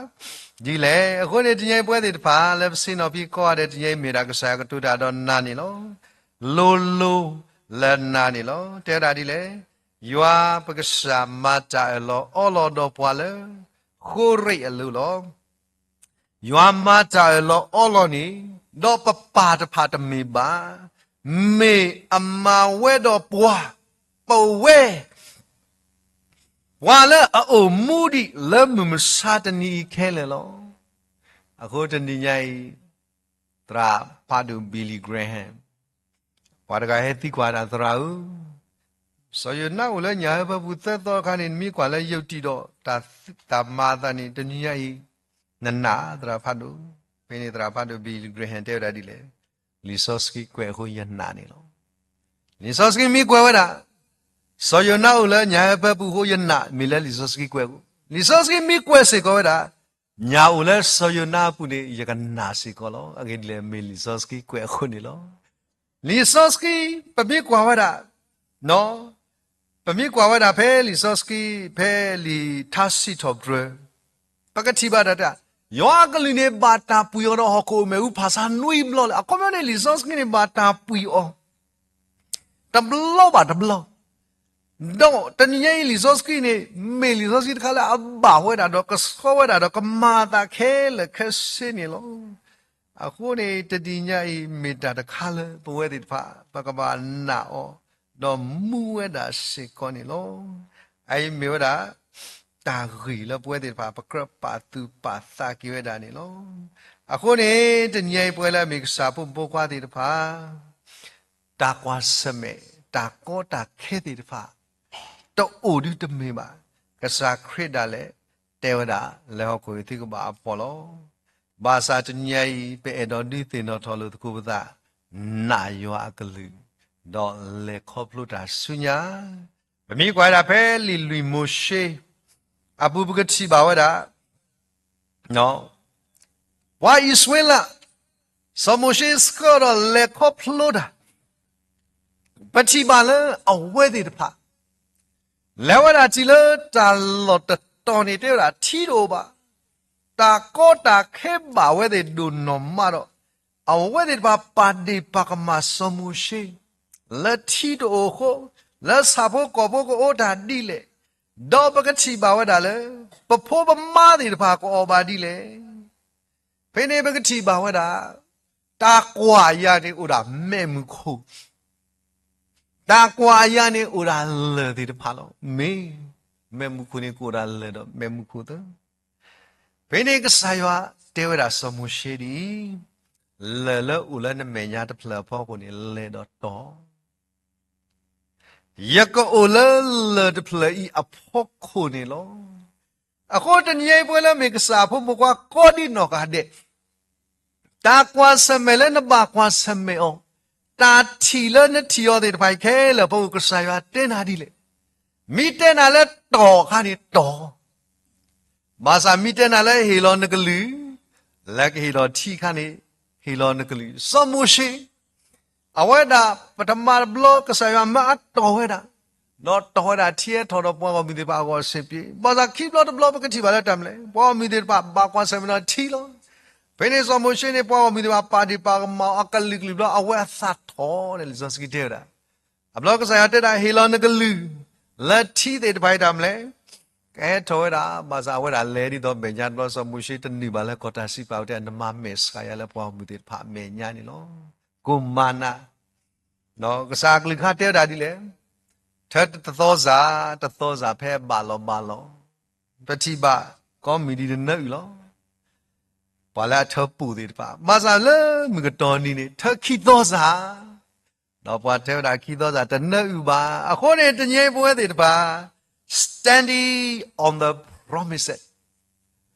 ဒ်လဲၣ်. အဃိန့ၣ် တနံၤအံၤပဝဲသ့ၣ်တဖၣ် လၢပဆ့ၣ်နီၤဖံးကိးဂၤဒဲး တနံၤအံၤမ့ၢ်ဒၣ် ကစၢ်ယွၤကတိၤတၢ်ဒီးနၤန့ၣ်လီၤ. လိၤလိၤလၢနၤန့ၣ်လီၤ. တဲဝဲဒၣ်ဒ်လဲၣ်, ယွၤပကစၢ်မၤတၢ်အၢၣ်လီၤအီလီၤဒီးပှၤလၢ ဃိရ့းအလိၤလီၤ. ယွၤမၤတၢ်အၢၣ်လီၤအီလီၤန့ၣ် ဒီးပပၢ်တဖၣ်တမ့ၢ်ဘၣ်, မ့ၢ်အမၤဝဲဒီးပှၤ, ပဝဲ ပှၤလၢအအိၣ်မူဒံးလၢမုၢ်မဆါတနံၤအံၤခဲလၢာ်လီၤ. အဃိတနံၤညါအံၤ သရၣ်ဖးဒိၣ် Billy Graham ပှၤတဂၤဟဲသံကွၢ်ဒၣ်သရၣ်ဧၢ, စီၤယိၤနါအိၣ်လၢညၣ်ဟၢဖၢပူၤသၢသီအခါန့ၣ် နမ့ၢ်ကွၢ်လၢယိာ်တံၢ်ဒီးတၢ်မၤအသးန့ၣ် တနံၤညါအံၤ နနာ်သရၣ်ဖးဒိၣ်. ဖဲန့ၣ်သရၣ်ဖးဒိၣ် Billy Graham တဲဝဲဒၣ်ဒ်လဲၣ်, လံာ်စီဆှံကွဲးအဃိယနာ်န့ၣ်လီၤ. လံာ်စီဆှံမ့ၢ်ကွဲးဝဲဒၣ် စီၤယိၤနါအိၣ်လၢညၣ်ဟၢဖၢပူၤအဃိယနာ် မ့ၢ်လၢလံာ်စီဆှံကွဲးအဃိ, လံာ်စီဆှံမ့ၢ်ကွဲးစ့ၢ်ကီးဝဲဒၣ် ညၣ်အိၣ်လၢစီၤယိၤနါအပူၤန့ၣ် ယကနာ်စ့ၢ်ကီးလီၤ. အဂ့ၢ်ဒ်လဲၣ် မ့ၢ်လံာ်စီဆှံကွဲးအဃိန့ၣ်လီၤ. လံာ်စီဆှံ ပမ့ၢ်ကွၢ်ဝဲဒၣ် ပမ့ၢ်ကွၢ်ဝဲဒၣ်ဖဲလံာ်စီဆှံ ဖဲလံာ်ထါစံးထီၣ်ပတြၢၤ ပကထံၣ်ဘၣ်ဒၣ်တၢ် ယွၤအကလုၢ်န့ၣ် ဘၣ်တၢ်ပှံၢ်အီၤဒီးဟီၣ်ခိၣ်အမဲာ်အူဖးဆါနွံဘျီလၢ အခီပညီန့ၣ် လံာ်စီဆှံန့ၣ် ဘၣ်တၢ်ပှံၢ်အီၤ တဘျီဘၣ်တဘျီ, ဒီးတနံၤညါအံၤ လံာ်စီဆှံန့ၣ် မ့ၢ်လံာ်စီဆှံတခါလၢအဘၣ်ဝဲဒၣ်ဒီးကဆှီဝဲဒၣ်ဒီးကမၤအသးခဲလၢာ်ခဲဆ့န့ၣ်လီၤ. အဃိန့ၣ် တနံၤညါအံၤ မ့ၢ်တၢ်တခါလၢပဝဲသ့ၣ်တဖၣ် ပကဘၣ်နာ်အီၤ ဒီးမူဝဲဒၣ်စ့ၢ်ကီးန့ၣ်လီၤ. အအံၤမ့ၢ်ဝဲဒၣ် တၢ်ဂ့ၢ်လၢပဝဲသ့ၣ်တဖၣ် ပကြၢးပာ်သူၣ်ပာ်သးက့ၤဝဲဒၣ်န့ၣ်လီၤ. အဃိန့ၣ် တနံၤညါအံၤ ပဝဲလၢအမ့ၢ်ကစၢ်ဖိမုၣ်ဖိခွါသ့ၣ်တဖၣ် တၢ်ကွၢ်ဆၢၣ်မဲာ် တၢ်ကီတၢ်ခဲသ့ၣ်တဖၣ် တအိၣ်ဒုတမ့ၢ်ဘၣ်. ကစၢ်ခရံာ်ဒၣ်လဲာ် တဲဝဲဒၣ်လၢဟီၣ်ခိၣ်အံၤသုကဘၣ်အဖှီၣ်လီၤ. ဘၣ်ဆၣ်တနံၤညါအံၤ ပအဲၣ်ဒိးဒုးသ့ၣ်နီၣ်ထီၣ်လိာ်သကိးပသး နာ်ယွၤအကလုၢ် ဒီးလဲၤခီဖျိတၢ်ဆူညါ, ပမ့ၢ်ကွၢ်ဒၣ်ဖဲလံာ်လွံၢ်မိၤၡ့ အပူၤပကထံၣ်ဘၣ်ဝဲဒၣ် ပှၤအံၣ်စရ့လး စီၤမိၤၡ့ဆှၢဒီးလဲၤခီဖျိတၢ်, ပထံၣ်ဘၣ်လၢအဝဲသ့ၣ်တဖၣ် လဲၤဝဲဒၣ်တုၤလၢတၢ်လီၢ်တတီၤန့ၣ် တဲဝဲဒၣ်ထံတအိၣ်ဘၣ်, တၢ်ကီတၢ်ခဲဘၣ်ဝဲသ့ၣ်ဒိၣ်နီၢ်မးဒီး အဝဲသ့ၣ်တဖၣ်ပာ်ဒ့ၣ်ပာ်ကမၣ်စီၤမိၤၡ့ လၢထံတအိၣ်အဃိ, လၢဆၣ်ဖိကီၢ်ဖိကအိၣ်တၢ်ဒ်လဲၣ်, ဒီးပကထံၣ်ဘၣ်ဝဲဒၣ်လၢ ပဖိပမါသ့ၣ်တဖၣ်ကအီၣ်ဘၣ်ဒ်လဲၣ်. ဖဲန့ၣ်ပကထံၣ်ဘၣ်ဝဲဒၣ် တၢ်ကွၢ်အယၤန့ၣ်အိၣ်ဒၣ်မဲးမုၢ်ခိၣ်, တၢ်ကွၢ်အယၤန့ၣ်အိၣ်ဒၣ်လၢၢ်သ့ၣ်တဖၣ်လီၤ. မ့ၢ် မဲးမုၢ်ခိၣ်န့ၣ်ကအိၣ်ဒၣ်လၢၢ်ဒီးမဲးမုၢ်ခိၣ်သၢ. ဖဲန့ၣ်ကစၢ်ယွၤတဲဝဲဒၣ်စီၤမိၤၡ့ဒ်အံၤ, လၢၢ်လၢအိၣ်လၢနမဲာ်ညါတဖျၢၣ်အဖီခိၣ်န့ၣ် လဲၤဒီးတီၤ ယကအိၣ်လၢလၢၢ်တဖျၢၣ်အံၤအဖီခိၣ်န့ၣ်လီၤ. အဃိတနံၤအံၤ ပဝဲလၢမ့ၢ်ကစၢ်ဖိမုၣ်ဖိခွါကိးဒံနီၢ်ဂၤဒဲး, တၢ်ကွၢ်ဆၢၣ်မဲာ်လၢနဘၣ်ကွၢ်ဆၢၣ်မဲာ်အီၤ, တၢ်ထံၣ်လၢနထံၣ်အီၤသ့ၣ်တဖၣ်အံၤခဲလၢာ်အဖီခိၣ် ကစၢ်ယွၤတဲနၤဒ်လဲၣ်. မ့ၢ်တဲနၤလၢတီၤအခါန့ၣ်တီၤ, ဘၣ်ဆၣ်မ့ၢ်တဲနၤလၢဟ့ၣ်လီၤနကလုၢ်, လၢကဟ့ၣ်လီၤထံအခါန့ၣ် ဟ့ၣ်လီၤနကလုၢ်. စီၤမိၤၡ့ အဝဲဒၣ်ပထမတဘျီ ကစၢ်ယွၤမၢအတီၢ်ဝဲဒၣ်, ဒီးတီၢ်ဝဲဒၣ်ထံဟဲထီၣ်ဒီးပှၤဂီၢ်မုၢ်သ့ၣ်တဖၣ်အဂီၢ်အဆင်ပြေ, ဘၣ်ဆၣ်ခံဘျီတဘျီပကထံၣ်ဘၣ်လၢတၢ်မနုၤလဲၣ်, ပှၤဂီၢ်မုၢ်သ့ၣ်တဖၣ်ဘၣ်ကွၢ်ဆၢၣ်မဲာ်ဒီးထံလီၤ. ဖဲန့ၣ်စီၤမိၤၡ့န့ၣ် ပှၤဂီၢ်မုၢ်သ့ၣ်တဖၣ်ပာ်ဒ့ၣ်ပာ်ကမၣ်အီၤအကလုာ်ကလုာ်ဘျီ အဝဲအသးထီၣ်န့ၣ် လံာ်စီဆှံတဲဝဲဒၣ်. အဘျီကစၢ်ယွၤတဲဒၣ် ဟ့ၣ်လီၤနကလုၢ် လၢထံသ့ၣ်တဖၣ်အံၤတၢ်မနုၤလဲၣ်, ကဟဲထီၣ်ဝဲဒၣ်, ဘၣ်ဆၣ်အဝဲဒၣ်လဲၤဒ်သိးမဲာ်ညါတဘျီ စီၤမိၤၡ့တနုာ်ဘၣ်လၢကီၢ်တၢ်စံးပာ်ဝဲတဲ နမၤမဲာ်ဆှးယၤလၢပှၤဂီၢ်မုၢ်သ့ၣ်တဖၣ်အမဲာ်ညါန့ၣ်လီၤ. ကိၣ်မၤနၤ ကစၢ်အကလုၢ်ကထါတဲဝဲဒၣ်ဒ်လဲၣ်, ထၢတသီစၢ်, တသီစၢ်ဖဲဘၣ်လီၤဘၣ်လီၤ, ပထံၣ်ဘၣ် ကိးမုၢ်နံၤတနၢအုၣ်လီၤ. ပှၤလၢအထၢပူၣ်သ့ၣ်တဖၣ် ဘၣ်ဆၣ်လၢမုၢ်ကတီၤနံၤန့ၣ် ထၢခံသီစၢ်, ဒီးပှၤတဲဝဲဒၣ်ခံသီစၢ်တနၢအုၣ်ဘၣ်. အဃိန့ၣ် တနံၤအံၤပဝဲသ့ၣ်တဖၣ် standing on the promises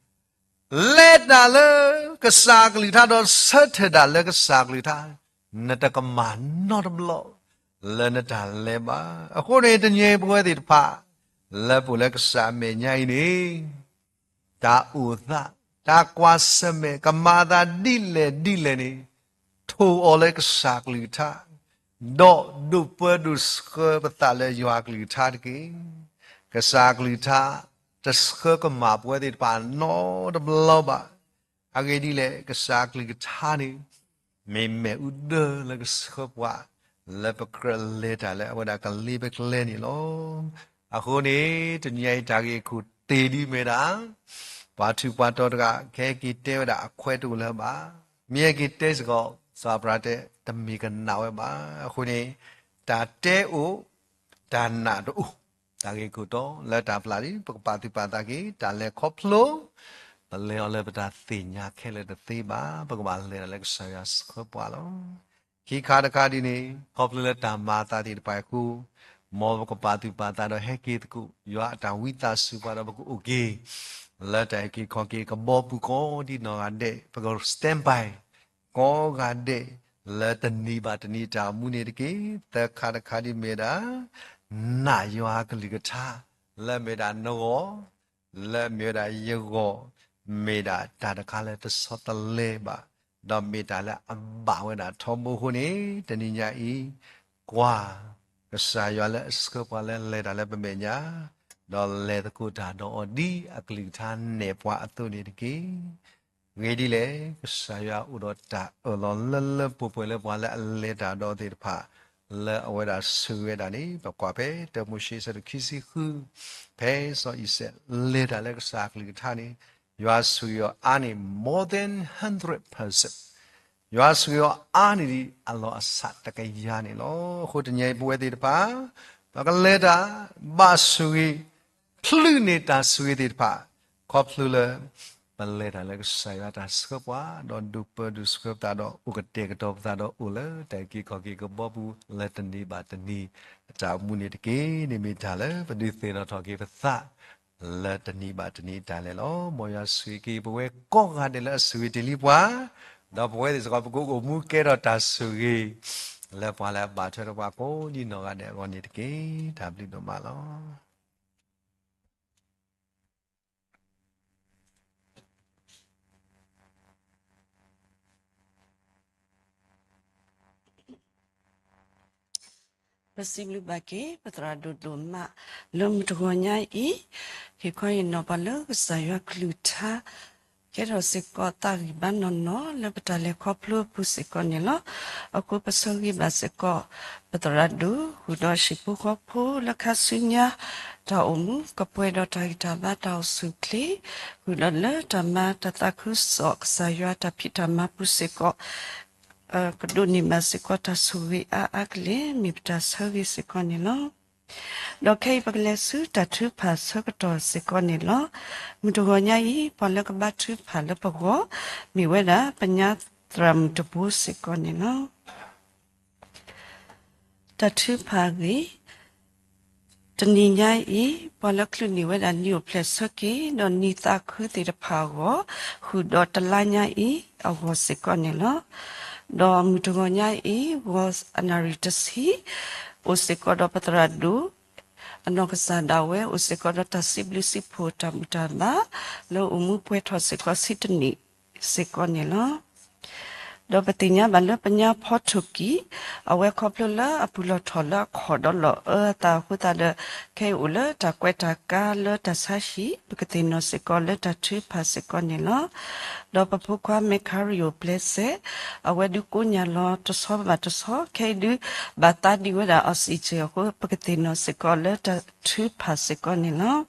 လဲၤတၢ်လၢကစၢ်အကလုၢ်ကထါ ဒီးဆၢထၢၣ်ဒၣ်လၢကစၢ်အကလုၢ်ကထါ, နတကမၣ်နီတဘျီလၢနတၢ်လဲၤဘၣ်. အဃိန့ၣ် တနံၤအံၤပဝဲသ့ၣ်တဖၣ် လၢပအိၣ်လၢကစၢ်အမဲာ်ညါအံၤန့ၣ် တၢ်အိၣ်သး, တၢ်ကွၢ်ဆၢၣ်မဲာ် ကမၤအသးဒ်လဲၣ်ဒ်လဲၣ်န့ၣ် ထိၣ်အီၤလၢကစၢ်အကလုၢ်ကထါ, ဒီးဒိးပၢဒိးဆှၢပသးလၢယွၤအကလုၢ်ကထါတက့ၢ်. ကစၢ်အကလုၢ်ကထါ တဆှၢကမၣ်ပဝဲသ့ၣ်တဖၣ်နီတဘျီဘၣ်. အဂ့ၢ်ဒ်လဲၣ် ကစၢ်အကလုၢ်ကထါန့ၣ် မ့ၢ်မ့ၣ်အူဒၢလၢကဆှၢပှၤ လၢပကြၢးလဲၤတၢ်လၢအဝဲဒၣ်ကလ့ပကျဲန့ၣ်လီၤ. အဃိန့ၣ် တနံၤအံၤတၢ်ဂ့ၢ်ခိၣ်သ့ၣ်ဒ်မ့ၢ်ဒၣ် ပှၤထူးပှၤတီၤတဂၤ ကဟဲက့ၤတဲဝဲဒၣ်အခွဲးတအိၣ်လၢၤဘၣ်. မ့ၢ်ဟဲက့ၤတဲစ့ၢ်ကီး စီၤအၤဘြၤဟၣ်တဲ တမ့ၢ်ကနၣ်ဝဲဘၣ်. အဃိန့ၣ် တၢ်တဲအိၣ် တၢ်နာ်တအိၣ်, တၢ်ဂ့ၢ်ခိၣ်တီလၢတၢ်ပျၢ်လံ ပကပာ်သူၣ်ပာ်သးက့ၤ တၢ်လဲၤခီဖျိ ပလဲၤအီၤလၢပတၢ်သ့ၣ်ညါခဲလၢာ်တသ့ဘၣ်. ပကဘၣ်လဲၤတၢ်လၢကစၢ်ယွၤဆှၢပှၤလီၤ. ခံခါတခါဒ်န့ၣ် ခီဖျိလၢတၢ်မၤအသးသ့ၣ်တဖၣ်အဃိ, မ်ပကပာ်သူၣ်ပာ်သးဒီးဟဲက့ၤသကိး ယွၤအတၢ်ဝံသးစူၤပှၤဒီးပကအိၣ်က့ၤ လၢတၢ်အုၣ်က့ၤခီၣ်က့ၤကဘီပူၤကိးဒ်နီၢ်ဂၤဒဲး, ပက stand by ကိးဂၤဒဲး လၢတနံၤဘၣ်တနံၤတၢ်အိၣ်မူန့ၣ်တက့ၢ်. သၢခါတခါဒ်မ့ၢ်ဝဲဒၣ် နာ်ယွၤအကလုၢ်ကထါ လၢမ့ၢ်ဒၣ်နဂီၢ် လၢမ့ၢ်ဝဲဒၣ်ယဂီၢ် မ့ၢ်ဒၣ်တၢ်တခါလၢတဆီတလဲဘၣ်, ဒီးမ့ၢ်တၢ်လၢအဘၣ်ဝဲဒၣ်ထီဘိအဃိန့ၣ် တနံၤညါအံၤ ကွၢ် ကစၢ်ယွၤလၢအဆှၢပှၤလၢလဲၤတၢ်လၢပမဲာ်ညါ, ဒီးလဲၤသကိးတၢ်ဒီးအီၤဒ်အကလုၢ်ကထါနဲၣ်ပှၤအသိးန့ၣ်တက့ၢ်. ဂ့ၤဒ်လဲၣ်, ကစၢ်ယွၤအိၣ်ဒီးတၢ်အၢၣ်လီၤလၢလၢပှဲၤပှဲၤလၢပှၤလၢအလဲၤတၢ်ဒီးသ့ၣ်တဖၣ် လၢအဝဲဒၣ်ဆိၣ်ဂ့ၤဝဲဒၣ်န့ၣ် ပကွၢ်ဖဲ တၢမိၤၡ့ အဆၢဒိၣ်ခံဆံဃု, ဖဲစီၤအံၤစဲး လဲၤတၢ်လၢကစၢ်အကလုၢ်ကထါန့ၣ် ယွၤဆိၣ်ဂ့ၤအီၤအါန့ၢ် more than hundred percent, ယွၤဆိၣ်ဂ့ၤအီၤအါန့ၢ်ဒံးအလီၢ်အဆးတကယၤန့ၣ်လီၤ. အဃိတနံၤအံၤပဝဲသ့ၣ်တဖၣ် ပကလဲၤတၢ် ဘၣ်ဆိၣ်ဂ့ၤ ချုးန့ၢ်တၢ်ဆိၣ်ဂ့ၤသ့ၣ်တဖၣ် ခီဖျိလၢ ပလဲၤတၢ်လၢကစၢ်ယွၤအတၢ်ဆှၢပှၤ ဒီးဒိးပၢဒိးဆှၢပသးဒီး အိၣ်ကတဲာ်ကတီၤပသးဒီးအိၣ်လၢတၢ်အုၣ်က့ၤခီၣ်က့ၤကဘီပူၤ လၢတနံၤဘၣ်တနံၤ အတၢ်အိၣ်မူန့ၣ်တက့ၢ်. န့ၣ်မ့ၢ်တၢ်လၢပဒုးသ့ၣ်နီၣ်ထီၣ်က့ၤပသး လၢတနံၤဘၣ်တနံၤအတၢ်လဲၤလီၤ. မ်ယွၤဆိၣ်ဂ့ၤက့ၤပဝဲကိးဂၤဒဲးလၢအဆိၣ်ဂ့ၤတ့ၢ်လံပှၤ, ဒီးပဝဲသ့ၣ်စ့ၢ်ကီးပကအိၣ်မူကဲထီၣ်တၢ်ဆိၣ်ဂ့ၤ လၢပှၤလၢအဘၣ်ထွဲဒီးပှၤကိးဒ်နီၢ်ဂၤဒဲးအဂီၢ်န့ၣ်တက့ၢ်. တၢ်ဘျုးဒိၣ်မးလီၤ. ပစံးဘျုးဘၣ်က့ၤ ပသရၣ်ဒိၣ်ဒိၣ်မး လၢမုၢ်တဂီၤညါအံၤ ဟ့ၣ်ခီဟ့ၣ်နီၤပှၤလၢကစၢ်ယွၤကလုၢ်ကထါ ကဲထီၣ်စ့ၢ်ကီးသးဂံၢ်ဘါနီၢ်နီၢ် လၢပတၢ်လဲၤခီဖျိအပူၤစ့ၢ်ကီးန့ၣ်လီၤ. အဃိပဆၢဂ့ၤဘၣ်စ့ၢ်ကီး ပသရၣ်ဒိၣ် ဃုာ်ဒီးဟံၣ်ဖိဃီဖိလၢခါဆူညါ တၢ်အိၣ်မူကပှဲၤဒီးတၢ်ဂံၢ်တၢ်ဘါတၢ်အိၣ်ဆူၣ်အိၣ်ချ့ ဃုာ်ဒီးလၢတၢ်မၤတၢ်သးခုကစီၣ် ကစၢ်ယွၤတၢ်ဖံးတၢ်မၤပူၤစ့ၢ်ကီး ကဒိးန့ၢ်ဘၣ်စ့ၢ်ကီးတၢ်ဆိၣ်ဂ့ၤအါအါကလဲာ် မ့ၢ်ပတၢ်ဆၢဂ့ၤစ့ၢ်ကီးန့ၣ်လီၤ. ဒီးခဲအံၤပကလဲၤဆူတၢ်ထုကဖၣ်ဆၢကတီၢ်စ့ၢ်ကီးန့ၣ်လီၤ. မုၢ်တဂီၤညါအံၤ ပှၤလၢကဘါထုကဖၣ်လၢပဂီၢ် မ့ၢ်ဝဲဒၣ်ပညါသရၣ်မုၣ်တဘိစ့ၢ်ကီးန့ၣ်လီၤ. တၢ်ထုကဖၣ်အဂ့ၢ် တနံၤညါအံၤ ပှၤလၢကချုးန့ၢ်ဝဲဒၣ်နံၣ်အိၣ်ဖျဲၣ်ဆၢက့ၤ ဒီးနံၣ်သးခုသ့ၣ်တဖၣ်အဂီၢ် ဃုာ်ဒီးတလါညါအံၤအဂီၢ်စ့ၢ်ကီးန့ၣ်လီၤ. ဒီးမုၢ်တဂီၤညါအံၤ ဂီၤအနၣ်ရံၣ်တဆံ အိၣ်စ့ၢ်ကီးဒီးပသရၣ်ဒိၣ် အနီၢ်ကစၢ်ဒၣ်ဝဲ အိၣ်စ့ၢ်ကီးဒီးတၢ်စံးဘျုးစံးဖှိၣ်တၢ်ဘူၣ်တၢ်ဘါ လၢအိၣ်မူပှဲၤထီၣ်စ့ၢ်ကီးဆံတနံၣ်စ့ၢ်ကီးန့ၣ်လီၤ. ဒီးပသ့ၣ်ညါဘၣ်လၢပညါဖီထိၣ်ကံၢ် အဝဲခီဖျိလၢအပူၤလီၢ်ထီၣ်လၢအခီၣ်ဒီးလီၤအၢအသးအဃိသတးဒီး ခဲအံၤအိၣ်လၢတၢ်ကွဲးတၢ်ကါလၢတၢ်ဆါဟံၣ် ပကသ့ၣ်နီၣ်စ့ၢ်ကီးလၢတၢ်ထုကဖၣ်စ့ၢ်ကီးန့ၣ်လီၤ. ဒီးပဖိခွါမဲၢ်ခါရံၣ်အိၣ်ပျဲစဲး အဝဲဒုးကိးညၣ်လီၤတဆီဘၣ်တဆီ ခဲအံၤဒုး ဘၣ်သးဒံးဝဲဒၣ် oxygen အဃိ ပကသ့ၣ်နီၣ်စ့ၢ်ကီးလၢတၢ်ထုကဖၣ်စ့ၢ်ကီးန့ၣ်လီၤ.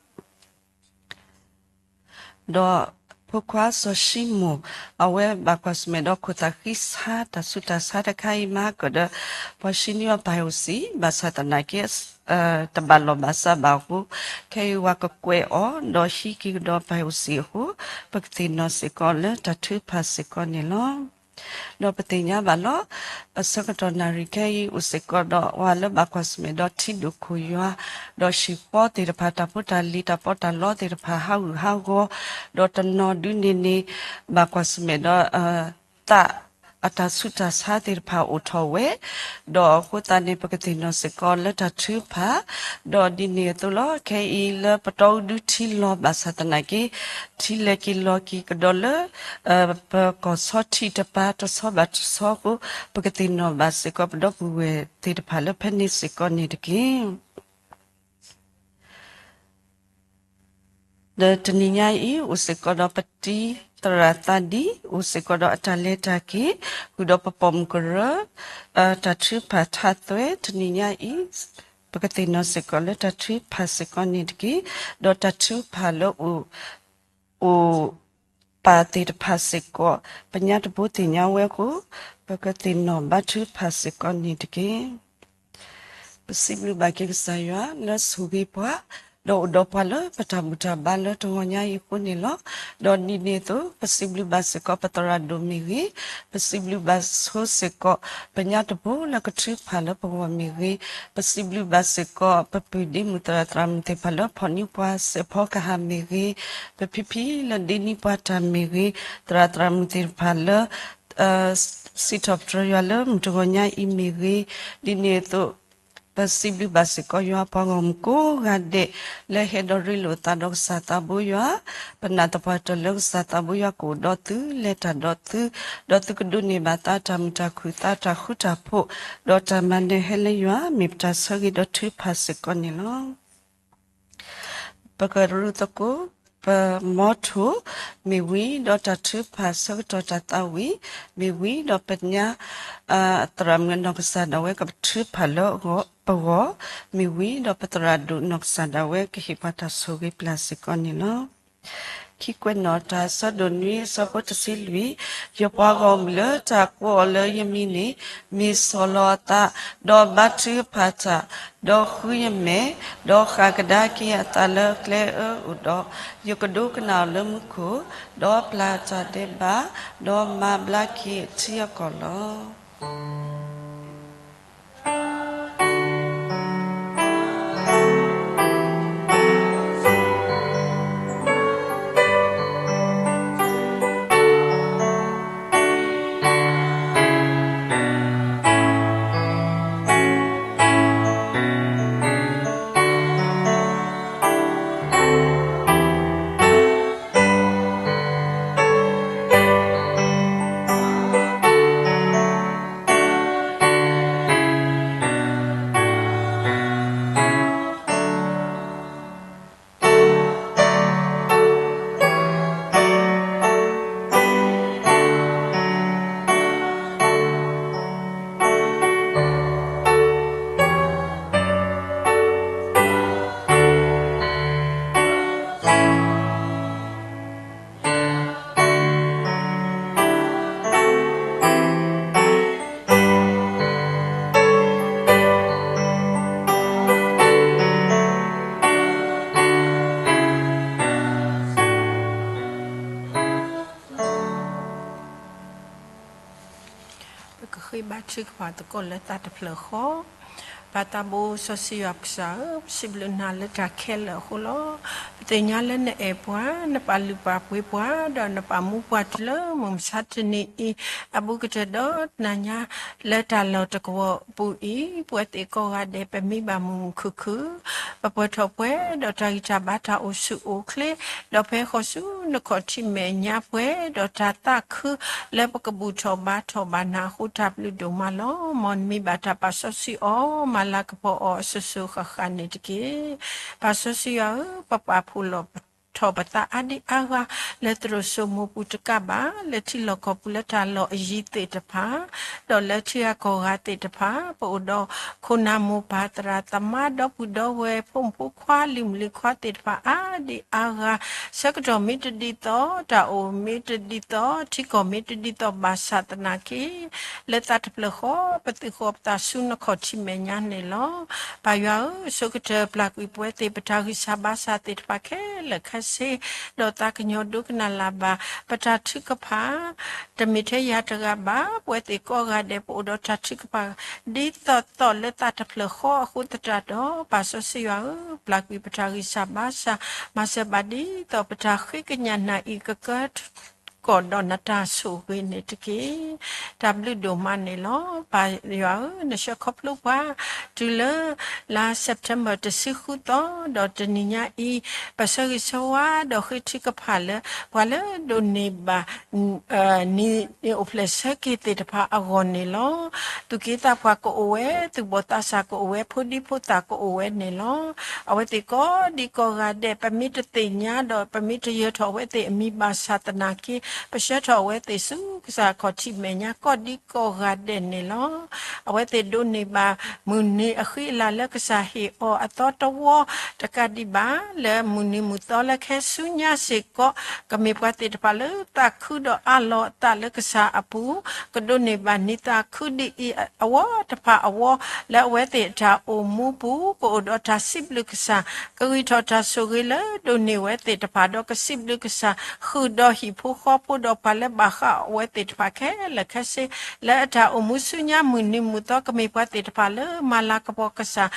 ဒီးဖိခွါစီၤၡံမိၣ် အဝဲဘၣ်ကွၢ်ဆၢၣ်မဲာ်ဒီးခိၣ်သၣ်ဃံဆါတၢ်ဆူးတၢ်ဆါတခါအံၤ မၤဟါကၢၣ်ဒီး ပှၤဟံးန့ၢ်အီၤ biopsy ဘၣ်ဆၣ်သနာ်က့ တဘၣ်လီၢ်ဘၣ်စးဘၣ်အဃိ ခဲအံၤဝဲကကွဲးအီၤ ဒီးဟံးက့ၤကဒီး biopsy အဃိ ပကသ့ၣ်နီၣ်စ့ၢ်ကီးလၢတၢ်ထုကဖၣ်စ့ၢ်ကီးန့ၣ်လီၤ. ဒီးပသ့ၣ်ညါဘၣ်လီၤ. အဆၢကတီၢ်နၣ်ရံၣ်ခဲအံၤ အိၣ်စ့ၢ်ကီးဒီးပှၤလၢဘၣ်ကွၢ်ဆၢၣ်မဲာ်ဒီးထံဒိၣ်ခိၣ်ယွၤ, ဒီးဟံၣ်ဃီသ့ၣ်တဖၣ် တၢ်ဖိတၢ်လံၤ တၢ်ပီးတၢ်လီသ့ၣ်တဖၣ် ဟးဂူာ်ဟးဂီၤ, ဒီးတနီၤဒုးန့ၣ်န့ၣ် ဘၣ်ကွၢ်ဆၢၣ်မဲာ်ဒီး သးအတၢ်ဆူးတၢ်ဆါသ့ၣ်တဖၣ်အိၣ်ထီၣ်ဝဲ, ဒီးအဃိသတးန့ၣ် ပကသ့ၣ်နီၣ်စ့ၢ်ကီးလၢတၢ်ထုကဖၣ်, ဒီးဒ်န့ၣ်အသိးလီၤ. ခဲအံၤလၢပတီၢ်အူဒုထံလီၤဘၣ်ဆၣ်သနာ်က့ ထံလဲၤက့ၤလီၤက့ၤကဒီးလၢ ပကီၢ်ဆီထံးတပၤတဆီဘၣ်တဆီအဃိ ပကသ့ၣ်နီၣ်ဘၣ်စ့ၢ်ကီးပဒီပုၢ်ဝဲၢ်သ့ၣ်တဖၣ်လၢဖဲန့ၣ်စ့ၢ်ကီးန့ၣ်တက့ၢ်. ဒီးတနံၤညါအံၤ အိၣ်စ့ၢ်ကီးဒီးပတံၤသရၣ်သးဒံ, အိၣ်စ့ၢ်ကီးဒီးအတၢ်လဲၤတၢ်က့ၤ, ဃုာ်ဒီးပပိာ်မုၣ်ကရၢ, တၢ်ထုကဖၣ်ထးသွဲ တနံၤညါအံၤ ပကသ့ၣ်နီၣ်စ့ၢ်ကီးလၢတၢ်ထုကဖၣ်စ့ၢ်ကီးန့ၣ်တက့ၢ်. ဒီးတၢ်ထုကဖၣ်လၢအိၣ် အိၣ်ပာ်သ့ၣ်တဖၣ်စ့ၢ်ကီး ပညါတဘိသ့ၣ်ညါဝဲအဃိ ပကသ့ၣ်နီၣ်ဘါထုကဖၣ်စ့ၢ်ကီးန့ၣ်တက့ၢ်. ပစံးဘျုးဘၣ်က့ၤကစၢ်ယွၤလၢဆိၣ်ဂ့ၤပှၤ ဒီးအိၣ်ဒီးပှၤလၢပတၢ်ဘူၣ်တၢ်ဘါလၢတဂီၤညါအံၤအဃိန့ၣ်လီၤ. ဒီးဒ်န့ၣ်အသိး ပစံးဘျုးဘၣ်စ့ၢ်ကီးပသရၣ်ဒိၣ်မ့ၢ်ဂ့ၤ, ပစံးဘျုးဘၣ်ဆိစ့ၢ်ကီး ပညါတဘိလၢကထုကဖၣ်လၢပဂီၢ်မ့ၢ်ဂ့ၤ, ပစံးဘျုးဘၣ်စ့ၢ်ကီး ပပုၢ်ဒ့မုၣ်သရၣ်သရၣ်မုၣ်သ့ၣ်တဖၣ်လၢဖီၣ်န့ၢ်ပှၤစဲးဖီကဟၣ်မ့ၢ်ဂ့ၤ, ပဖံဖံလၢဒ့န့ၢ်ပှၤတၢ်မ့ၢ်ဂ့ၤ, သရၣ်သရၣ်မုၣ်သ့ၣ်တဖၣ်လၢ စံးထီၣ်ပတြၢၤယွၤလၢမုၢ်တဂီၤညါအံၤမ့ၢ်ဂ့ၤ, ဒ်န့ၣ်အသိး ပစံးဘျုးဘၣ်စ့ၢ်ကီးယွၤပှၤဂီၢ်မုၢ်ကိးဂၤဒဲး လၢဟဲဒီးရ့လိာ်သးဒီးကစၢ်သးဘိယွၤ, ပနာ်သပှၢ်တၢၢ်လၢကစၢ်သးဘိယွၤကအိၣ်ဒီးသု လဲၤတၢ်ဒီးသု, ဒီးသုကဒိးန့ၢ်ဘၣ်သးတၢ်မုာ်တၢ်ခုၣ်သးတၢ်ဃူတၢ်ဖိး, ဒီးတၢ်မၤနၢၤဟဲလၢယွၤ မ့ၢ်ပတၢ်ဆၢဂ့ၤဒီးထုကဖၣ်စ့ၢ်ကီးန့ၣ်လီၤ. ပကရူၢ်သကိး ပမီထိၣ် မ့ၢ်ဝံၤ ဒီးတၢ်ထုကဖၣ်ဆၢကတီၢ်တၢ်သးဝံၣ် မ့ၢ်ဝံၤ ဒီးပညါ သရၣ်မုၣ်အနီၢ်ကစၢ်ဒၣ်ဝဲကထုကဖၣ်လၢပဂီၢ် မ့ၢ်ဝံၤ ဒီးပသရၣ်ဒိၣ်နီၢ်ကစၢ်ဒၣ်ဝဲကဟ့ၣ်ပှၤတၢ်ဆိၣ်ဂ့ၤပျၢ်စ့ၢ်ကီးန့ၣ်လီၤ. ခံကွဲးနီၣ်တၢ် အဆၢဒိၣ်နွံ အဆၢဖိတဆံလွံၢ်, ယပှၤဂီၢ်မုၢ်လၢတၢ်ကိးအီၤလၢယမံၤန့ၣ် မ့ၢ်ဆီၣ်လီၤအသး, ဒီးဘါထုကဖၣ်တၢ်, ဒီးဃုယမဲာ်, ဒီးဃၣ်ကဒါက့ၤအသးလၢကျဲအၢအိၣ်ဒီး, ယကဒိကနၣ်အီၤလၢမူခိၣ်, ဒီးပျၢ်တၢ်ဒဲးဘး, ဒီးမၤဘျါက့ၤအထံအကီၢ်လီၤ. ပကဃ့ဘါထုကဖၣ်သကိးလၢသးတဖျၢၣ်ဃီ, ပၢ်သးဘိစီဆှံယွၤပကစၢ်ဧၢ, ပစံးဘျုးနၤလၢတၢ်ခဲလၢာ်အဃိလီၤ. ပသ့ၣ်ညါလၢနအဲၣ်ပှၤ, နပာ်လုၢ်ပာ်ပှ့ၤပှၤ, ဒီးနပာ်မူပှၤတုၤလၢမုၢ်မဆါတနံၤအံၤ အဘူးကတၢၢ်ဒီးတနၤညါ လၢတၢ်လီၢ်တကဝီၤအပူၤအံၤ, ပဝဲသ့ၣ်ကိးဂၤဒဲး ပမံဘၣ်မုာ်မုာ်ခုၣ်ခုၣ်, ပပှဲၤထီၣ်ပှဲၤဒီးတၢ်ဂံၢ်တၢ်ဘါတၢ်အိၣ်ဆူၣ်အိၣ်ချ့, ဒီးဖဲဃီၤဆူနခီၣ်ထံးမဲာ်ညါပှဲၤဒီးတၢ်သးခု လၢပကဘူၣ်ထီၣ်ဘါထီၣ်ဘၣ်နၤအဃိ တၢ်ဘျုးဒိၣ်မးလီၤ. မ်နမံဘၣ်တၢ်ပာ်စီဆှံအီၤ မၤလၤကပီၤအီၤအစိၤစိၤဃၣ်ဃၣ်န့ၣ်တက့ၢ်. ပၢ်စီဆှံယွၤဧၢ, ပပာ်ဖှိၣ်လီၤထီၣ်ပသးအါဒံအါဂၤ လၢသရိာ်စိမိၤပူၤတကးဘၣ်, လၢထံလီၢ်ကီၢ်ပူၤလၢတၢ်လီၢ်အယံၤသ့ၣ်တဖၣ်, ဒီးလၢထံဂၤကီၢ်ဂၤသ့ၣ်တဖၣ်, ပအိၣ်ဒီးခိၣ်နၢ်မိၢ်ပၢ်သရၣ်သမါဒီပုၢ်ဒီဝဲၢ်ဖိမုၣ်ဖိခွါ လံၤမုၣ်လံၤခွါသ့ၣ်တဖၣ်အါဒံအါဂၤ, ဆၢကတီၢ်မ့ၢ်တဒ်သိး, တၢ်အိၣ်မ့ၢ်တဒ်သိး, ထံကီၢ်မ့ၢ်တဒ်သိးဘၣ်ဆၣ်သနာ်က့ လၢသးတဖျၢၣ်ဃီ ပသုးဃီၤပသးဆူနခီၣ်ထံးမဲာ်ညါန့ၣ်လီၤ. ပၢ်ယွၤဧၢ, ဆိကတၢၢ်ပျၢ်ကွံာ်ပဝဲသ့ၣ် ပတၢ်ဂံၢ်စၢ်ဘါစၢ်သ့ၣ်တဖၣ်ခဲလၢာ်ခဲဆ့, ဒီးသးကညီၤဒိကနၣ်လၢ်ဘၣ် ပတၢ်ထုကဖၣ်, တမ့ၢ်ထဲယၤတဂၤဘၣ်, ပဝဲသ့ၣ်ကိးဂၤဒဲး ပအိၣ်ဒီးတၢ်ထုကဖၣ် ဒ်သိးသိးလၢသးတဖျၢၣ်ဃီအဃိသတးဒီး, ပၢ်စီဆှံယွၤဧၢ, ပျၢ်ကွံာ်ပတၢ်ဂံၢ်စၢ်ဘါစၢ်, မၤစၢၤဘၣ်ဒ်သိးပတၢ်ဃ့ကညးနၤအံၤ ကကဲ ကီၢ်ဒီးနတၢ်ဆိၣ်ဂ့ၤန့ၣ်တက့ၢ်. တၢ်ဘျုးဒိၣ်မးန့ၣ်လီၤ. ပၢ်ယွၤဧၢ, နဆှၢခီဖျိပှၤ တုၤလၢ လါ September တဆံဃုသီ, ဒီးတနံၤညါအံၤ ပဆၢဂ့ၤဆၢဝါ ဒီးဃ့ထုကဖၣ်လၢ ပှၤလၢဒိးန့ၢ်ဘၣ် နံၤအိၣ်ဖျဲၣ်ဆၢက့ၤသ့ၣ်တဖၣ်အဂီၢ်န့ၣ်လီၤ. သူၣ်က့သးပှၢ်ကအိၣ်ဝဲ, သူၣ်ဘီၣ်သးစၢ်ကအိၣ်ဝဲ, ဖိဒံဖိသၣ်ကအိၣ်ဝဲန့ၣ်လီၤ. အဝဲသ့ၣ်ကိးဒံကိးဂၤဒဲး ပမ့ၢ်တသ့ၣ်ညါဒီး ပမ့ၢ်တယၢၤထီၣ်အဝဲသ့ၣ်အမံၤဘၣ်ဆၣ်သနာ်က့, ပဆှၢထီၣ်အဝဲသ့ၣ်ဆူကစၢ်အခီၣ်ထံးမဲာ်ညါ ကိးဒံကိးဂၤဒဲးန့ၣ်လီၤ. အဝဲသ့ၣ်ဒိးန့ၢ်ဘၣ်မုၢ်နံၤအဃံအလၤလၢကစၢ်ဟ့ၣ်အီၤအသီတဝီ တကးဒံးဘၣ် လၢမုၢ်နံၤမုၢ်သီလၢကဟဲဆူညါစ့ၢ်ကီး ကမ့ၢ်ပှၤသ့ၣ်တဖၣ်လၢသးခုဒီးအးလီၤအသးလၢကစၢ်အပူၤ, ကဒိးန့ၢ်ဘၣ်နံၤသးခုဒ်အံၤအဝီတဖၣ်အဝီ, လၢအဝဲသ့ၣ်အတၢ်အိၣ်မူပူၤ ကအိၣ်ဒီးတၢ်စံးဘျုးကစၢ်, ကဂံၢ်ထီၣ်တၢ်ဆိၣ်ဂ့ၤလၢဒိးန့ၢ်ဝဲသ့ၣ်တဖၣ်ဒီးကစံးဘျုးကစၢ်, ဃုာ်ဒီးဟံၣ်ဖိဃီဖိဒီးပှၤလၢဘၣ်ဃးအဝဲသ့ၣ်တဖၣ်ခဲလၢာ်ခဲဆ့, လၢအတၢ်အိၣ်မူဆူညါမုၢ်နံၤမုၢ်သီ ကမ့ၢ်ပှၤသ့ၣ်တဖၣ်လၢမၤလၤကပီၤကစၢ်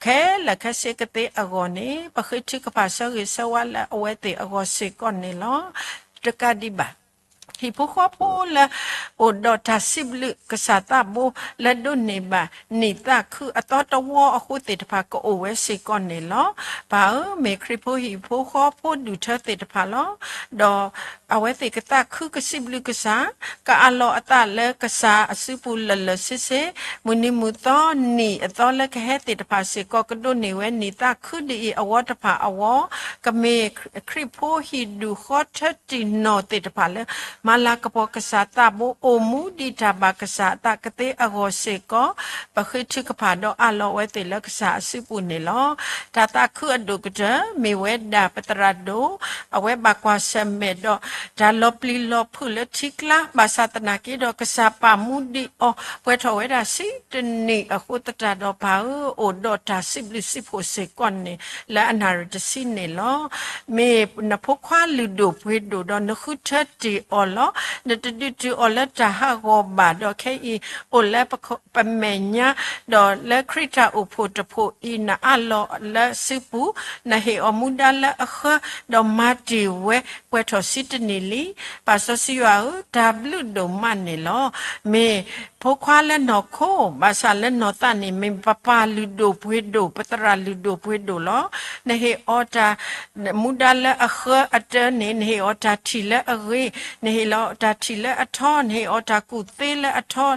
ခဲလၢာ်ခဲဆ့ကသ့အဂီၢ်န့ၣ် ပဃ့ထုကဖၣ်ဆၢဂ့ၤဆၢဝါလၢအဝဲသ့ၣ်အဂီၢ်စ့ၢ်ကီးန့ၣ်လီၤ. တကးဒံးဘၣ် ဟံၣ်ဖိဃီဖိလၢ အိၣ်ဒီးတၢ်စံးဘျုးကစၢ်သးဘိ လၢဒိးန့ၢ်ဘၣ်နံၤသးခုအသီတဝီအဃိသ့ၣ်တဖၣ် ကအိၣ်ဝဲစ့ၢ်ကီးန့ၣ်လီၤ. ပၢ်ဧၢ, မ့ၢ်ခရံာ်ဖိဟံၣ်ဖိဃီဖိဒူၣ်ထၢသ့ၣ်တဖၣ်လီၤ. ဒီးအဝဲသ့ၣ်ကသးခုကစံးဘျုးကစၢ်, ကအးလီၤအသးလၢကစၢ်အစုပူၤလၢာ်လၢာ်ဆ့ဆ့, မုၢ်နံၤမုၢ်သီနံၤအသီလၢကဟဲသ့ၣ်တဖၣ်စ့ၢ်ကီး ကဒိးန့ၢ်ဝဲနံၤသးခုဒ်အံၤအဝီတဖၣ်အဝီ, ကမ့ၢ်ခရံာ်ဖိဟံၣ်ဒူၣ်ဃီထၢတံၢ်နီၢ်သ့ၣ်တဖၣ်လၢ မၤလၤကပီၤကစၢ်သးဘိ အိၣ်မူဒံးတၢ်ဘၣ်ကစၢ်အသးကသ့အဂီၢ်စ့ၢ်ကီး, ပဃ့ထုကဖၣ်ဒီးအးလီၤအဝဲသ့ၣ်လၢကစၢ်အစုပူၤန့ၣ်လီၤ. တၢ်သးခုအဒိၣ်ကတၢၢ် မ့ၢ်ဝဲဒၣ်ပသရၣ်ဒိၣ် အဝဲဘၣ်ကွၢ်ဆၢၣ်မဲာ်ဒီး တၢ်လီၤပျံၤလီၤဖုးလၢထံကျါ ဘၣ်ဆၣ်သနာ်က့ဒီး ကစၢ်ပာ်မူဒံးအီၤ ပှဲၤထီၣ်ဝဲဒၣ်ဆံတနံၣ်အဃိသတးဒီး ပၢ်ဧၢ, အိၣ်ဒီးတၢ်စံးဘျုးစံးဖှိၣ်စ့ၢ်ကီးန့ၣ် လၢအနၣ်ရံၣ်တဆံန့ၣ်လီၤ. မ့ၢ်နဖိခွါလုၢ်ဒိၣ်ပှ့ၤဒိၣ်ဒီး နဃုထၢတ့ၢ်အီၤလီၤ. နတဒုးတုၤအီၤလၢတၢ်ဟးဂီၤဘၣ်ဒီး ခဲအံၤ အိၣ်လၢပမဲာ်ညါ ဒီးလၢခရံာ်တၢ်အိၣ်ဖှိၣ်တဖှိၣ်အံၤ နအးလီၤလၢစုပူၤ, နဟ့ၣ်အီၤမူဒါလၢအဃၢ ဒီးမၤတ့ၢ်ဝဲ ပှဲၤထီၣ်ဆံတနံၣ်လံ. ပၢ်စီဆှံယွၤဧၢ, တၢ်ဘျုးဒိၣ်မးန့ၣ်လီၤ. မ့ၢ်ဖိခွါလၢနီၢ်ခိ, ဘၣ်ဆၣ်လၢနီၢ်သးန့ၣ် မ့ၢ်ပပၢ်လုၢ်ဒိၣ်ပှ့ၤဒိၣ်, ပသရၣ်လုၢ်ဒိၣ်ပှ့ၤဒိၣ်လီၤ. နဟ့ၣ်အီၤတၢ် မူဒါလၢအဃၢအတၢန့ၣ်, နဟ့ၣ်အီၤတၢ်ထံၣ်လၢအဂ့ၤ, နဟ့ၣ်လီၤတၢ်ထံၣ်လၢအထီ, နဟ့ၣ်အီၤတၢ်ကူၣ်သ့လၢအထီ,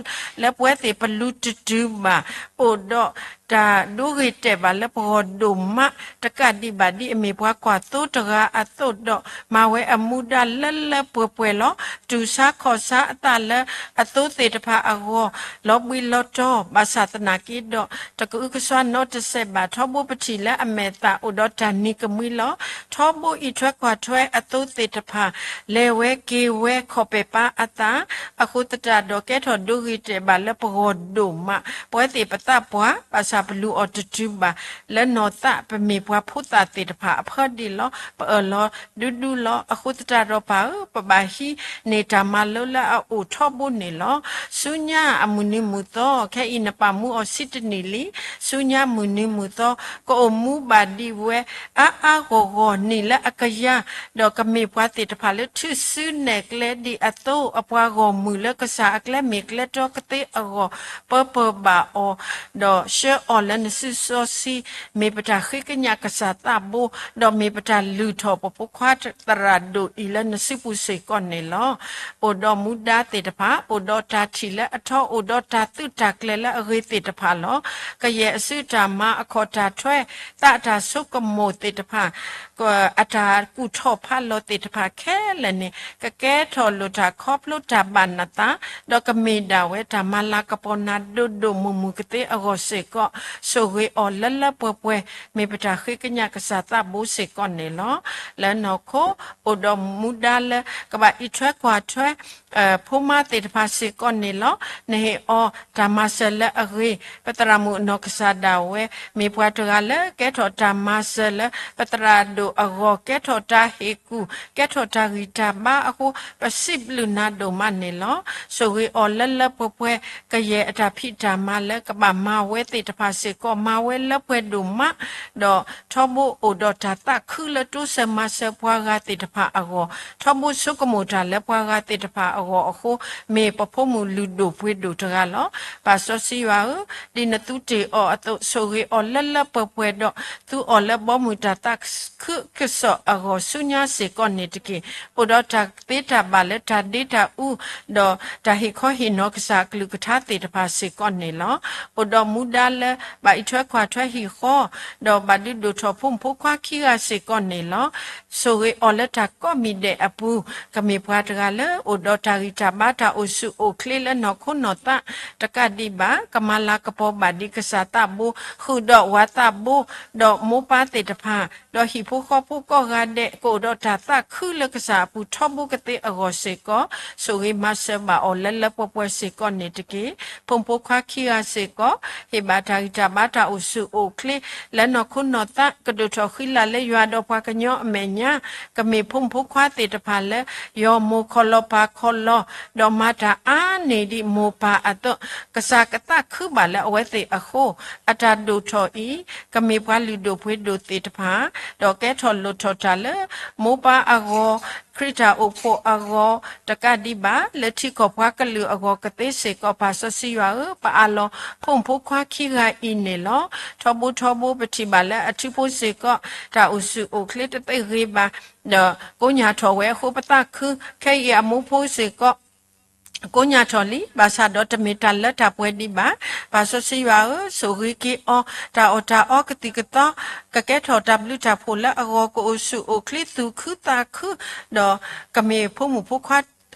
လၢပဝဲသ့ၣ်ပလူၤတတုၤဘၣ်, အိၣ်ဒီးတၢ်ဒိဂ့ၤတဲာ်ဘၣ်လၢပဂီၢ်ဒိၣ်မး, တကးဒံးဘၣ်ဒ်အမ့ၢ်ပှၤကွၢ်သိတဂၤအသိးဒီး, မၤဝဲအမူဒါလၢလၢပှဲၤပှဲၤလီၤ. တူၢ်ဆါခီၣ်ဆါအသးလၢအသိသ့ၣ်တဖၣ်အဂီၢ်, လီၤဘှံးလီၤတီၤ, ဘၣ်ဆၣ်သနာ်က့ဒီး တကအုကစွါနီတစဲးဘၣ်, ထီဘိပထံၣ်လၢအမဲာ်သၣ်အိၣ်ဒီးတၢ်နံၤကမှံလီၤ. ထီဘိအံးထွဲကွၢ်ထွဲအသိသ့ၣ်တဖၣ်, လဲၤဝဲက့ၤဝဲခီၣ်ပဲာ်ပါအသး, အဃိသတးဒီး ကဲထီၣ်ဒိဂ့ၤတဲာ်ဘၣ်လၢပဂီၢ်ဒိၣ်မး, ပဝဲသ့ၣ်ပသးပှၢ်, ဘၣ်ဆၣ်ပလူၤအီၤတတုၤဘၣ်, လၢနီၢ်သးပမ့ၢ်ပှၤဖိသၣ်သ့ၣ်တဖၣ်အဖၢဒံးလီၤ. ပအၢၣ်လီၤဒူဒူလီၤ. အဃိသတးဒီးပၢ်ဧၢ, ပဘၣ်ဟံးန့ၢ်တၢ်မၤလိလၢအအိၣ်ထီဘိန့ၣ်လီၤ. ဆူညါအမုၢ်နံၤမုၢ်သီ, ခဲအံၤနပာ်မူအီၤဆံတနံၣ်လံ. ဆူညါမုၢ်နံၤမုၢ်သီ, ကအိၣ်မူဘၣ်ဒံးဝဲ အါအါဂီၢ်ဂီၢ်နံၣ်လၢအကယၤ, ဒီးကမ့ၢ်ပှၤသ့ၣ်တဖၣ်လၢထူၣ်စုနဲၣ်ကျဲဒံးအသိး, အပှၤဂီၢ်မုၢ်လၢကစၢ်အကျဲမ့ၢ်ကျဲတီကသ့အဂီၢ်, ပၢပၢၢ်ဘၣ်အီၤ, ဒီးဆှၢအီၤလၢနစုစီဆှံ, မ့ၢ်ပတၢ်ဃ့ကညးကစၢ်သးဘိ, ဒီးမ့ၢ်ပတၢ်လုၢ်ထီၣ်ပဖိခွါသရၣ်ဒိၣ်အံၤလၢနစုပူၤစ့ၢ်ကီးန့ၣ်လီၤ. အိၣ်ဒီးမူဒါသ့ၣ်တဖၣ်, အိၣ်ဒီးတၢ်ထံၣ်လၢအထီ, အိၣ်ဒီးတၢ်သုးတၢ်ကျဲၤလၢအဂ့ၤသ့ၣ်တဖၣ်လီၤ. ကယဲၢ်အစုတၢ်မၤအခီၣ်တၢ်ထွဲ, သးတၢ်ဆိကမိၣ်သ့ၣ်တဖၣ်, အတၢ်ကူၣ်ထီၣ်ဖးလီၤသ့ၣ်တဖၣ်ခဲလၢာ်န့ၣ်, ကကဲထီၣ်လိာ်တၢ်ခီဖျိတၢ်ဘၣ်နသး, ဒီးကမ့ၢ်ဒၣ်ဝဲတၢ်မၤလၤကပီၤနၤဒိၣ်ဒိၣ်မုၢ်မုၢ်ကသ့အဂီၢ်စ့ၢ်ကီး, ဆိၣ်ဂ့ၤအီၤလၢလၢပှဲၤပှဲၤ, မ့ၢ်ပတၢ်ဃ့ကညးကစၢ်သးဘိစ့ၢ်ကီးန့ၣ်လီၤ. လၢနီၢ်ခိ, အိၣ်ဒီးမူဒါလၢကဘၣ်အံးထွဲကွၢ်ထွဲ ဖိမါသ့ၣ်တဖၣ်စ့ၢ်ကီးန့ၣ်လီၤ. နဟ့ၣ်အီၤတၢ်မၤစၢၤလၢအဂ့ၤ, ပသရၣ်မုၣ်အနီၢ်ကစၢ်ဒၣ်ဝဲ, မ့ၢ်ပှၤတဂၤလၢကဲထီၣ်တၢ်မၤစၢၤလၢ ပသရၣ်ဒိၣ်အဂီၢ်, ကဲထီၣ်တၢ်ဟ့ၣ်ကူၣ်, ကဲထီၣ်တၢ်ဂံၢ်တၢ်ဘါအဃိ, ပစံးဘျုးနၤဒိၣ်မးန့ၣ်လီၤ. ဆိၣ်ဂ့ၤအီၤလၢလၢပှဲၤပှဲၤ, ကယဲၢ်အတၢ်ဖံးတၢ်မၤလၢကဘၣ်မၤဝဲသ့ၣ်တဖၣ်စ့ၢ်ကီး, မၤဝဲလၢပှဲၤဒိၣ်မး, ဒီးထီဘိအိၣ်ဒီးတၢ်သးခုလၢတိစၢၤမၤစၢၤပှၤဂၤသ့ၣ်တဖၣ်အဂီၢ်, ထီဘိဆိကမိၣ်တၢ်လၢပှၤဂၤသ့ၣ်တဖၣ်အဂီၢ်အဃိ, မ့ၢ်ပဖိမုၣ်လုၢ်ဒိၣ်ပှ့ၤ ဒိၣ်တဂၤလီၤ. ပၢ်စီဆှံယွၤဧၢ, ဒ်နသုတ့ၢ်အီၤအသိး ဆိၣ်ဂ့ၤအီၤလၢလၢပှဲၤပှဲၤဒီး သူအီၤလၢဘီမုၢ်တၢ်သးခုကစီၣ်အဂီၢ် ဆူညါစ့ၢ်ကီးန့ၣ်တက့ၢ်. အိၣ်ဒီးတၢ်သ့တၢ်ဘၣ်လၢတၢ်ဒ့တၢ်အူ ဒီးတၢ်ဟ့ၣ်ခီဟ့ၣ်နီၤကစၢ်အကလုၢ်ကထါသ့ၣ်တဖၣ်စ့ၢ်ကီးန့ၣ်လီၤ. အိၣ်ဒီးမူဒါလၢဘၣ်အံးထွဲကွၢ်ထွဲဟံၣ်ဃီ ဒီးဘၣ်ဒုးဒိၣ်ထီၣ်ဖိမုၣ်ဖိခွါခံဂၤစ့ၢ်ကီးန့ၣ်လီၤ. ဆိၣ်ဂ့ၤအီၤလၢတၢ်ကိးမံၤဒဲးအပူၤ, ကမ့ၢ်ပှၤတဂၤလၢအိၣ်ဒီးတၢ်ဂံၢ်တၢ်ဘါတၢ်အိၣ်ဆူၣ်အိၣ်ချ့လၢနီၢ်ခိနီၢ်သး တကးဒံးဘၣ် ကမၤလၤကပီၤဘၣ်ဒံးကစၢ်သးဘိ, ဃုာ်ဒီးဝၤသးဘိ, ဒီးမိၢ်ပၢ်သ့ၣ်တဖၣ်, ဒီးဟံၣ်ဖိဃီဖိကိးဂၤဒဲး ကအိၣ်ဒီးတၢ်သးခုလၢကစၢ်အပူၤထီဘိကသ့အဂီၢ်စ့ၢ်ကီး, ဆိၣ်ဂ့ၤမၤစၢၤဘၣ်အီၤလၢလၢပှဲၤပှဲၤစ့ၢ်ကီးန့ၣ်တက့ၢ်. ဖိမုၣ်ဖိခွါခံဂၤစ့ၢ်ကီး ဟ့ၣ်ဘၣ်တၢ်ဂံၢ်တၢ်ဘါတၢ်အိၣ်ဆူၣ်အိၣ်ချ့ လၢနီၢ်ခိနီၢ်သး ကဒိၣ်ထီၣ်ဃံလၤလၢယွၤဒီးပှၤကညီအမဲာ်ညါ, ကမ့ၢ်ဖိမုၣ်ဖိခွါသ့ၣ်တဖၣ်လၢ ယီၤမိၢ်ခီလီၤပၢ်ခီလီၤ, ဒီးမၤတၢ်အါန့ၢ်ဒံးမိၢ်ပၢ်အသိး, ကစၢ်ကသးခုဘၣ်လၢအဝဲသ့ၣ်အဃိ, အတၢ်ဒိၣ်ထီၣ်အံၤ ကမ့ၢ်ပှၤလုၢ်ဒိၣ်ပှ့ၤဒိၣ်သ့ၣ်တဖၣ်, ဒီးကဲထီၣ်လိၣ်ထီၣ်တၢ်လၢ မိၢ်ပၢ်အဂီၢ်, ခရံာ်တၢ်အိၣ်ဖှိၣ်အဂီၢ် တကးဒံးဘၣ် လၢထံကီၢ်ပှၤကလုာ်အဂီၢ်ကသ့စ့ၢ်ကီး ပၢ်စီဆှံယွၤဧၢ, ပအၢၣ်လီၤဖိမုၣ်ဖိခွါခံဂၤအံၤန့ၣ်လီၤ. ထီဘိထီဘိပထံၣ်ဘၣ်လၢအထံဖိစ့ၢ်ကီး တၢ်အိၣ်ဆူၣ်အိၣ်ချ့တသ့ဂ့ၤဘၣ်, ဒီးကိညၢ်ထီၣ်ဝဲအဃိပသးခု, ခဲအံၤအမိၢ်ဖိစ့ၢ်ကီး ကိညၢ်ထီၣ်လံ, ဘၣ်ဆၣ်ဒီးတမ့ၢ်တၢ်လၢတၢ်ပှဲၤဒံးဘၣ်. ပၢ်စီဆှံယွၤဧၢ, ဆိၣ်ဂ့ၤက့ၤအီၤ, တၢ်အီၣ်တၢ်အီကသံၣ်ကသီ, ကကဲထီၣ်တၢ်ဘျုးတၢ်ဖှိၣ်လၢအဂီၢ် ကအိၣ်ဆူၣ်အိၣ်ချ့သူၣ်ခုသးခု, ဒီးကမ့ၢ်ဖိမုၣ်ဖိခွါ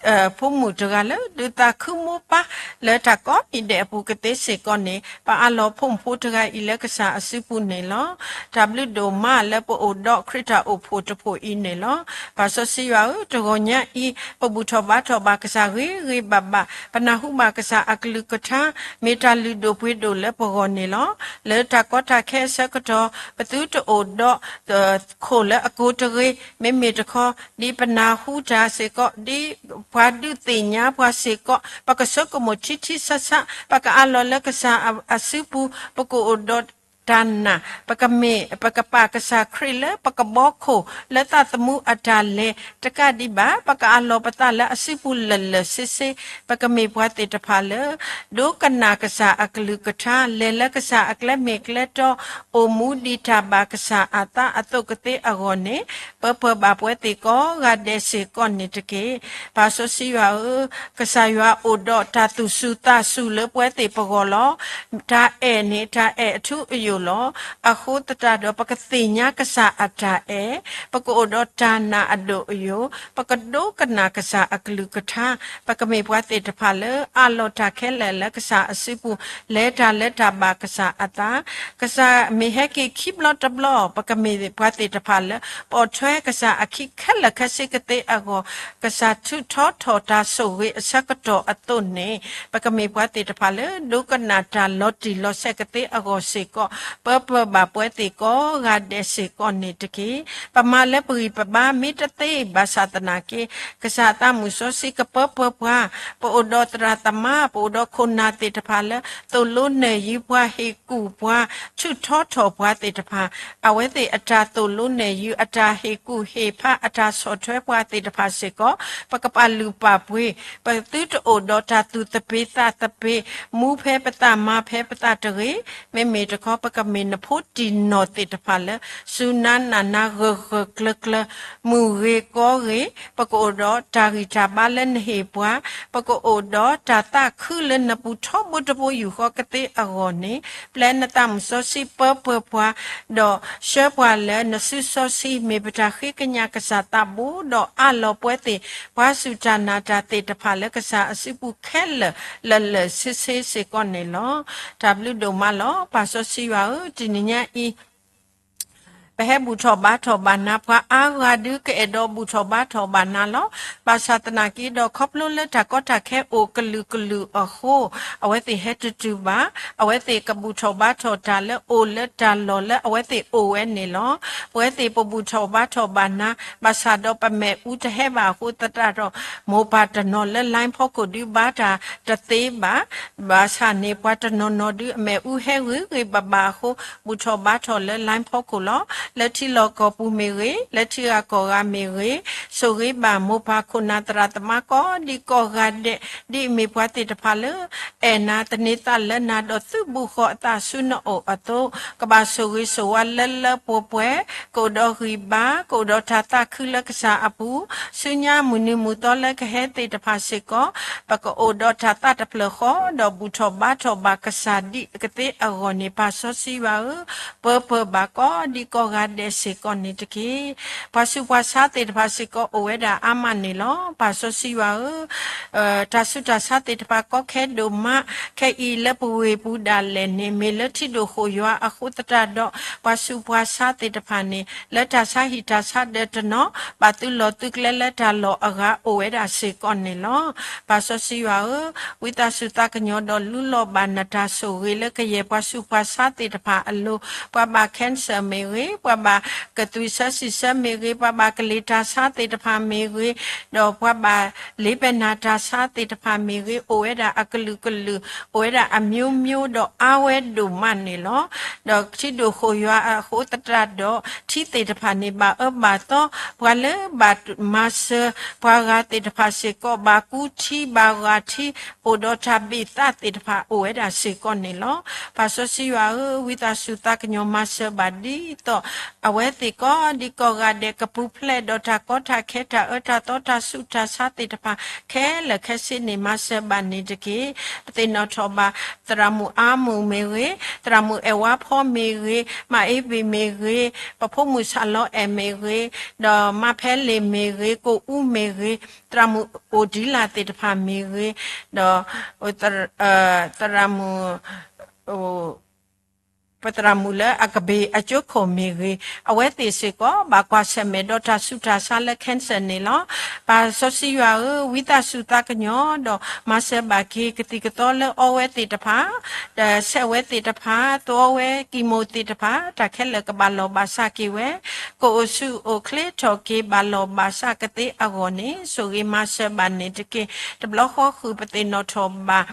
ဖိမုၣ်တဂၤလၢဒုးသးခုမိၢ်ပၢ် လၢတၢ်ကိးမံၤဒဲးအပူၤကသ့စ့ၢ်ကီးန့ၣ် ပအၢၣ်လီၤဖိမုၣ်ဖိတဂၤအံၤလၢကစၢ်အစုပူၤန့ၣ်လီၤ. တၢ်ဘျုးဒိၣ်မးလၢပအိၣ်ဒီးခရံာ်တၢ်အိၣ်ဖှိၣ်တဖှိၣ်အံၤန့ၣ်လီၤ. ပၢ်စီဆှံယွၤဧၢ, တဂီၤညါအံၤ ပဘူၣ်ထီၣ်ဘါထီၣ်ဘၣ်ကစၢ်ဂ့ၤဂ့ၤဘၣ်ဘၣ်, ပနၢ်ဟူဘၣ်ကစၢ်အကလုၢ်ကထါ မ့ၢ်တၢ်လုၢ်ဒိၣ်ပှ့ၤဒိၣ်လၢပဂီၢ်န့ၣ်လီၤ. လၢတၢ်ကီတၢ်ခဲအဆၢကတီၢ် ပသုတအိၣ်ဒီး ခိၣ်လၢအကိၤတဂ့ၤ, မ့မ့ၢ်တခီ ဒ်ပနၢ်ဟူတၢ်စ့ၢ်ကီး, ဒ်ပှၤဒုးသ့ၣ်ညါပှၤစ့ၢ်ကီး, ပကဆိကမိၣ်ထံထံဆးဆး, ပကအၢၣ်လီၤလၢကစၢ်အစုပူၤ, ပကအိၣ်ဒီးတၢ်နာ်, ပကမ့ၢ်, ပကပာ်ကစၢ်ခရံာ်လၢပကဘီခိၣ် လၢသးသမူအတၢ်လဲၤ တကးဒံးဘၣ်, ပကအၢၣ်လီၤပသးလၢအစုပူၤလၢာ်လၢာ်ဆ့ဆ့, ပကမ့ၢ်ပှၤသ့ၣ်တဖၣ်လၢ ဒိကနၣ်ကစၢ်အကလုၢ်ကထါ, လဲၤလၢကစၢ်အကျဲမ့ၢ်ကျဲတီ, အိၣ်မူဒံးတၢ်ဘၣ်ကစၢ်အသးအသိးကသ့အဂီၢ်န့ၣ်, ပၢပၢၢ်ဘၣ်ပဝဲသ့ၣ်ကိးဂၤဒဲးစ့ၢ်ကီးန့ၣ်တက့ၢ်. ပၢ်စီဆှံယွၤဧၢ, ကစၢ်ယွၤအိၣ်ဒီးတၢ်သူၣ်စူၤသးစူၤလၢပဝဲသ့ၣ်ပဂီၢ်လီၤ. တၢ်အဲၣ်န့ၣ် တၢ်အဲၣ်အထူအယိာ်လီၤ. အဃိသတးဒီး ပကသ့ၣ်ညါကစၢ်အတၢ်အဲၣ်, ပကအိၣ်ဒီးတၢ်နာ်အဒိၣ်အယိာ်, ပကဒိကနၣ်ကစၢ်အကလုၢ်ကထါ, ပကမ့ၢ်ပှၤသ့ၣ်တဖၣ်လၢအၢၣ်လီၤတၢ်ခဲလၢာ်လၢကစၢ်အစုပူၤ, လဲၤတၢ်လၢတၢ်ဘၣ်ကစၢ်အသး, ကစၢ်မ့ၢ်ဟဲက့ၤခံဘျီတဘျီ, ပကမ့ၢ်ပှၤသ့ၣ်တဖၣ်လၢ ပိာ်ထွဲကစၢ်အခံခဲလၢာ်ခဲဆ့ကသ့အဂီၢ်, ကစၢ်ထုးထီထီၣ်တၢ်ဆိၣ်ဂ့ၤအဆၢကတီၢ်အသိးန့ၣ်, ပကမ့ၢ်ပှၤသ့ၣ်တဖၣ်လၢ ဒိကနၣ်တၢ်လီၤတံၢ်လီၤဆဲးကသ့အဂီၢ်စ့ၢ်ကီး, ပၢပၢၢ်ဘၣ်ပဝဲသ့ၣ်ကိးဂၤဒဲးစ့ၢ်ကီးန့ၣ်တက့ၢ်. ပမၤလၢပဂံၢ်ပဘါမ့ၢ်တသ့ဘၣ်ဆၣ်သနာ်က့, ကစၢ်အသးမုၢ်စီဆှံကပၢပၢၢ်ပှၤ, ပအိၣ်ဒီးသရၣ်သမါ, ပအိၣ်ဒီးခိၣ်နၢ်သ့ၣ်တဖၣ်လၢ သိၣ်လိနဲၣ်ယုၤပှၤ, ဟ့ၣ်ကူၣ်ပှၤ, ထုးထီထီၣ်ပှၤသ့ၣ်တဖၣ်, အဝဲသ့ၣ်အတၢ်သိၣ်လိနဲၣ်ယုၤ, အတၢ်ဟ့ၣ်ကူၣ်ဟ့ၣ်ဖး, အတၢ်ဆီၣ်ထွဲပှၤသ့ၣ်တဖၣ်စ့ၢ်ကီး, ပကပာ်လုၢ်ပာ်ပှ့ၤ, ပသုတအိၣ်ဒီးတၢ်သူၣ်သပ့ၤသးသပ့ၤ, မူဖဲပသးမၤဖဲပသးတဂ့ၤ, မ့မ့ၢ်တခီပကမ့ၢ်နဖိတံၢ်နီၢ်သ့ၣ်တဖၣ်လၢ စူၢ်နးနးနးဂၢၢ်ဂၢၢ်ကျၢၤကျၢၤ, မုၢ်ဂ့ၤကီဂ့ၤ, ပကအိၣ်ဒီးတၢ်ဂံၢ်တၢ်ဘါလၢနဟ့ၣ်ပှၤ, ပကအိၣ်ဒီးတၢ်သးခုလၢနပူၤထီဘိတဘိယူၢ်ဃီကသ့အဂီၢ်န့ၣ်, ပျဲနသးမုၢ်စီဆှံပၢပၢၢ်ပှၤ, ဒီးဆှၢပှၤလၢနစုစီဆှံ မ့ၢ်ပတၢ်ဃ့ကညးကစၢ်သးဘိ, ဒီးအၢၣ်လီၤပဝဲသ့ၣ် ပှၤစူၢ်တၢ်နာ်တၢ်သ့ၣ်တဖၣ်လၢကစၢ်အစုပူၤခဲလၢာ် လၢာ်လၢာ်ဆ့ဆ့စ့ၢ်ကီးန့ၣ်လီၤ. တၢ်ဘျုးဒိၣ်မးလီၤ. ပၢ်စီဆှံယွၤဧၢ, တနံၤညါအံၤ ပဟဲဘူၣ်ထီၣ်ဘါထီၣ်ဘၣ်နၤ, ပှၤအါဂၤဒုးကအဲၣ်ဒိးဘူၣ်ထီၣ်ဘါထီၣ်ဘၣ်နၤလီၤ. ဘၣ်ဆၣ်သနာ်က့ဒီး ခီဖျိလၢတၢ်ကီတၢ်ခဲအိၣ်ကလုာ်ကလုာ်အဃိ, အဝဲသ့ၣ်ဟဲတတုၤဘၣ်, အဝဲသ့ၣ်ကဘူၣ်ထီၣ်ဘါထီၣ်တၢ်လၢအိၣ်လၢတၢ်လီၢ်လၢအဝဲသ့ၣ်အိၣ်ဝဲန့ၣ်လီၤ. ပဝဲသ့ၣ်ပဘူၣ်ထီၣ်ဘါထီၣ်ဘၣ်နၤ, ဘၣ်ဆၣ်ဒီးပမ့ၣ်အူတဟဲဘၣ်အဃိသတးဒီး, မိၢ်ပၢ်တနီၤလၢ line ဖီခိၣ်ဒုးဘါတၢ်တသ့ဘၣ်. ဘၣ်ဆၣ်န့ၣ် ပှၤတနီၤနီၤဒုးအမ့ၣ်အူဟဲဂ့ၤဂ့ၤဘၣ်ဘၣ်အဃိ, ဘူၣ်ထီၣ်ဘါထီၣ်လၢ line ဖီခိၣ်လီၤ. လၢထံလီၢ်ကီၢ်ပူၤမ့ၢ်ဂ့ၤ, လၢထံဂၤကီၢ်ဂၤမ့ၢ်ဂ့ၤ, ဆ ဆိၣ်ဂ့ၤဘၣ်မိၢ်ပၢ်ခိၣ်နၢ်သရၣ်သမါကိးဒံကိးဂၤဒဲး ဒ်အမ့ၢ်ပှၤသ့ၣ်တဖၣ်လၢ အဲၣ်နၤသန့ၤသးလၢနၤဒီးသုးဘူးဃီၤအသးဆူနအိၣ်အသိး, ကဘၣ်ဆိၣ်ဂ့ၤဆိၣ်ဝါလၢလၢပှဲၤပှဲၤ, ကအိၣ်ဒီးဂံၢ်ဘါ, ကအိၣ်ဒီးတၢ်သးခုလၢကစၢ်အပူၤ, ဆူညါမုၢ်နံၤမုၢ်သီလၢကဟဲသ့ၣ်တဖၣ်စ့ၢ်ကီး ပကအိၣ်ဒီးတၢ်သးတဖျၢၣ်ဃီ ဒီးဘူၣ်ထီၣ်ဘါထီၣ်ဘၣ်ကစၢ်ဒ်အကသ့အဂီၢ်န့ၣ် ပၢ်စီဆှံယွၤဧၢ, ပၢပၢၢ်ဘၣ်ကိးဒံကိးဂၤဒဲးစ့ၢ်ကီးန့ၣ်တက့ၢ်. ပှၤဆူးပှၤဆါသ့ၣ်တဖၣ်စ့ၢ်ကီးအိၣ်ဝဲဒၣ်အါမးန့ၣ်လီၤ. ပၢ်စီဆှံယွၤဧၢ, တၢ်ဆူးတၢ်ဆါသ့ၣ်တဖၣ်ကီခဲဒိၣ်မး ခဲအံၤလၢပဝ့ၢ်ပူၤဒၣ်လဲာ်န့ၣ် မ့ၢ်လၢထံဒိၣ်ဃိၣ်ယွၤအဃိသတးဒီး ပှၤဆူးပှၤဆါသ့ၣ်တဖၣ်န့ၣ် လၢတၢ်ဆါဟံၣ်တၢ်ဆါဒၢးတနီၤ ဘၣ်သုလီၢ်သုကျဲလၢတၢ်လီၢ်အဂၤအိၣ်ဝဲဒၣ်စ့ၢ်ကီးန့ၣ်လီၤ. ပၢ်စီဆှံယွၤဧၢ, ဝံသးစူၤသးကညီၤဒီးလူလီၤဘၣ်နတၢ်ဆိၣ်ဂ့ၤလၢကယဲၢ်ပှၤဆူးပှၤဆါသ့ၣ်တဖၣ်အလိၤ, ပှၤဘၣ် cancer မ့ၢ်ဂ့ၤ, ပှၤဘၣ်ကသွံၣ်ဆၢစံၣ်ဆၢမ့ၢ်ဂ့ၤ, ပှၤဘၣ်ကလံၤတၢ်ဆါသ့ၣ်တဖၣ်မ့ၢ်ဂ့ၤ, ဒီးပှၤဘၣ်လ့ပဲနၢ်တၢ်ဆါသ့ၣ်တဖၣ်မ့ၢ်ဂ့ၤ, အိၣ်ဝဲဒၣ်အကလုာ်ကလုာ်, အိၣ်ဝဲဒၣ်အမျိုးမျိုးဒီးအါဝဲဒိၣ်မးန့ၣ်လီၤ. ဒီးထံဒိၣ်ဃိၣ်ယွၤအဃိသတးဒီး ထံသ့ၣ်တဖၣ်န့ၣ် ဘၣ်အၢဘၣ်သီ, ပှၤလၢဘၣ်မၤစၢၤပှၤဂၤသ့ၣ်တဖၣ်စ့ၢ်ကီး ဘၣ်ကူထံဘၣ်ဂီၤထံ, အိၣ်ဒီးတၢ်ဘံၣ်သးသ့ၣ်တဖၣ်အိၣ်ဝဲဒၣ်စ့ၢ်ကီးန့ၣ်လီၤ. ပၢ်စီဆှံယွၤဧၢ, ဝံသးစူၤသးကညီၤမၤစၢၤဘၣ်ဒ်သိး အဝဲသ့ၣ်ကိးဒံကိးဂၤဒဲးကပူၤဖျဲးဒီးတၢ်ကီတၢ်ခဲတၢ်အၢတၢ်သီတၢ်ဆူးတၢ်ဆါသ့ၣ်တဖၣ် ခဲလၢာ်ခဲဆ့န့ၣ် မၤစၢၤဘၣ်န့ၣ်တက့ၢ်. ပသ့ၣ်နီၣ်ထီၣ်ဘၣ် သရၣ်မုၣ်အါမုၣ်မ့ၢ်ဂ့ၤ, သရၣ်မုၣ်အဲၣ်ဝါဖီမ့ၢ်ဂ့ၤ, မၤအ့ဘံၣ်မ့ၢ်ဂ့ၤ, ပဖိမုၣ်ဆၣ်လီၤအဲၣ်မ့ၢ်ဂ့ၤ, ဒီးမါဖဲလ့ၣ်မ့ၢ်ဂ့ၤ, ကိၣ်အူမ့ၢ်ဂ့ၤ, သရၣ်မုၣ်အိၣ်ဒံလၢ်သ့ၣ်တဖၣ်မ့ၢ်ဂ့ၤ, ဒီး သရၣ်မုၣ် ပသရၣ်မုၣ်လၢအကဘ့ၣ်အကၠိခိၣ်မ့ၢ်ဂ့ၤ, အဝဲသ့ၣ်စ့ၢ်ကီး ဘၣ်ကွၢ်ဆၢၣ်မဲာ်ဒီးတၢ်ဆူးတၢ်ဆါလၢ cancer န့ၣ်လီၤ. ပၢ်စီဆှံယွၤဧၢ, ဝံသးစူၤသးကညီၤဒီး မၤစၢၤဘၣ်က့ၤကသံၣ်ကသီလၢအီဝဲသ့ၣ်တဖၣ်, ဒီးဆဲးဝဲသ့ၣ်တဖၣ်, သဝီဝဲကံၢ်မိၢ်သ့ၣ်တဖၣ်, တၢ်ခဲလၢာ်ကဘၣ်လီၢ်ဘၣ်စးက့ၤဝဲ, ကအိၣ်ဆူၣ်အိၣ်ချ့ထီၣ်က့ၤဘၣ်လီၢ်ဘၣ်စးကသ့အဂီၢ်န့ၣ် ဆိၣ်ဂ့ၤမၤစၢၤဘၣ်န့ၣ်တက့ၢ်. တဘျီဃီဃုာ်ပသ့ၣ်နီၣ်ထီၣ်ဘၣ်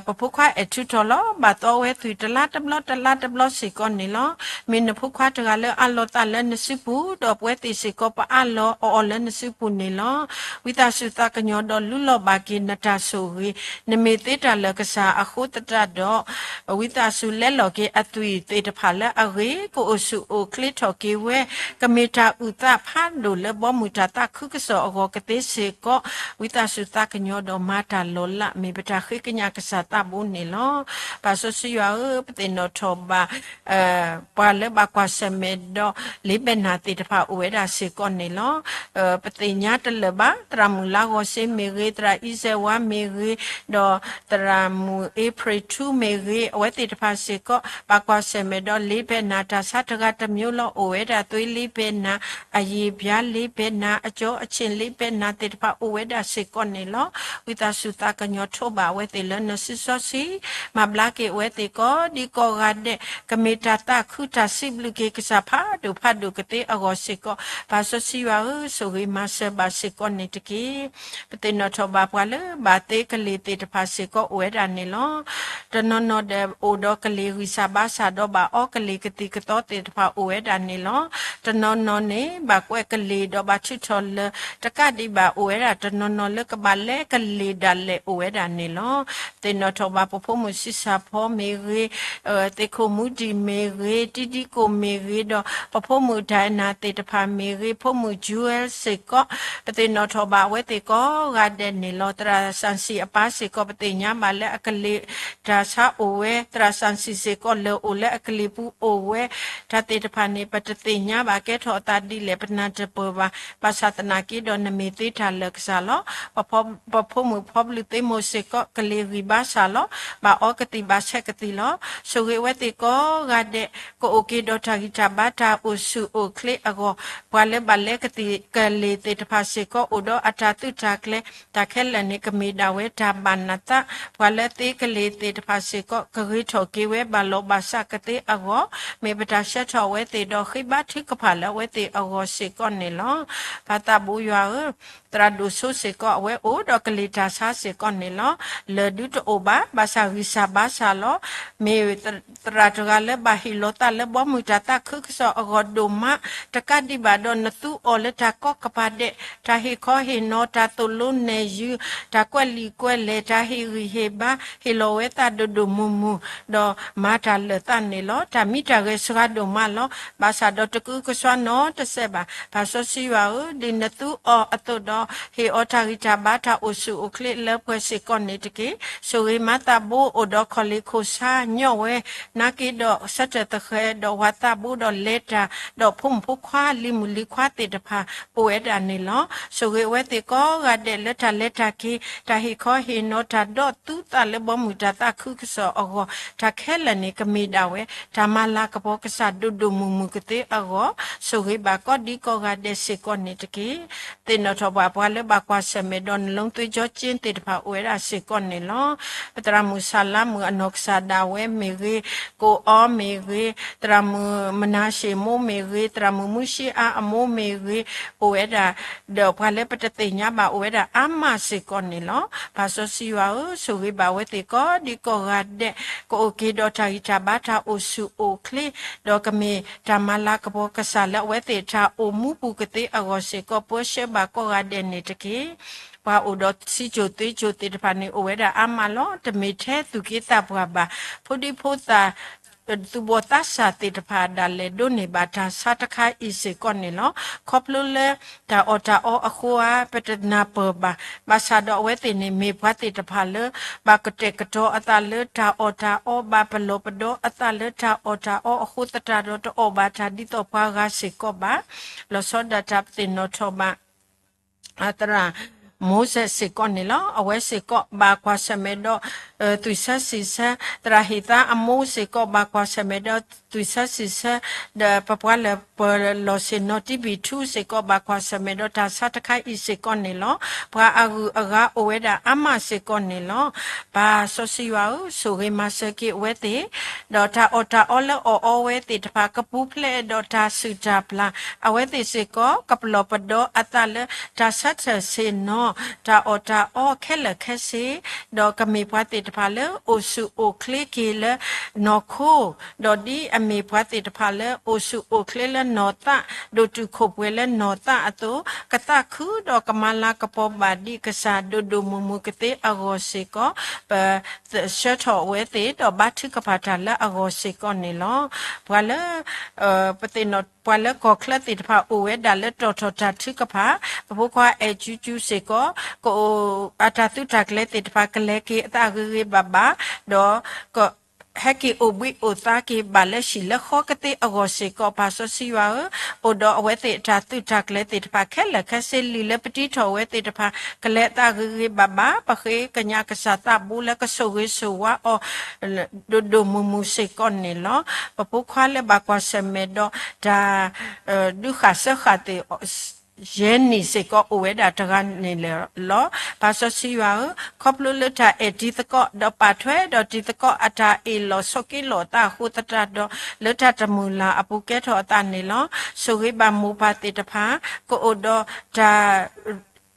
ပဖိခွါအဲၣ်ထူထီၣ်လီၤ. ဘၣ်သီဝဲသွံၣ်တလါတဘျီတလါတဘျီစ့ၢ်ကီးန့ၣ်လီၤ. မ့ၢ်နဖိခွါတဂၤလၢအလီၤသးလၢနစုပူၤ, ဒီးပဝဲသ့ၣ်စ့ၢ်ကီးပအၢၣ်လီၤအီၤလၢနစုပူၤန့ၣ်လီၤ. ဝံသးစူၤသးကညီၤဒီးလူလီၤဘၣ်က့ၤနတၢ်ဆိၣ်ဂ့ၤ, နမ့ၢ်သ့တၢ်လၢာ်ကစၢ်အဃိသတးဒီး ဝံသးစူၤလဲလိာ်က့ၤအသွံၣ်သ့ၣ်တဖၣ်လၢအဂ့ၤ, ကအိၣ်ဆူၣ်အိၣ်ချ့ထီၣ်က့ၤဝဲ, ကမ့ၢ်တၢ်အုၣ်သးဖးဒိၣ်လၢဘီမုၢ်တၢ်သးခုကစီၣ်အဂီၢ်ကသ့စ့ၢ်ကီး, ဝံသးစူၤသးကညီၤဒီးမၤတၢ်လီၤလး မ့ၢ်ပတၢ်ဃ့ကညးကစၢ်သးဘိန့ၣ်လီၤ. ပၢ်စီဆှံယွၤဧၢ, ပသ့ၣ်နီၣ်ထီၣ်ဘၣ် ပှၤလၢဘၣ်ကွၢ်ဆၢၣ်မဲာ်ဒီး လ့ဘဲနၢ်သ့ၣ်တဖၣ်အိၣ်ဝဲဒၣ်စ့ၢ်ကီးန့ၣ်လီၤ. ပသ့ၣ်ညါတလၢာ်ဘၣ်, သရၣ်မုၣ်လါဂီၤစ့မ့ၢ်ဂ့ၤ, သရၣ်အံၤစဲးဝါမ့ၢ်ဂ့ၤ, ဒီးသရၣ်မုၣ်အ့ဖြ့ၣ်ထူမ့ၢ်ဂ့ၤ, အဝဲသ့ၣ်တဖၣ်စ့ၢ်ကီး ဘၣ်ကွၢ်ဆၢၣ်မဲာ်ဒီးလ့ဘဲနၢ်တၢ်ဆါတဂၤတမျိုးလီၤ. အိၣ်ဝဲဒၣ်သွ့လ့ဘဲနၢ်, အယံာ်ဘျါလ့ဘဲနၢ်, အကၠီအဆ့ၣ်လ့ဘဲနၢ်သ့ၣ်တဖၣ်အိၣ်ဝဲဒၣ်စ့ၢ်ကီးန့ၣ်လီၤ. ဝံသးစူၤသးကညီၤထိးဘၣ်အဝဲသ့ၣ်လၢနစုစီဆှံ, မၤဘျါက့ၤအဝဲသ့ၣ်ကိးဒံကိးဂၤဒဲး, ကမ့ၢ်တၢ်သးခုတၢ်စံးဘျုးက့ၤကစၢ်ဖးဒိၣ်ဖးဒိၣ်ကသ့အဂီၢ်စ့ၢ်ကီး, ပၢ်စီဆှံယွၤဧၢ, ဆိၣ်ဂ့ၤမၤစၢၤဘၣ်စ့ၢ်ကီးန့ၣ်တက့ၢ်. ပသ့ၣ်နီၣ်ထီၣ်ဘၣ်ပှၤလၢဘၣ်သ့ကလ့ၢ်သ့ၣ်တဖၣ်စ့ၢ်ကီးအိၣ်ဝဲဒၣ်န့ၣ်လီၤ. တနီၤနီၤဒီးအိၣ်ဒီးကလ့ၢ်ဂံၢ်စၢ်ဘါစၢ်ဒီးဘၣ်အီကလ့ၢ်ကသံၣ်ကသီသ့ၣ်တဖၣ်အိၣ်ဝဲဒၣ်န့ၣ်လီၤ. တနီၤနီၤန့ၣ် ဘၣ်ကွဲးကလ့ၢ်ဒီးဘၣ်ထုးထီၣ်လၢာ်တကးဒံးဘၣ်အိၣ်ဝဲဒၣ်, တနီၤနီၤလၢကဘၣ်လဲကလ့ၢ်ဒၣ်လဲာ်အိၣ်ဝဲဒၣ်န့ၣ်လီၤ. ပသ့ၣ်နီၣ်ထီၣ်ဘၣ်ပဖိမုၣ်ဆံဆၣ်ဖီမ့ၢ်ဂ့ၤ, သ့ၣ်ခိၣ်မူဒံၣ်မ့ၢ်ဂ့ၤ, တံဒံကိၣ်မ့ၢ်ဂ့ၤ, ဒီးပဖိမုၣ်ဒၣ်နၢ်သ့ၣ်တဖၣ်မ့ၢ်ဂ့ၤ, ဖိမုၣ် Jewel စ့ၢ်ကီး, ပသ့ၣ်နီၣ်ထီၣ်ဘၣ်အဝဲသ့ၣ်ကိးဂၤဒဲးန့ၣ်လီၤ. သရၣ်စၣ်စံၣ်အပၢ်စ့ၢ်ကီး ပသ့ၣ်ညါဘၣ်လၢအကလ့ၢ်တၢ်ဆါအိၣ်ဝဲ, သရၣ်စၣ်စံၣ်စ့ၢ်ကီးလၢအိၣ်လၢအကလ့ၢ်ပူၤအိၣ်ဝဲ, တၢ်သ့ၣ်တဖၣ်န့ၣ် ပတသ့ၣ်ညါဘၣ်ကဲထီၣ်အသးဒ်လဲၣ် ပနၢ်တပၢၢ်ဘၣ်, ဘၣ်ဆၣ်သနာ်က့ဒီးနမ့ၢ်သ့တၢ်လၢာ်ကစၢ်လီၤ. ပဖိမုၣ်ဖီဘျူးသ့မိၢ်စ့ၢ်ကီး ကလ့ၢ်ဂံၢ်ဘါစၢ်လီၤ. ဘၣ်အီကသံၣ်ဘၣ်ဆဲးကသံၣ်လီၤ. ဆိၣ်ဂ့ၤအဝဲသ့ၣ်ကိးဂၤဒဲး ကအိၣ်က့ၤဒီးတၢ်ဂံၢ်တၢ်ဘါတၢ်အိၣ်ဆူၣ်အိၣ်ချ့အဂီၢ်, ပှၤလၢဘၣ်လဲကလ့ၢ်သ့ၣ်တဖၣ်စ့ၢ်ကီး အိၣ်ဒီးအတၢ်သုးတၢ်ကျဲၤ, တၢ်ခဲလၢာ်န့ၣ် ကမ့ၢ်ဒၣ်ဝဲတၢ်ဘၣ်နသး, ပှၤလၢသ့ကလ့ၢ်သ့ၣ်တဖၣ်စ့ၢ်ကီး ကဂ့ၤထီၣ်က့ၤဝဲဘၣ်လီၤဘၣ်စးကသ့အဂီၢ်, မ့ၢ်ပတၢ်ဆှၢထီၣ်အဝဲသ့ၣ်ဒီးဃ့ဘါထုကဖၣ်လၢအဝဲသ့ၣ်အဂီၢ်စ့ၢ်ကီးန့ၣ်လီၤ. ပၢ်သးဘိယွၤဧၢ, သရၣ်ဒိၣ်စိစ့ၢ်ကီး အဝဲအိၣ်ဒီးကလ့ၢ်တၢ်ဆါစ့ၢ်ကီးန့ၣ်လီၤ. လၢၢ်ဒုတအိၣ်ဘၣ်, ဘၣ်ဆၣ်ဂံၢ်စၢ်ဘါစၢ်လီၤ. မ့ၢ်သရၣ် တဂၤလၢဘၣ်ဟ့ၣ်လီၤသးလၢဘီမုၢ်တၢ်သးခုကစီၣ်အဂီၢ်ဒိၣ်မး, တကးဒံးဘၣ်ဒီးနသူအီၤလၢတၢ်ကီကပၤဒဲး, တၢ်ဟ့ၣ်ခီဟ့ၣ်နီၤ, တၢ်သိၣ်လိနဲၣ်ယုၤ, တၢ်ကွဲးလံာ်ကွဲးလဲၢ်, တၢ်ဟ့ၣ်ဂံၢ်ဟ့ၣ်ဘါ, ဟ့ၣ်လီၤဝဲသးဒိၣ်ဒိၣ်မုၢ်မုၢ်, ဒီးမၤတၢ်လၢာ်သးန့ၣ်လီၤ. တၢ်မံတၢ်ဂဲၤစှၤဒိၣ်မးလီၤ. ဘၣ်ဆၣ်ဒီးတကအုကစွါနီတစဲးဘၣ်. ပၢ်စီဆှံယွၤဧၢ, ဒ်နသူအီၤအသိးဒီး ဟ့ၣ်အီၤတၢ်ဂံၢ်တၢ်ဘါတၢ်အိၣ်ဆူၣ်အိၣ်ချ့လၢပှဲၤစ့ၢ်ကီးန့ၣ်တက့ၢ်. ဆိၣ်ဂ့ၤမၤသးဘိအိၣ်ဒီးခီၣ်လ့ၢ်ခိၣ်ဆါညီဝဲ, နာ်က့ဒီးဆၢထၢၣ်သဃဲးဒီးဝၤသးဘိဒီးလဲၤတၢ်, ဒီးဖိမုၣ်ဖိခွါလံၤမုၣ်လံၤခွါသ့ၣ်တဖၣ်အိၣ်ဝဲဒၣ်န့ၣ်လီၤ. ဆိၣ်ဂ့ၤအဝဲသ့ၣ်ကိးဂၤဒဲးလၢတၢ်လဲၤတၢ်က့ၤ, တၢ်ဟ့ၣ်ခီဟ့ၣ်နီၤ, တၢ်ဒီးသူသးလၢဘီမုၢ်တၢ်သးခုကစီၣ်အဂီၢ်, တၢ်ခဲလၢာ်န့ၣ်ကမ့ၢ်ဒၣ်ဝဲ တၢ်မၤလၤကပီၤကစၢ်ဒိၣ်ဒိၣ်မုၢ်မုၢ်ကသ့အဂီၢ်, ဆိၣ်ဂ့ၤဘၣ်ကိးဒံကိးဂၤဒဲးစ့ၢ်ကီးန့ၣ်တက့ၢ်. သ့ၣ်နီၣ်ထီၣ်ပှၤ ပှၤလၢဘၣ်ကွၢ်ဆၢၣ်မဲာ်ဒီးနလီသုးကၠီကၠ့သ့ၣ်တဖၣ်အိၣ်ဝဲဒၣ်စ့ၢ်ကီးန့ၣ်လီၤ. သရၣ်မုၣ်ဆၣ်လါမုၣ်အနီၢ်ကစၢ်ဒၣ်ဝဲမ့ၢ်ဂ့ၤ, ကိးအီမ့ၢ်ဂ့ၤ, သရၣ်မုၣ်မနၤၡ့ၣ်အမိၢ်မ့ၢ်ဂ့ၤ, သရၣ်မုၣ်မုၢ်ၡ့အါအမိၢ်မ့ၢ်ဂ့ၤ, အိၣ်ဝဲဒၣ် ဒီးပှၤလၢပတသ့ၣ်ညါဘၣ်အိၣ်ဝဲဒၣ်အါမးစ့ၢ်ကီးန့ၣ်လီၤ. ပၢ်စီဆှံယွၤဧၢ, ဆိၣ်ဂ့ၤဘၣ်အဝဲသ့ၣ်ကိးဒံကိးဂၤဒဲး, ကအိၣ်က့ၤဒီးတၢ်ဂံၢ်တၢ်ဘါတၢ်အိၣ်ဆူၣ်အိၣ်ချ့, ဒီးကမ့ၢ်တၢ်မၤလၤကပီၤကစၢ်လၢအဝဲသ့ၣ်တၢ်အိၣ်မူပူၤကသ့အဂီၢ်စ့ၢ်ကီး ပၢဆှၢဘၣ်ကိးဂၤဒဲးန့ၣ်တက့ၢ်. ပှၤအိၣ်ဒီးစံကၠိၣ်သွ့ကၠိၣ်သ့ၣ်တဖၣ်န့ၣ် အိၣ်ဝဲဒၣ်အါမးလီၤ. တမ့ၢ်ထဲသူၣ်က့သးပှၢ်ဘၣ်. ဖိဒံဖိသၣ် သူၣ်ဘီၣ်သးစၢ်သ့ၣ်တဖၣ်ဒၣ်လဲာ်ဒိးန့ၢ်ဘၣ်တၢ်ဆါတခါအံၤစ့ၢ်ကီးန့ၣ်လီၤ. ခီဖျိလၢတၢ်အီၣ်တၢ်အီအဃိဧါ ပတနၢ်ပၢၢ်ဘၣ်. ဘၣ်ဆၣ်ဒီးအဝဲသ့ၣ်န့ၣ် မ့ၢ်ပှၤသ့ၣ်တဖၣ်လၢ ဘၣ်ကတဲာ်ကတီၤအသးလၢတၢ်အီၣ်တၢ်အီ, ဘၣ်ပလီၢ်ပဒီအသးလၢတၢ်အီၣ်တၢ်အီအဃိသတးဒီး တအီၣ်ဘၣ်တၢ်ဒ်သိးပှၤဂၤစ့ၢ်ကီးဘၣ်. လီၤဆီဒၣ်တၢ်ပသ့ၣ်နီၣ်ထီၣ်ဘၣ် သရၣ်မိၤၡ့စ့ၢ်ကီးန့ၣ်လီၤ. အဝဲစ့ၢ်ကီးဘၣ်ကွၢ်ဆၢၣ်မဲာ်ဒီး သွံၣ်ဆၢစံၣ်ဆၢ, သရၣ်ဟ့ၣ်သါအမိၢ်စ့ၢ်ကီးဘၣ်ကွၢ်ဆၢၣ်မဲာ်ဒီး သွံၣ်ဆၢစံၣ်ဆၢ, ဒီးပပှၤလၢပလီၢ်ဆ့ၣ်နီၤ တံဘံၣ်ထူစ့ၢ်ကီးဘၣ်ကွၢ်ဆၢၣ်မဲာ်ဒီးတၢ်ဆါတခါအံၤစ့ၢ်ကီးန့ၣ်လီၤ. ပှၤအဂုၤအဂၤအိၣ်ဝဲဒၣ်အါမးစ့ၢ်ကီးန့ၣ်လီၤ. ပၢ်စီဆှံယွၤဧၢ, ဆိၣ်ဂ့ၤမၤစၢၤက့ၤအဝဲသ့ၣ် ဒီးတၢ်အီၣ်တၢ်အီလၢအီၣ်အီဝဲသ့ၣ်တဖၣ် ကပူၤဖျဲးဒီးတၢ်ဆုးတၢ်ပျၢ်, အဝဲသ့ၣ်စ့ၢ်ကီး ကပလီၢ်ပဒီအသးလၢတၢ်ဆၢထၢၣ်ဆ့ၣ်နီၤ တၢ်အီၣ်တၢ်အီခဲလၢာ်ခဲဆ့, ဒီးကမ့ၢ်ပှၤသ့ၣ်တဖၣ်လၢအိၣ်ဆူၣ်အိၣ်ချ့က့ၤလၢနီၢ်ခိ, ဒီးဒ်အမ့ၢ်ပှၤသ့ၣ်တဖၣ်လၢအိၣ်ဆူၣ်အိၣ်ချ့လၢနီၢ်သး, ဒိၣ်တုာ်ခိၣ်ပှဲၤလၢနီၢ်သးအသိး, ကသးခုဒီးကမၤလၤကပီၤဘၣ်ဒ်ကစၢ်ဒိၣ်ဒိၣ်မုၢ်မုၢ်ကသ့အဂီၢ်စ့ၢ်ကီး, ပဆှၢထီၣ်အဝဲသ့ၣ် ဒီးဘါထုကဖၣ်တၢ်လၢအဂီၢ်စ့ၢ်ကီးန့ၣ်လီၤ. ပှၤလၢ ပသ့ၣ်နီၣ် ပှၤလၢကီၢ်ချၢသ့ၣ်တဖၣ်အိၣ်ဝဲဒၣ်လၢတီၣ်ထီၣ်တၢ်ထုကဖၣ်, ပဖိခွါအဲၣ်ကၠူကၠူစ့ၢ်ကီး ကအိၣ်အတၢ်သုးတၢ်ကျဲၤသ့ၣ်တဖၣ် ကလဲၤက့ၤအသးဂ့ၤဂ့ၤဘၣ်ဘၣ်, ဒီးက ဟဲက့ၤအိၣ်ဘှံးအိၣ်သါက့ၤဘၣ်လၢဟံၣ်လၢဃီကသ့အဂီၢ်စ့ၢ်ကီး ပၢ်စီဆှံယွၤဧၢ, အိၣ်ဒီးအဝဲသ့ၣ်အတၢ်သုးတၢ်ကျဲၤသ့ၣ်တဖၣ်ခဲလၢာ်ခဲဆ့ လံာ်လၢပတံထီၣ်ဝဲသ့ၣ်တဖၣ် ကလဲၤအသးဂ့ၤဂ့ၤဘၣ်ဘၣ်, ပဃ့ကညးကစၢ်သးဘိလၢကဆိၣ်ဂ့ၤဆိၣ်ဝါအီၤ ဒိၣ်ဒိၣ်မုၢ်မုၢ်စ့ၢ်ကီးန့ၣ်လီၤ. ပဖိခွါလၢဘၣ်ကွၢ်ဆၢၣ်မဲာ်ဒီးတၢ် ဒုးဃာ်စၢဃာ်သ့ၣ် ယဲၢ်နံၣ်စ့ၢ်ကီးအိၣ်ဝဲဒၣ်တဂၤန့ၣ်လီၤ. ပၢ်စီဆှံယွၤဧၢ, ခီဖျိလၢတၢ်အဲၣ်တံၤသကိး ဒီးပာ်ထွဲဒီးတံၤသကိးအတၢ်အ့ၣ်လိာ်ဆိးက့လိာ်အသးအဃိသတးဒီး လၢတၢ်တမုာ်လၤအပူၤကဲထီၣ်အသးန့ၣ်လီၤ. ဆိၣ်ဂ့ၤဘၣ်မိၢ်ပၢ်သ့ၣ်တဖၣ် ကအိၣ်ဒီးတၢ်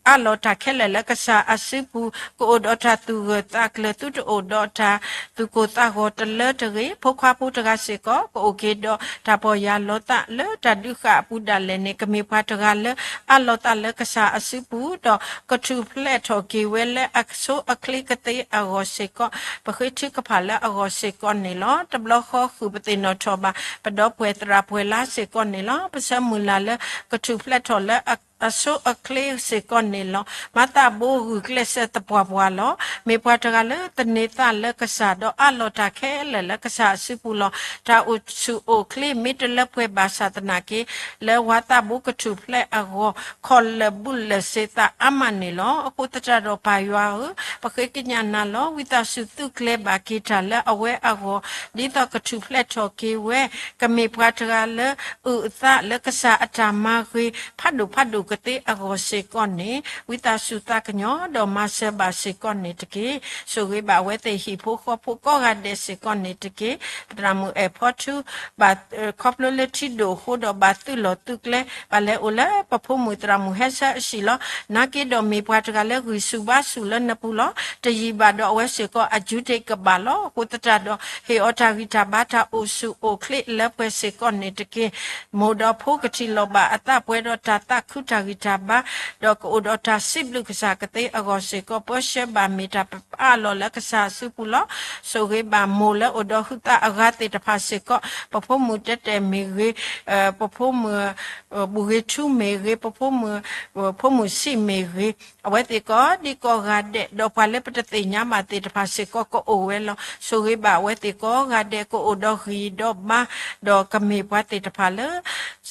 အးလီၤတၢ်ခဲလၢာ်လၢကစၢ်အစုပူၤ, ကအိၣ်ဒီးတၢ်သူၣ်ဂၢၢ်သးကျၢၤ သုတအိၣ်ဒီးတၢ်သူၣ်ကိၢ်သးဂီၤတလၢတဂ့ၤ, ဖိခွါဖိတဂၤစ့ၢ်ကီး ကအိၣ်က့ၤဒီးတၢ်ပီၢ်ယၢ်လီၤသးလၢတၢ်ဒုးဃာ်အပူၤဒၣ်လဲာ်န့ၣ် ကမ့ၢ်ပှၤတဂၤလၢအးလီၤသးလၢကစၢ်အစုပူၤ, ဒီးကထူၣ်ဖျဲးထီၣ်က့ၤဝဲလၢအဆိအချ့ကသ့အဂီၢ်စ့ၢ်ကီး, ပဃ့ထုကဖၣ်လၢအဂီၢ်စ့ၢ်ကီးန့ၣ်လီၤ. တဘျီဃီဃုာ်ပသ့ၣ်နီၣ်ထီၣ်ဘၣ် ပဒီပုၢ်ဝဲၢ်သရၣ်ပှဲၤလါစ့ၢ်ကီးန့ၣ်လီၤ. ပဆၢမုၢ်လၢ်လၢကထူၣ်ဖျဲးထီၣ်လၢ အဆိအချ့စ့ၢ်ကီးန့ၣ်လီၤ. မၤသးဘိဂုာ်ကျဲးစၢးသပှၢ်ပှၢ်လီၤ. မ့ၢ်ပှၤတဂၤလၢသန့ၤသးလၢကစၢ်ဒီးအးလီၤတၢ်ခဲလၢာ်လၢကစၢ်အစုပူၤလီၤ. တၢ်အိၣ်ဆူၣ်အိၣ်ချ့မ့ၢ်တလၢပှဲၤဘၣ်ဆၣ်သနာ်က့ လၢဝၤသးဘိကထူၣ်ဖျဲးအဂီၢ် ခီၣ်လၢာ်ဘူးလၢာ်စ့သးအါမးန့ၣ်လီၤ. အဃိသတးဒီးပၢ်ယွၤဧၢ, ပဃ့ကညးနၤလီၤ. ဝံသးစူၤသုးကျဲၤဘၣ်က့ၤတၢ်လၢအဝဲအဂီၢ် ဒ်သိးကထူၣ်ဖျဲးထီၣ်က့ၤဝဲ ကမ့ၢ်ပှၤတဂၤလၢအုၣ်အသးလၢကစၢ်အတၢ်မၤဂ့ၤ ဖးဒိၣ်ဖးဒိၣ် ကသ့အဂီၢ်စ့ၢ်ကီးန့ၣ် ဝံသးစူၤသးကညီၤ ဒီးမၤစၢၤဘၣ်စ့ၢ်ကီးန့ၣ်တက့ၢ်. ဆိၣ်ဂ့ၤဘၣ်အဝဲသ့ၣ်ဟံၣ်ဖိဃီဖိကိးဂၤဒဲးစ့ၢ်ကီးန့ၣ်တက့ၢ်. ပသရၣ်မုၣ်အဲၣ်ဖီထူ ဘၣ် ခီဖျိလၢထံဒိၣ်အဃိဒီး ဘၣ်သုးလီၢ်သုးကျဲ ဘၣ်လဲၤအိၣ်လၢပဖိမုၣ်သရၣ်မုၣ်ဟဲဆၢအဟံၣ်လီၤ. နာ်က့ဒီးမ့ၢ်ပှၤတဂၤလၢဂံၢ်ဆူၣ်ဘါဆူၣ်လၢနပူၤလီၤ. တယံာ်ဘၣ်ဒီးအဝဲစ့ၢ်ကီးအယူၤတ့ၢ်ကဘၣ်လီၤ. အဃိသတးဒီး ဟ့ၣ်အီၤတၢ်ဂံၢ်တၢ်ဘါတၢ်အိၣ်ဆူၣ်အိၣ်ချ့လၢပှဲၤစ့ၢ်ကီးန့ၣ်တက့ၢ်. မိၢ်ဒီးဖိကထံၣ်လိာ်ဘၣ်အသးပှဲၤဒီးတၢ်သးခုတၢ်ဂံၢ်တၢ်ဘါ ဒီးကအိၣ်ဒီးတၢ်စံးဘျုးကစၢ်ကသ့အဂီၢ်စ့ၢ်ကီး ပၢဆှၢဘၣ်မ့ၢ်တၢ်ပာ်အလီၢ်လၢကစၢ်အစုပူၤလီၤ. ဆိၣ်ဂ့ၤဘၣ်မိၢ်လၢအိၣ်ဒီးဟုသးအဂၤသ့ၣ်တဖၣ်စ့ၢ်ကီး ပဖိမုၣ်တဲတဲာ်မ့ၢ်ဂ့ၤ, ပဖိမုၣ် ဘူၣ်ဂ့ၤထူမ့ၢ်ဂ့ၤ, ပဖိမုၣ် ဖိမုၣ်ဆံးမ့ၢ်ဂ့ၤ, အဝဲသ့ၣ်ကိးဒံကိးဂၤဒဲး ဒီးပှၤလၢပတသ့ၣ်ညါဘၣ်သ့ၣ်တဖၣ်စ့ၢ်ကီးကအိၣ်ဝဲလီၤ. ဆိၣ်ဂ့ၤဘၣ်အဝဲသ့ၣ်ကိးဂၤဒဲး ကအိၣ်ဒီးဂံၢ်ဒီးဘါ ဒီးကမ့ၢ်ပှၤသ့ၣ်တဖၣ်လၢ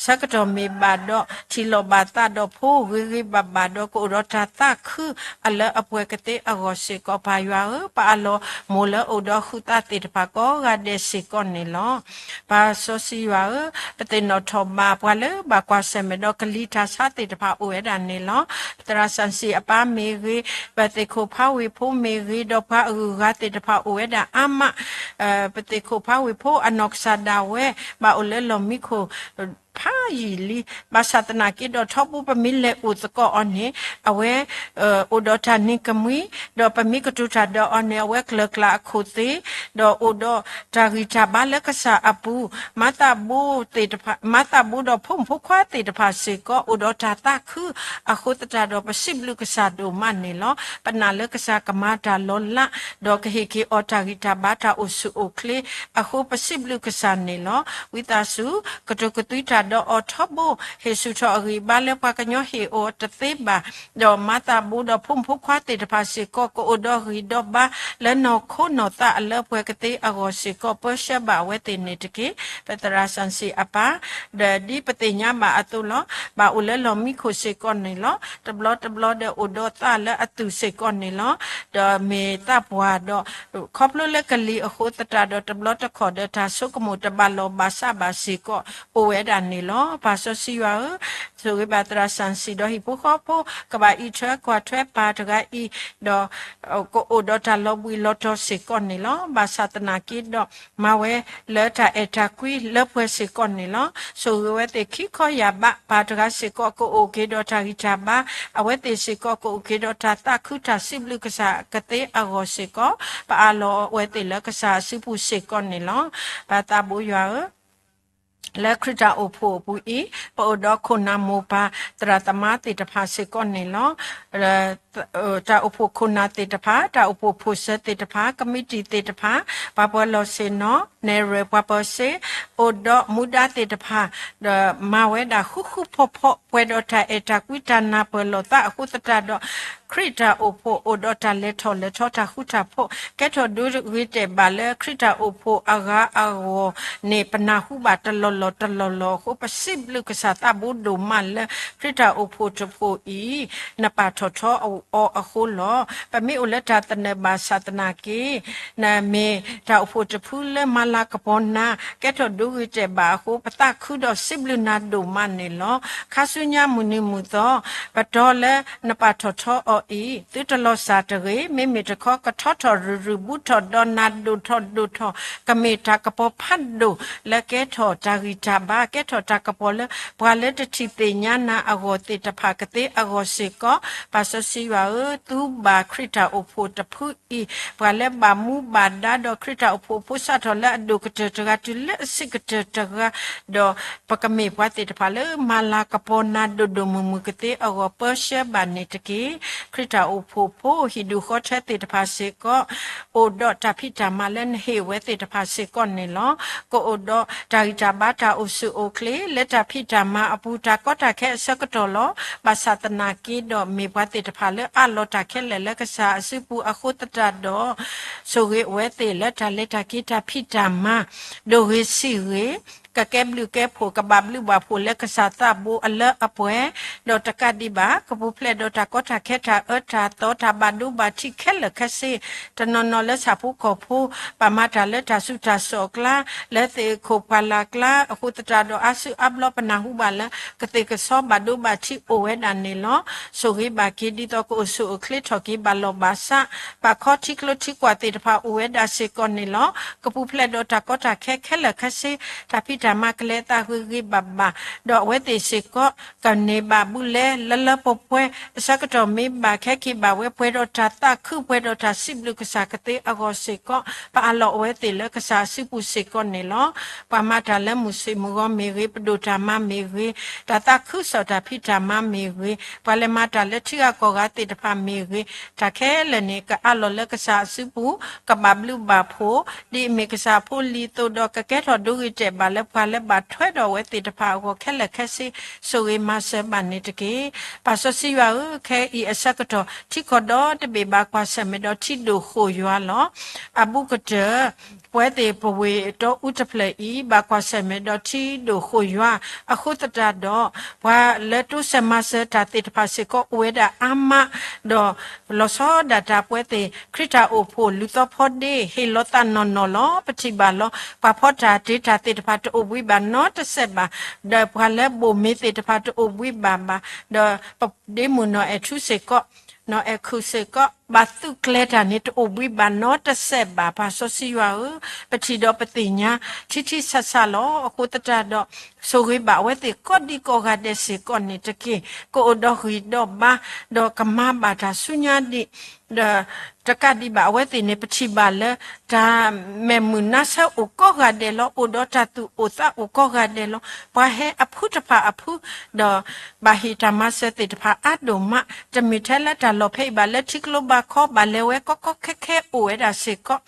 ဆၢကတီၢ်မ့ၢ်ဘၣ်ဒီး ထံၣ်လိာ်ဘၣ်သးဒီးဖိဂ့ၤဂ့ၤဘၣ်ဘၣ်ဒီး ကအိၣ်ဒီးတၢ်သးခုအလၢအပှဲၤကသ့အဂီၢ်စ့ၢ်ကီး ပၢ်ယွၤဧၢ, ပာ်အလီၢ်မိၢ်လၢအိၣ်ဒီးဟုသးသ့ၣ်တဖၣ်ကိးဂၤဒဲးစ့ၢ်ကီးန့ၣ်လီၤ. ပၢ်စီဆှံယွၤဧၢ, ပသ့ၣ်နီၣ်ထီၣ်ဘၣ်ပှၤလၢဘၣ်ကွၢ်ဆၢၣ်မဲာ်ဒီးကလံၤတၢ်ဆါသ့ၣ်တဖၣ်အိၣ်ဝဲဒၣ်န့ၣ်လီၤ. ပသရၣ်စၣ်စံၣ်အပၢ်မ့ၢ်ဂ့ၤ, ပသ့ၣ်ခိၣ်ဖးဝ့ၢ်ဖိမ့ၢ်ဂ့ၤ, ဒီးပှၤအဂုၤအဂၤသ့ၣ်တဖၣ်အိၣ်ဝဲဒၣ်အါမး ပသ့ၣ်ခိၣ်ဖးဝ့ၢ်ဖိအနီၢ်ကစၢ်ဒၣ်ဝဲ ဘၣ်အိၣ်လၢလီၢ်မံခိၣ် ဖးယံာ်လံ. ဘၣ်ဆၣ်သနာ်က့ဒီးထီဘိပမ့ၢ်လဲၤအိၣ်သကိးအီၤန့ၣ် အဝဲ အိၣ်ဒီးတၢ်နံၤကမှံ, ဒီးပမ့ၢ်ကတိၤတၢ်ဒီးအီၤန့ၣ် အဝဲကျၢၤကျၢ်အခိၣ်သ့, ဒီးအိၣ်ဒီးတၢ်ဂံၢ်တၢ်ဘါလၢကစၢ်အပူၤ, မၤသးဘိသ့ၣ်တဖၣ်, မၤသးဘိဒီးဖိမုၣ်ဖိခွါသ့ၣ်တဖၣ်စ့ၢ်ကီး အိၣ်ဒီးတၢ်သးခု, အဃိသတးဒီးပစံးဘျုးကစၢ်ဒိၣ်မးန့ၣ်လီၤ. ပနာ်လၢကစၢ်ကမၤတၢ်လီၤလး, ဒီးကဟ့ၣ်က့ၤအီၤတၢ်ဂံၢ်တၢ်ဘါတၢ်အိၣ်ဆူၣ်အိၣ်ချ့, အဃိပစံးဘျုးကစၢ်န့ၣ်လီၤ. ဝံသးစူၤ ကတိၤကသွံတၢ်ဒီးအီၤထီဘိ, ဟ့ၣ်ဆူၣ်ထီၣ်အဂံၢ်အဘါလၢပှၤကညီဟ့ၣ်အီၤတသ့ဘၣ်, ဒီးမၤသးဘိဒီးဖိမုၣ်ဖိခွါသ့ၣ်တဖၣ်စ့ၢ်ကီး ကအိၣ်ဒီးဂံၢ်ဒီးဘါလၢနီၢ်ခိနီၢ်သးအလၢပှဲၤကသ့အဂီၢ်စ့ၢ်ကီး ပၢဆှၢဘၣ်အဝဲသ့ၣ်န့ၣ်တက့ၢ်. ပသရၣ်စၣ်စံၣ်အပၢ် ဒီးဒ်ပသ့ၣ်ညါဘၣ်အသိးလီၤ. ဘၣ်အိၣ်လၢလီၢ်မံခိၣ်စ့ၢ်ကီးန့ၣ်လီၤ. တဘျီတဘျီဒီးအိၣ်ဒီးသးလၢအသူၣ်စ့ၢ်ကီးန့ၣ်လီၤ. ဒီးမ့ၢ်သးပှၢ်ဒီး ခီဖျိလၢကလံၤအဃိသတးဒီး တဘျီတခီၣ်ဒီးတၢ်ဆိကမိၣ်တဘၣ်လီၢ်ဘၣ်စးဘၣ်စ့ၢ်ကီး အိၣ်ဝဲဒၣ်န့ၣ်လီၤ. ပၢ်စီဆှံယွၤဧၢ, ဆိၣ်ဂ့ၤဘၣ်သရၣ်စၣ်စံၣ်ဒီးဟံၣ်ဖိဃီဖိ ကဘၣ်အံးထွဲကွၢ်ထွဲပၢ်တဂၤအံၤ, ဒီး ကအိၣ်ဒီးတၢ်လီၤဘှံးလီၤတီၤစ့ၢ်ကီးန့ၣ်လီၤ. ဘၣ်ဆၣ်သနာ်က့ဒီး မၤဝဲလၢတၢ်အဲၣ်တၢ်ကွံလၢပှဲၤစ့ၢ်ကီးန့ၣ်လီၤ. ဆိၣ်ဂ့ၤဝဲသ့ၣ်ခံခီယၢ်ဘး, ပၢ်တဂၤစ့ၢ်ကီးကအိၣ်က့ၤဒီးတၢ်ဂံၢ်တၢ်ဘါ, အဝဲသ့ၣ်စ့ၢ်ကီးကအိၣ်က့ၤဒီးတၢ်သးခုတၢ်စံးဘျုးကစၢ်ကသ့အဂီၢ်စ့ၢ်ကီး, ပအးလီၤအဝဲသ့ၣ်လၢကစၢ်အစုပူၤစ့ၢ်ကီးန့ၣ်လီၤ. ပၢ်သးဘိယွၤဧၢ, လၢခရံာ်တၢ်အိၣ်ဖှိၣ်အပူၤအံၤ, ပအိၣ်ဒီးခိၣ်နၢ်မိၢ်ပၢ် သရၣ်သမါသ့ၣ်တဖၣ်စ့ၢ်ကီးန့ၣ်လီၤ. တၢ်အိၣ်ဖှိၣ်ခိၣ်နၢ်သ့ၣ်တဖၣ်, တၢ်အိၣ်ဖှိၣ်ဖိၣ်စၢၤသ့ၣ်တဖၣ်, ကမံးတံာ်သ့ၣ်တဖၣ်, ပှၤပၢၤလီၢ်ဆ့ၣ်နီၤ, နဲၣ်ရွဲၣ်ပှၤပၢၤစ့, အိၣ်ဒီးမူဒါသ့ၣ်တဖၣ်, ဒီးမၤဝဲဒၣ်ဃူဃူဖိးဖိး ပှဲၤဒီးတၢ်အဲၣ်တၢ်ကွံတၢ်နၢ်ပၢၢ်လိာ်သးအဃိသတးဒီး ခရံာ်တၢ်အိၣ်ဖှိၣ်အိၣ်ဒီးတၢ်လဲၤထီၣ်လဲၤထီတၢ်ဃူတၢ်ဖိး, ကဲထီၣ်ဒိဂ့ၤတဲာ်ဘၣ်လၢခရံာ်တၢ်အိၣ်ဖှိၣ်အဂၤအဂီၢ်န့ၣ် ပနၢ်ဟူဘၣ်တလီၢ်လီၢ်တလီၢ်လီၢ်အဃိ ပစံးဘျုးကစၢ်သးဘိဒိၣ်မးလၢခရံာ်တၢ်အိၣ်ဖှိၣ်တဖှိၣ်အံၤ နပာ်ထီၣ်ထီအီၤအဃိလီၤ. ပမ့ၢ်အိၣ်လၢတၢ်သနၢၣ်ဘၣ်ဆၣ်သနာ်က့ နမ့ၢ်တၢ်အိၣ်ဖှိၣ်တဖုလၢမၤလၤကပီၤနၤ, ကဲထီၣ်ဒိဂ့ၤတဲာ်ဘၣ်အဃိ ပသးခုဒီးစံးဘျုးနၤဒိၣ်မးန့ၣ်လီၤ. ခါဆူညါမုၢ်နံၤမုၢ်သီ ပတီၢ်လၢနပာ်ထီၣ်ထီအီၤအံၤ သုတလီၤစၢ်တဂ့ၤ, မ့မ့ၢ်တခီကထီထီၣ်ရုၢ်ရုၢ် ဘူးထီၣ်ဒီးနၤဒိၣ်ထီၣ်ဒိၣ်ထီၣ်, ကမ့ၢ်တၢ်ကပီၤဖးဒိၣ်လၢကဲထီၣ်တၢ်ဂံၢ်တၢ်ဘါ, ကဲထီၣ်တၢ်ကပီၤလၢပှၤလၢတထံၣ်သ့ၣ်ညါနၤအဂီၢ်သ့ၣ်တဖၣ်ကသ့အဂီၢ်စ့ၢ်ကီး, ပၢ်စီဆှံယွၤဧၢ, သူဘၣ်ခရံာ်တၢ်အိၣ်ဖှိၣ်တဖုအံၤ ပှၤလၢဘၣ်မူဘၣ်ဒါဒီးခရံာ်တၢ်အိၣ်ဖှိၣ်ဖိစးထီၣ်လၢအဒိၣ်ကတၢၢ်တဂၤတုၤလၢအဆံးကတၢၢ်တဂၤ, ဒီးပကမ့ၢ်ပှၤသ့ၣ်တဖၣ်လၢမၤလၤကပီၤနၤဒိၣ်ဒိၣ်မုၢ်မုၢ်ကသ့အဂီၢ် ပၢဆှၢဘၣ်န့ၣ်တက့ၢ်. ခရံာ်တၢ်အိၣ်ဖှိၣ်ဖိဟံၣ်ဒူၣ်ဃီထွဲသ့ၣ်တဖၣ်စ့ၢ်ကီး အိၣ်ဒီးတၢ်ဖံးတၢ်မၤလၢနဟ့ၣ်ဝဲသ့ၣ်တဖၣ်စ့ၢ်ကီးန့ၣ်လီၤ. ကအိၣ်ဒီးတၢ်ဂံၢ်တၢ်ဘါတၢ်အိၣ်ဆူၣ်အိၣ်ချ့ လၢတၢ်ဖံးတၢ်မၤအပူၤ တၢ်ကီတၢ်ခဲအဆၢကတီၢ်လီၤ. ဘၣ်ဆၣ်သနာ်က့ဒီး မ့ၢ်ပှၤသ့ၣ်တဖၣ်လၢအးလီၤတၢ်ခဲလၢာ်လၢကစၢ်အစုပူၤအဃိသတးဒီး ဆိၣ်ဂ့ၤအဝဲသ့ၣ်လၢတၢ်လဲၤတၢ်က့ၤတၢ်ဖံးတၢ်မၤ ဒိၣ်ဂ့ၤဆံးဂ့ၤ, ကကဲဘျုးကဲဖှိၣ် ကဘၣ်ဘျုးဘၣ်ဖှိၣ်လၢကစၢ်သးဘိအလၢအပှဲၤ, ဒီးတကးဒံးဘၣ် ကပူၤဖျဲးဒီးတၢ်ကီတၢ်ခဲ တၢ်အၢတၢ်သီ တၢ်ဘၣ်ဒိဘၣ်ထံးခဲလၢာ်ခဲဆ့, တနီၤနီၤလၢဆၣ်ဖိကီၢ်ဖိ ဘၣ်မၤတၢ်လၢတၢ်ဆူးတၢ်ဆါအကျါ, လၢသ့ၣ်ခိၣ်ပှၢ်လၢ်ကျါ အဃိသတးဒီးအါစုအါဘျီပနၢ်ဟူဘၣ်လၢ ကသ့ၣ်ကဆီဘၣ်ဒိဘၣ်ထံးအိၣ်ဝဲဒၣ်န့ၣ်လီၤ. ဆိၣ်ဂ့ၤဘၣ်က့ၤဒ်သိးကအိၣ်ဆူၣ်အိၣ်ချ့ထီၣ်က့ၤဘၣ်လီၢ်ဘၣ်စး, ဘၣ်ခီထံကျိထံကွၢ်သ့ၣ်တဖၣ်အိၣ်ဝဲဒၣ်စ့ၢ်ကီးန့ၣ်လီၤ. ကပူၤဖျဲးဒီးတၢ်ကီတၢ်ခဲခဲလၢာ်ခဲဆ့, တၢ်ဖံးတၢ်မၤကလဲၤအသးဂ့ၤဂ့ၤဘၣ်ဘၣ်, ဒီးအဝဲသ့ၣ်စ့ၢ်ကီး ကန့ၢ်ဘၣ်ဘူးလဲလၢလၢပှဲၤပှဲၤ, အဆၢကတီၢ်မ့ၢ်ဘၣ်ခဲက့ၤဘၣ်ဝဲ ပှဲၤဒီးတၢ်သးခု ပှဲၤဒီးတၢ်စံးဘျုးကစၢ်ကသ့အဂီၢ်စ့ၢ်ကီး, ပအးလီၤအဝဲသ့ၣ်လၢကစၢ်အစုပူၤစ့ၢ်ကီးန့ၣ်လီၤ. ပှၤမၤတၢ်လၢမုၢ်ဆ့ၣ်မုၢ်ဂီၤမ့ၢ်ဂ့ၤ, ပဒိၣ်တၢ်မၤမ့ၢ်ဂ့ၤ, တၢ်သးခုကစီၣ်တၢ်ဖံးတၢ်မၤမ့ၢ်ဂ့ၤ, ပှၤလဲၤမၤတၢ်လၢထံဂၤကီၢ်ဂၤသ့ၣ်တဖၣ်မ့ၢ်ဂ့ၤ, တၢ်ခဲလၢာ်န့ၣ် ကအးလီၤလၢကစၢ်အစုပူၤ, ကဘၣ်ဘျုးဘၣ်ဖှိၣ်, ဒ်အမ့ၢ်ကစၢ်ဖိလံၤအသိးဒီး ကကဲထီၣ်ဒိဂ့ၤတဲာ်ဘၣ်လၢပှၤလၢဘၣ်ထွဲဒီးအဝဲသ့ၣ်တဖၣ်အဂီၢ်ခဲလၢာ်ခဲဆ့, ဆိၣ်ဂ့ၤမၤစၢၤဘၣ်န့ၣ်တက့ၢ်. ပၢ်စီဆှံယွၤဧၢ, ခဲအံၤအဆၢကတီၢ် ထံကီၢ်ဒီတဘ့ၣ်ဘၣ်ကွၢ်ဆၢၣ်မဲာ်ဒီး ထံဒိၣ်ဃိၣ်ယွၤလီၤ. အဘူးကတၢၢ် ပဝဲသ့ၣ်ပဝ့ၢ်တီအူတဖျၢၣ်အံၤ ဘၣ်ကွၢ်ဆၢၣ်မဲာ်ဒီးထံဒိၣ်ဃိၣ်ယွၤ, အဃိသတးဒီး ပှၤလၢတိစၢၤမၤစၢၤတၢ်သ့ၣ်တဖၣ်စ့ၢ်ကီးအိၣ်ဝဲဒၣ်အါမး, ဒီးလီၤဆီဒၣ်တၢ်ပဝဲသ့ၣ် ခရံာ်တၢ်အိၣ်ဖှိၣ်လုၢ်သီဖီဒ့ ဟ့ၣ်လီၤသးနီၢ်နီၢ်လီၤ. ပထံၣ်ဘၣ်လီၤ. ပှၤဖီတၢ်တ့တၢ်သ့ၣ်တဖၣ်တအိၣ်ဘှံးဘၣ်နီတစဲးဘၣ်, ဒီးပှၤလၢဘိၣ်မ့ၤသ့ၣ်တဖၣ်တအိၣ်ဘှံးဘၣ်ဘၣ်, ဒီးပဒ့မုၣ်နီၢ်အဲၣ်ထူစ့ၢ်ကီး နီၢ်အဲၣ်ခူစ့ၢ်ကီး ဘၣ်သုးကျဲၤတၢ်န့ၣ်တအိၣ်ဘှံးဘၣ်နီတစဲးဘၣ်. ပၢ်စီဆှံယွၤဧၢ, ပထံၣ်ဒီးပသ့ၣ်ညါ ထံထံဆးဆးလီၤ. အဃိသတးဒီး ဆိၣ်ဂ့ၤဘၣ်အဝဲသ့ၣ်ကိးဒံကိးဂၤဒဲးစ့ၢ်ကီးန့ၣ်တက့ၢ်. ကအိၣ်ဒီးဂံၢ်ဒီးဘါ, ဒီးကမၤဘၣ်တၢ်ဆူညါဒံး, ဒီးတကးဒံးဘၣ်အဝဲသ့ၣ်န့ၣ် ပထံၣ်ဘၣ်လၢ တၢ်မဲာ်မုာ်နါဆၢအိၣ်ကိးဂၤဒဲးလီၤ. အိၣ်ဒီးတၢ်သူၣ်အိၣ်သးအိၣ်ကိးဂၤဒဲးလီၤ. ပှၤဟဲအဖုတဖၣ်အဖု, ဒီးဘၣ်ဟ့ၣ်တၢ်မၤစၢၤသ့ၣ်တဖၣ်အါဒိၣ်မး, တမ့ၢ်ထဲလၢတၢ်လီၢ်ဖဲအံၤဘၣ်, လၢထံကျိဘၣ်ခီ ဘၣ်လဲၤဝဲကီကီခဲခဲအိၣ်ဝဲဒၣ်စ့ၢ်ကီး.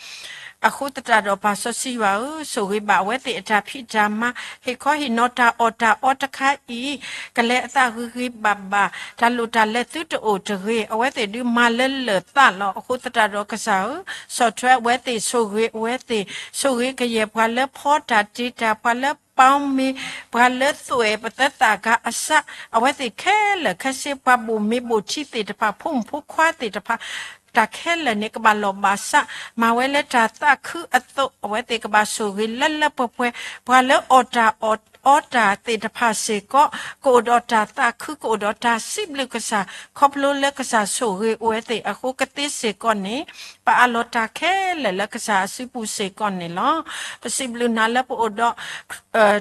အဃိသတးဒီးပၢ်စီဆှံယွၤဧၢ, ဆိၣ်ဂ့ၤဘၣ်အဝဲသ့ၣ်အတၢ်ဖံးတၢ်မၤ, ဟ့ၣ်ခီဟ့ၣ်နီၤတၢ်အီၣ်တၢ်အီတခါအံၤ, ကလဲၤအသးဂ့ၤဂ့ၤဘၣ်ဘၣ်, တၢ်လိၣ်တၢ်လဲၤသုတအိၣ်တဂ့ၤ, အဝဲသ့ၣ်ဒုးမၤလၢလၢၢ်သးလီၤ. အဃိသတးဒီးကစၢ်ဧၢ, ဆီၣ်ထွဲအဝဲသ့ၣ်, ဆိၣ်ဂ့ၤအဝဲသ့ၣ်, ဆိၣ်ဂ့ၤကယဲၢ်ပှၤလၢဖီတၢ်တ့တၢ်, ပှၤလၢပီမ့ၤ, ပှၤလၢသွဲၣ်ပသဲသးကါအစး, အဝဲသ့ၣ်ခဲလၢာ်ခဲဆ့, ပှၤဘိၣ်မ့ၤဘိၣ်ထံသ့ၣ်တဖၣ်, ဖိမုၣ်ဖိခွါသ့ၣ်တဖၣ်, တၢ်ခဲလၢာ်န့ၣ် ကဘၣ်လီၢ်ဘၣ်စး, မၤဝဲလၢတၢ်သးခုအသိး, အဝဲသ့ၣ်ကဘၣ်ဆိၣ်ဂ့ၤလၢလၢပှဲၤပှဲၤ, ပှၤလၢအီၣ်တၢ်အီၣ်အီတၢ်သ့ၣ်တဖၣ်စ့ၢ်ကီး, ကအိၣ်ဒီးတၢ်သးခု, ကအိၣ်ဒီးတၢ်စံးဘျုးကစၢ်, ခီဖျိလၢကစၢ်ဆိၣ်ဂ့ၤအဝဲသ့ၣ်အဃိကသ့စ့ၢ်ကီးန့ၣ်, ပအးလီၤတၢ်ခဲလၢာ်လၢကစၢ်အစုပူၤစ့ၢ်ကီးန့ၣ်လီၤ. ပစံးဘျုးနၤလၢပအိၣ်ဒီး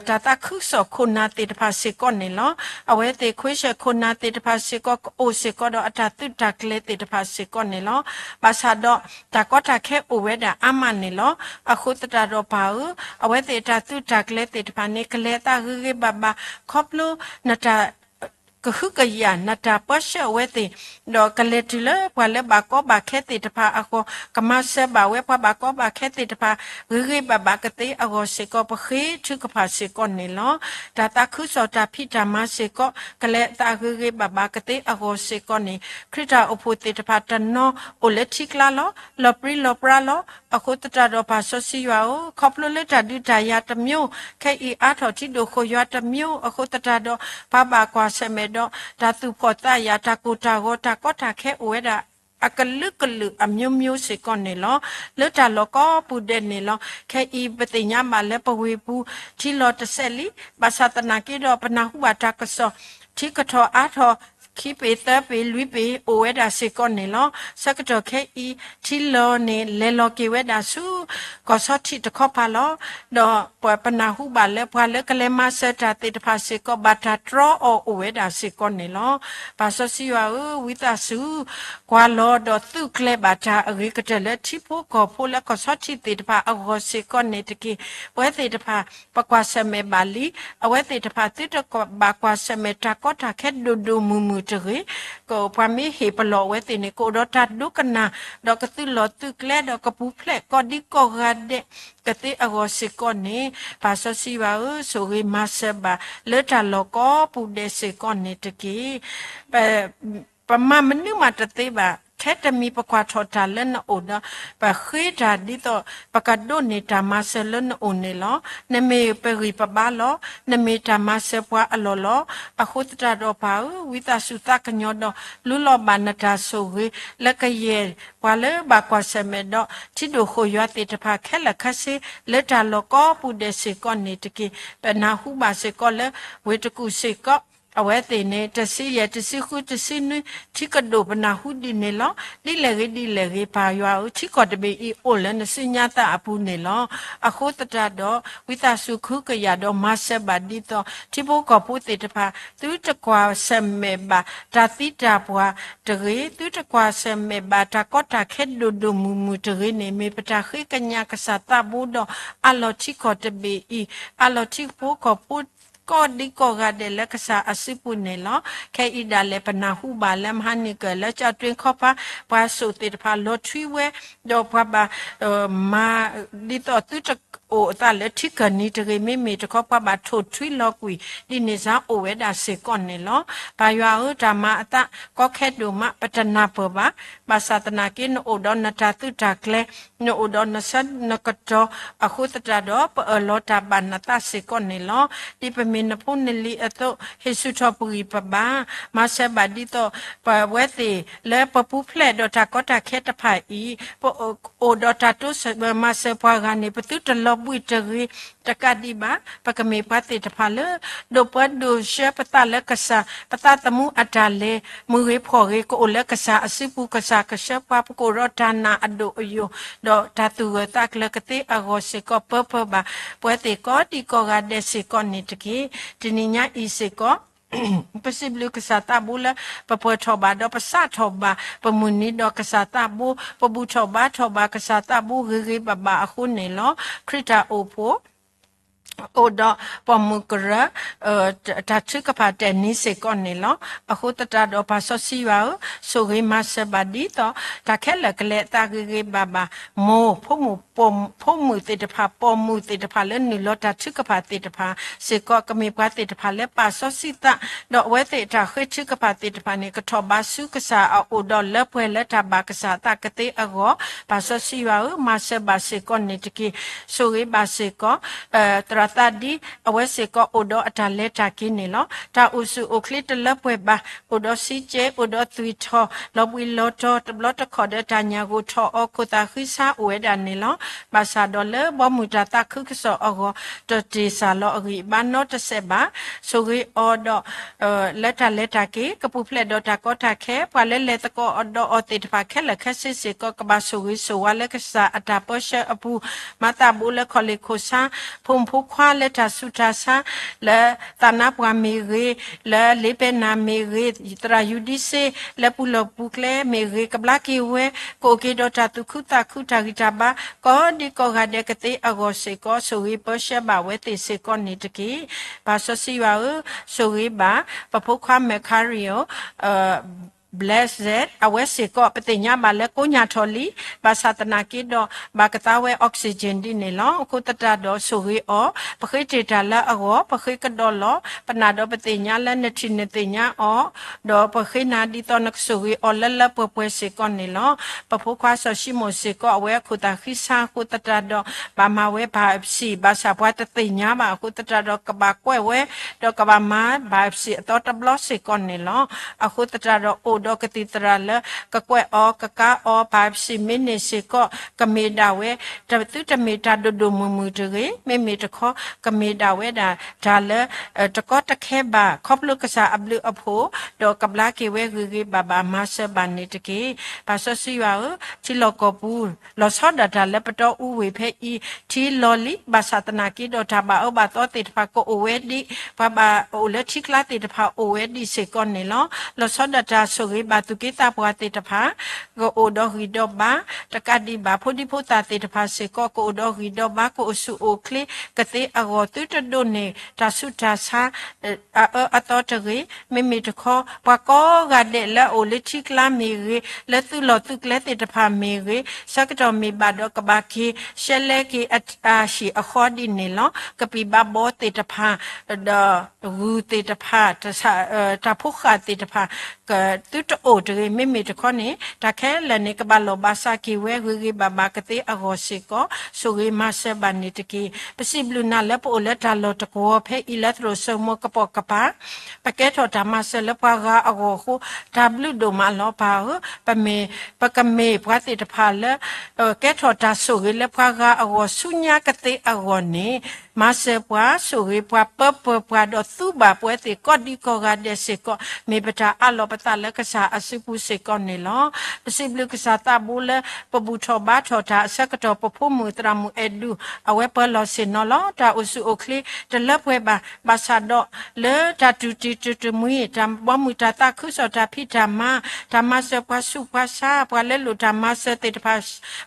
တၢ်သးခုကစီၣ်ခိၣ်နၢ်သ့ၣ်တဖၣ်စ့ၢ်ကီးန့ၣ်လီၤ. အဝဲသ့ၣ်ခွ့ဆၢၣ်ခိၣ်နၢ်သ့ၣ်တဖၣ်စ့ၢ်ကီး ကအိၣ်စ့ၢ်ကီးဒီးအတၢ်သုးတၢ်ကျဲၤသ့ၣ်တဖၣ်စ့ၢ်ကီးန့ၣ်လီၤ. ဘၣ်ဆၣ်ဒီးတၢ်ကီတၢ်ခဲအိၣ်ဝဲဒၣ်အါမးန့ၣ်လီၤ. အဃိသတးဒီးပၢ်ဧၢ, အဝဲသ့ၣ်အတၢ်သုးတၢ်ကျဲၤသ့ၣ်တဖၣ်န့ၣ် ကလဲၤအသးဂ့ၤဂ့ၤဘၣ်ဘၣ်, ခီဖျိနတၢ် ကဟုကယာ် နတၢ်ပၢဆှၢအဝဲသ့ၣ်, ဒီးကလဲၤတုၤလၢပှၤလၢဘၣ်ကီဘၣ်ခဲသ့ၣ်တဖၣ်အဂီၢ်, ကမၤစၢၤဘၣ်ဝဲပှၤဘၣ်ကီဘၣ်ခဲသ့ၣ်တဖၣ် ဂ့ၤဂ့ၤဘၣ်ဘၣ်ကသ့အဂီၢ်စ့ၢ်ကီး ပဃ့ထုကဖၣ်စ့ၢ်ကီးန့ၣ်လီၤ. တၢ်သးခုကစီၣ်တၢ်ဖံးတၢ်မၤစ့ၢ်ကီး ကလဲၤအသးဂ့ၤဂ့ၤဘၣ်ဘၣ်ကသ့အဂီၢ်စ့ၢ်ကီးန့ၣ်, ခရံာ်တၢ်အိၣ်ဖှိၣ်သ့ၣ်တဖၣ်တနီၤအိၣ်လၢထံကျါလီၤ. လီၤပြံလီၤပြါလီၤ. အဃိသတးဒီးပၢ်စီဆှံယွၤဧၢ, ခီဖျိလၢတၢ်ဒုးတၢ်ယၤတမျိုး, ခဲအံၤအါထီၣ်ထံဒိၣ်ဃိၣ်ယွၤတမျိုး, အဃိသတးဒီး ပှၤဘၣ်ကွၢ်ဆၢၣ်မဲာ်ဒီး တၢ်သူၣ်ဖှီၣ်သးယာ် တၢ်ကိၢ်တၢ်ဂီၤ တၢ်ကီတၢ်ခဲအိၣ်ဝဲဒၣ် အကလုာ်ကလုာ်အမျိုးမျိုးစ့ၢ်ကီးန့ၣ်လီၤ. လၢတၢ်လီၢ်ကိးပူၤဒဲးန့ၣ်လီၤ. ခဲအံၤပသ့ၣ်ညါဘၣ်လၢပဝ့ၢ်ပူၤ ထံလီၤတစဲးလံ, ဘၣ်ဆၣ်သနာ်က့ဒီး ပနၢ်ဟူဘၣ်တၢ်ကစီၣ် ထံကထီၣ်အါထီၣ် ခံပ့ၤသၢပ့ၤလွံၢ်ပ့ၤအိၣ်ဝဲဒၣ်စ့ၢ်ကီးန့ၣ်လီၤ. ဆၢကတီၢ်ခဲအံၤ ထံလီၤန့ၣ် လဲၤလီၤက့ၤဝဲဒၣ်ဆူ ကီၢ်ဆီထံးတခီပၤလီၤ. ဒီးပနၢ်ဟူဘၣ်လၢပှၤလၢကလဲၤမၤစၢၤတၢ်သ့ၣ်တဖၣ်စ့ၢ်ကီး ဘၣ်တၢ်တြီအီၤအိၣ်ဝဲဒၣ်စ့ၢ်ကီးန့ၣ်လီၤ. ပၢ်စီဆှံယွၤဧၢ, ဝံသးစူၤ ကွၢ်လီၤဒီးသုးကျဲၤဘၣ်တၢ်အဂ့ၤကတၢၢ်လၢထံဖိကီၢ်ဖိလၢကီၢ်ဆီထံးသ့ၣ်တဖၣ်အဂီၢ်စ့ၢ်ကီးန့ၣ်တက့ၢ်. ပဝဲသ့ၣ်တဖၣ် ပကွၢ်ဆၢၣ်မဲာ်ဘၣ်လံ. အဝဲသ့ၣ်တဖၣ်သုတဘၣ်ကွၢ်ဆၢၣ်မဲာ်တၢ်ကီတၢ်ခဲဒိၣ်ဒိၣ်မုၢ်မုၢ်တဂ့ၤ. ကပှၤမ့ၢ်ဟ့ၣ်ပလီၢ်အဝဲသ့ၣ်န့ၣ် ကအိၣ်ဒီးတၢ်ဒိကနၣ် ဒီးကသုးလီၤသုးကျဲၤ ဒီးကပူၤဖျဲးကိးဒံကိးဂၤဒဲး ကသ့အဂီၢ်စ့ၢ်ကီးန့ၣ်, ပၢ်စီဆှံယွၤဧၢ, ဆိၣ်ဂ့ၤမၤစၢၤဘၣ်လၢတၢ်လီၢ်ကိးပူၤဒဲးစ့ၢ်ကီးန့ၣ်တက့ၢ်. ပမၤမနုၤမးတသ့ဘၣ် ထဲတမံၤပကွၢ်ထီၣ်တၢ်လၢနအိၣ်ဒီး ပဃ့တၢ်ဒ်သိး ပကဒိးန့ၢ်တၢ်မၤစၢၤလၢနအိၣ်န့ၣ်လီၤ. နမ့ၢ်ပဂံၢ်ပဘါလီၤ. နမ့ၢ်တၢ်မၤစၢၤပှၤအလီၢ်လီၤ. အဃိသတးဒီးပၢ်ဧၢ, ဝံသးစူၤသးကညီၤဒီး လူလီၤဘၣ်နတၢ်ဆိၣ်ဂ့ၤ လၢကယဲၢ်ပှၤလၢဘၣ်ကွၢ်ဆၢၣ်မဲာ်ဒီး ထံဒိၣ်ဃိၣ်ယွၤသ့ၣ်တဖၣ်ခဲလၢာ်ခဲဆ့ လၢတၢ်လီၢ်ကိးပူၤဒဲးစ့ၢ်ကီးန့ၣ်တက့ၢ်. ပနၢ်ဟူဘၣ်စ့ၢ်ကီးလၢ ဝ့ၢ်တကူၣ်စ့ၢ်ကီး အဝဲသ့ၣ်န့ၣ် တဆံယဲၢ် တဆံဃု တဆံနွံ ထံကဒိၣ်ပနၢ်ဟူဒ်န့ၣ်လီၤ. ဒ်လဲၣ်ဂ့ၤဒ်လဲၣ်ဂ့ၤ ပၢ်ယွၤဧၢ, ထံကီၢ်တဘ့ၣ်အံၤအိၣ်လၢနစုညါသးအပူၤန့ၣ်လီၤ. အဃိသတးဒီး ဝံသးစူၤကဟုကယာ်ဒီးမၤစၢၤဘၣ်ဒ်သိး ထံဖိကီၢ်ဖိသ့ၣ်တဖၣ် သုတကွၢ်ဆၢၣ်မဲာ်ဘၣ်တၢ်သံတၢ်ပှၢ်တဂ့ၤ, သုတကွၢ်ဆၢၣ်မဲာ်ဘၣ်တၢ်ကီတၢ်ခဲဒိၣ်ဒိၣ်မုၢ်မုၢ်တဂ့ၤန့ၣ် မ့ၢ်ပတၢ်ဃ့ကညးကစၢ်သးဘိဒီး အးလီၤထံကီၢ်တဘ့ၣ်အံၤ, အးလီၤထံဖိကီၢ်ဖိ ကိးဒံကိးဂၤဒဲးလၢကစၢ်အစုပူၤန့ၣ်လီၤ. ခဲအံၤဒၣ်လဲာ် ပနၢ်ဟူဘၣ်လၢ မဟါနံၣ်ကၢၢ် လၢကၠီၣ်တွ့ခီပၤ ပှၤစိာ်သ့ၣ်တဖၣ်လီၤထွံဝဲ, ဒီးပှၤဘၣ် မၤ ဒ်သိးသုတအိၣ်အသးလၢထံကၢၢ်နံၤတဂ့ၤ, မ့မ့ၢ်တခီ ပှၤဘၣ်ထိၣ်ထွံလီၤကွံာ် ဒ်န့ၣ်စ့ၢ်အိၣ်ဝဲဒၣ်စ့ၢ်ကီးန့ၣ်လီၤ. ပၢ်ယွၤဧၢ, တၢ်မၤအသးကီခဲဒိၣ်မး ပတနၢ်ပၢၢ်ဘၣ်. ဘၣ်ဆၣ်သနာ်က့ နအိၣ်ဒီးနတၢ်သုးတၢ်ကျဲၤ, နအိၣ်ဒီးနဆၢနကတီၢ်, အဃိသတးဒီး ပအၢၣ်လီၤတၢ်ဘၣ်နသးစ့ၢ်ကီးန့ၣ်လီၤ. ဒ်ပမ့ၢ်နဖိနလံၤအသိး ဟ့ၣ်ဆူၣ်ထီၣ်ပဂံၢ်ပဘါ, မၤစၢၤဘၣ်ဒ်သိး ပဝဲသ့ၣ်လၢပပူၤဖျဲးဒီးတၢ်ကီတၢ်ခဲတဖၣ်အံၤ, ပအိၣ်ဒီးတၢ်တိစၢၤမၤစၢၤပှၤဂၤန့ၣ် ပသုတလီၤဘှံးတဂ့ၤ, တကးဒံးဘၣ် ပကမ့ၢ်ပှၤသ့ၣ်တဖၣ်လၢ ဒိးပၢဒိးဆှၢပသးလၢကစၢ်, ပသးသမူအတၢ်လဲၤ မုၢ်ဂ့ၤဖှီၣ်ဂ့ၤ ကအိၣ်လၢကစၢ်အစုပူၤ, ကစၢ်ကဆှၢပှၤ, ပကအိၣ်ဒီးတၢ်နာ်အဒိၣ်အယိာ်, ဒီးတၢ်သူၣ်ဂၢၢ်သးကျၢၤကသ့အဂီၢ်စ့ၢ်ကီး ပၢပၢဘၣ် ပဝဲသ့ၣ်ကိးဒံကိးဂၤဒဲးစ့ၢ်ကီးန့ၣ်တက့ၢ်. တနံၤညါအံၤစ့ၢ်ကီး ပစံးဘျုးကစၢ်သးဘိလၢ ပပှဲၤထီၣ်ဘၣ်ဒီးပစးထီၣ်ဘၣ် ပမုၢ်နံၤဒီးကစၢ်သးဘိ, ပဘူၣ်ထီၣ်ဘါထီၣ်ဘၣ်ကစၢ်သးဘိဂ့ၤဂ့ၤဘၣ်ဘၣ်အဃိန့ၣ်လီၤ. ခရံာ်တၢ်အိၣ်ဖှိၣ် အိၣ်ဒီးပိာ်မုၣ်ကရၢ တၢ်ထုကဖၣ်တဲာ်နံၤစ့ၢ်ကီးန့ၣ်လီၤ. အဃိသတးဒီးပၢ်စီဆှံယွၤဧၢ, ဆိၣ်ဂ့ၤမၤစၢၤဘၣ်ဒ်သိး တၢ်ခဲလၢာ်ကလဲၤအသးဂ့ၤဂ့ၤဘၣ်ဘၣ်, မိၢ် ဖိမုၣ်သ့ၣ်တဖၣ်, ပိာ်မုၣ်သ့ၣ်တဖၣ်လၢနုာ်လီၤတၢ်ထုကဖၣ်သ့ၣ်တဖၣ်စ့ၢ်ကီး ကမ့ၢ်ပှၤသ့ၣ်တဖၣ်လၢပာ်စီဆှံသး, ဒီးအဝဲသ့ၣ်တၢ်ဃ့ထုကဖၣ်သ့ၣ်တဖၣ်န့ၣ် ကထီၣ်ဘးဆူကစၢ်အအိၣ်ဒီးလၢပှဲၤလၢတၢ်ဘၣ်ကစၢ်အသးကသ့အဂီၢ်, ပၢ်စီဆှံယွၤဧၢ, မၤစၢၤဘၣ်စ့ၢ်ကီးန့ၣ်တက့ၢ်. ဆိၣ်ဂ့ၤဘၣ်စ့ၢ်ကီး သရၣ်သးဒံ အဝဲစ့ၢ်ကီးအိၣ်ဒီးအတၢ်လဲၤတၢ်က့ၤန့ၣ်လီၤ. တၢ်အိၣ်ဆူၣ်အိၣ်ချ့တလၢပှဲၤဘၣ်, အိၣ်ဒီးစံကဲ, အိၣ်ဒီးသွံၣ်ထီၣ်, လီၤဘှံးလီၤတီၤ, တဘျီတခီၣ်ဒီးတၢ်ညၣ်ဂိၢ်ထီၣ်အီၤ ခိၣ်သးဃံဆါအိၣ်ဝဲဒၣ်န့ၣ်လီၤ. ဘၣ်ဆၣ်ဒီးလၢဘီမုၢ်တၢ်သးခုကစီၣ်အဂီၢ် တတ့ၢ်စၢ်လီၤအဂံၢ်အဘါနီတစဲးဘၣ်. ဆိၣ်ဂ့ၤအီၤဒီး လၢတၢ်လဲၤတၢ်က့ၤ ကပူၤဖျဲးဒီးတၢ်ကီတၢ်ခဲ, ပှၤလၢလဲၤသကိးအီၤဒီးအီၤသ့ၣ်တဖၣ်ခဲလၢာ်ခဲဆ့စ့ၢ်ကီး ကဘၣ်ဆိၣ်ဂ့ၤဆိၣ်ဝါလၢကစၢ်အတၢ်ပၢဆှၢအပူၤ, မၤသးဘိလၢခီၣ်လ့ၣ်ခိၣ်ဆါ, ဖိမုၣ်ဖိခွါလၢတၢ်ဆူးတၢ်ဆါ, လၢသးနါပှၢ်မ့ၢ်ဂ့ၤ, လၢလ့ပဲနၢ်မ့ၢ်ဂ့ၤ, သရၣ်ယူဒံစ့ လၢပူၤလီၢ်ပူၤကျဲမ့ၢ်ဂ့ၤ, ကဘျါက့ၤဝဲ, ကအိၣ်က့ၤဒီးတၢ်သူၣ်ခုသးခုတၢ်ဂံၢ်တၢ်ဘါ ကိးဒံကိးဂၤဒဲးကသ့အဂီၢ်စ့ၢ်ကီး ဆိၣ်ဂ့ၤပၢဆှၢဘၣ်ဝဲသ့ၣ်စ့ၢ်ကီးန့ၣ်တက့ၢ်. ပၢ်စီဆှံယွၤဧၢ, ဆိၣ်ဂ့ၤဘၣ် ပဖိခွါမဲာ်ခါရံၤဧိၤ Blessed အဝဲစ့ၢ်ကီး ပသ့ၣ်ညါဘၣ်လၢကိးညါထီၣ်လံ, ဘၣ်ဆၣ်သနာ်က့ဒီး ဘၣ်ကသါဝဲ oxygen ဒ်န့ၣ်လီၤ. အဃိသတးဒီးဆိၣ်ဂ့ၤအီၤ, ပဃ့တ့ၢ်တၢ်လၢအဂီၢ်, ပဃ့ကဒီးလီၤ, ပနာ်ဒီးပသ့ၣ်ညါလၢနထံၣ်နသ့ၣ်ညါအီၤ, ဒီးပဃ့နၤဒ်သိးနကဆိၣ်ဂ့ၤအီၤလၢလၢပှဲၤပှဲၤစ့ၢ်ကီးန့ၣ်လီၤ. ပဖိခွါစီၤၡံမိၣ်စ့ၢ်ကီး အဝဲအခိၣ်သးဃံဆါအဃိသတးဒီး ဘၣ်မၤဝဲ biopsy ဘၣ်ဆၣ်ပှၤတသ့ၣ်ညါဘၣ်အဃိသတးဒီး ကဘၣ်ကွဲးဝဲ ဒီးကဘၣ်မၤ biopsy အသီတဘျီစ့ၢ်ကီးန့ၣ်လီၤ. အဃိသတးဒီးအိၣ်ဒီးကသံၣ်သရၣ်လၢ ကကွဲးအီၤ ကကါအီၤ biopsy မ့ၢ်န့ၢ်စ့ၢ်ကီး ကမ့ၢ်ဒၣ်ဝဲ သုတမ့ၢ်တၢ်ဒိၣ်ဒိၣ်မုၢ်မုၢ်တဂ့ၤ, မ့မ့ၢ်တခီ ကမ့ၢ်ဒၣ်ဝဲဒၣ်တၢ်လၢ တကီတခဲဘၣ် ခီဖျိကစၢ်အဘျုးအဖှိၣ် ဒီးကဘျါက့ၤဝဲဂ့ၤဂ့ၤဘၣ်ဘၣ် မၤစၢၤဘၣ်န့ၣ်တက့ၢ်. ပၢ်စီဆှံယွၤဧၢ, ထံလီၢ်ကီၢ်ပူၤ လီၤဆီဒၣ်တၢ်လၢပတီၢ်အူဝ့ၢ်ဖဲအံၤ ထံလီၤလံ, ဘၣ်ဆၣ်သနာ်က့ဒီးတၢ်ဘၣ်အၢဘၣ်သီသ့ၣ်တဖၣ်ကအိၣ်ဝဲဒံး, ပှၤဘၣ်အိၣ်လၢထံကျါသ့ၣ်တဖၣ်အိၣ်ဝဲဒံးစ့ၢ်ကီးန့ၣ်လီၤ. လီၤဆီဒၣ်တၢ်ဆိၣ်ဂ့ၤဘၣ်သူၣ်က့သးပှၢ်သ့ၣ်တဖၣ် ကအိၣ်ဒီးဂံၢ်ဒီးဘါ, တကးဒံးဘၣ် ဖိဒံဖိသၣ်သ့ၣ်တဖၣ်စ့ၢ်ကီး ကအိၣ်ဒီးဂံၢ်ဒီးဘါ ကအိၣ်ဆူၣ်အိၣ်ချ့ကသ့အဂီၢ် သုတဒိးန့ၢ်တၢ်ဆူးတၢ်ဆါ အအၢအသီတဂ့ၤ, မ့မ့ၢ်တခီ ပှၤကိးဂၤဒဲးလၢအအိၣ်လၢထံကျါမ့ၢ်ဂ့ၤ, လၢသုးလီၢ်သုးကျဲသ့ၣ်တဖၣ်မ့ၢ်ဂ့ၤ, ဆၢကတီၢ်မ့ၢ်ဘၣ်ဒီးကဘၣ်က့ၤ ရှဲလဲက့ၤအဟံၣ်အဃီဒ်န့ၣ်လီၤ. ကပံာ်ဘါဘီသ့ၣ်တဖၣ်, ဒီးဂုၢ်သ့ၣ်တဖၣ်, တၢ်ဖိဃၢ်သ့ၣ်တဖၣ်, ကသု တအိၣ်တဂ့ၤ. မ့မ့ၢ်တခီန့ၣ် တၢ်ခဲလၢာ်န့ၣ် ကဘၣ်လိာ်ဘၣ်စးက့ၤဝဲ ဂ့ၤဂ့ၤဘၣ်ဘၣ်ကသ့အဂီၢ်စ့ၢ်ကီး ဆိၣ်ဂ့ၤမၤစၢၤဘၣ်န့ၣ်တက့ၢ်. ပစံးဘျုးနၤလၢပအိၣ်လၢတၢ်လီၢ်တကွီၤဖဲအံၤလၢသရိာ်စိမိၤကပိာ်ကပၤ ပကဲထီၣ်တၢ်မၤစၢၤလၢပှၤဂၤအဂီၢ်အဃိ တၢ်ဘျုးဒိၣ်မးလီၤပၢ်ဧၢ. ပမ့ၢ် ပကမ့ၢ်ပှၤသ့ၣ်တဖၣ်လၢ ကဲထီၣ်တၢ်ဆိၣ်ဂ့ၤလၢပှၤဂၤအဂီၢ် ဆူညါကသ့အဂီၢ်န့ၣ် မၤစၢၤပှၤ ဆိၣ်ဂ့ၤပှၤ ပၢပၢၤပှၤ ဒီးသူဘၣ်ပဝဲသ့ၣ်ကိးဒံကိးဂၤဒဲးစ့ၢ်ကီး မ့ၢ်ပတၢ်အးလီၤပသးလၢကစၢ်အစုပူၤစ့ၢ်ကီးန့ၣ်လီၤ. ပစံးဘျုးကစၢ်သးဘိလၢ ပဘူၣ်ထီၣ်ဘါထီၣ်တၢ်အဆၢကတီၢ် ပဖိမုၣ်သရၣ်မုၣ်အဲၣ်ဒူၣ် အဝဲပၢၤလီၢ်ဆ့ၣ်နီၤလီၤ. တၢ်အိၣ်ဆူၣ်အိၣ်ချ့တလၢပှဲၤဘၣ် ဘၣ်ဆၣ်ဒီး လၢတၢ်တူၢ်တံၢ်တူၢ်တမှံၤ တၢ်ဘီမုၢ်တၢ်သးခုကစီၣ် တၢ်ဖံးတၢ်မၤ တၢ်မၤစၢၤပှၤဆူးပှၤဆါ ပှၤလၢလိၣ်တၢ်မၤစၢၤသ့ၣ်တဖၣ်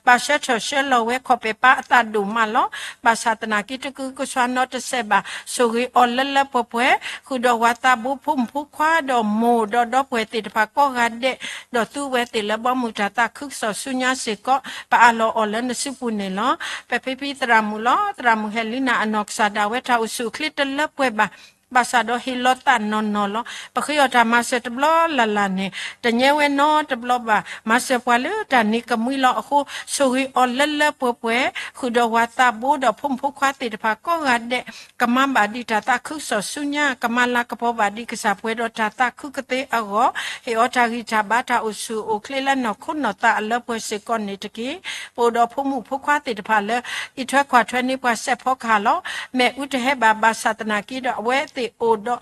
ဘၣ်ဆှၢထီၣ်ဆှၢလီၤဝဲ ခီၣ်ပဲာ်ပၢ်အသးဒိၣ်မးလီၤ. ဘၣ်ဆၣ်သနာ်က့ တကုကစွါနီတစဲးဘၣ် ဆိၣ်ဂ့ၤအီၤလၢလၢပှဲၤပှဲၤ ဃုာ်ဒီးဝၤသးဘိ ဖိမုၣ်ဖိခွါ ဒီးမိၢ်ဒီးဒီပုၢ်ဝဲၢ်သ့ၣ်တဖၣ်ကိးဂၤဒဲး ဒီးသူဝဲသ့ၣ်လၢဘီမုၢ်တၢ်သးခုကစီၣ်ဆူညါစ့ၢ်ကီး ပအးလီၤအီၤလၢနစုပူၤန့ၣ်လီၤ. ပဖံဖံသရၣ်မုၣ်လီၤ. သရၣ်မုၣ်ဟဲလံနၤအနီၢ်ကစၢ်ဒၣ်ဝဲ တၢ်အိၣ်ဆူၣ်အိၣ်ချ့တလၢပှဲၤဘၣ် ဘၣ်ဆၣ်ဒီးဟ့ၣ်လီၤသးနီၢ်နီၢ်လီၤ. ပဃ့အီၤတၢ်မၤစၢၤတဘျီလၢ်လၢ်န့ၣ် တညဲဝဲနီတဘျီဘၣ်. မၤစၢၤပှၤလၢတၢ်နံၤကမှံလီၤအဃိ ဆိၣ်ဂ့ၤအီၤလၢလၢပှဲၤပှဲၤ ဃုာ်ဒီးဝၤသးဘိ ဒီးဖိမုၣ်ဖိခွါသ့ၣ်တဖၣ်ကိးဂၤဒဲး ကမၤဘၣ်ဒံးတၢ်သးခုကစီၣ်ဆူညါ ကမၤလၤကပီၤဘၣ်ဒံးကစၢ်ပှဲၤဒီးတၢ်သးခုကသ့အဂီၢ် ဟ့ၣ်အီၤတၢ်ဂံၢ်တၢ်ဘါ တၢ်အိၣ်ဆူၣ်အိၣ်ချ့လၢနီၢ်ခိနီၢ်သးအလၢပှဲၤစ့ၢ်ကီးန့ၣ်တက့ၢ်. ပအိၣ်ဒီးဖိမုၣ်ဖိခွါသ့ၣ်တဖၣ်လၢ အံးထွဲကွၢ်ထွဲန့ၢ်ပှၤစဲးဖီကဟၣ်လီၤ. မ့ၣ်အူတဟဲဘၣ် ဘၣ်ဆၣ်သနာ်က့ဒီး အဝဲသ့ၣ်အိၣ်ဒီး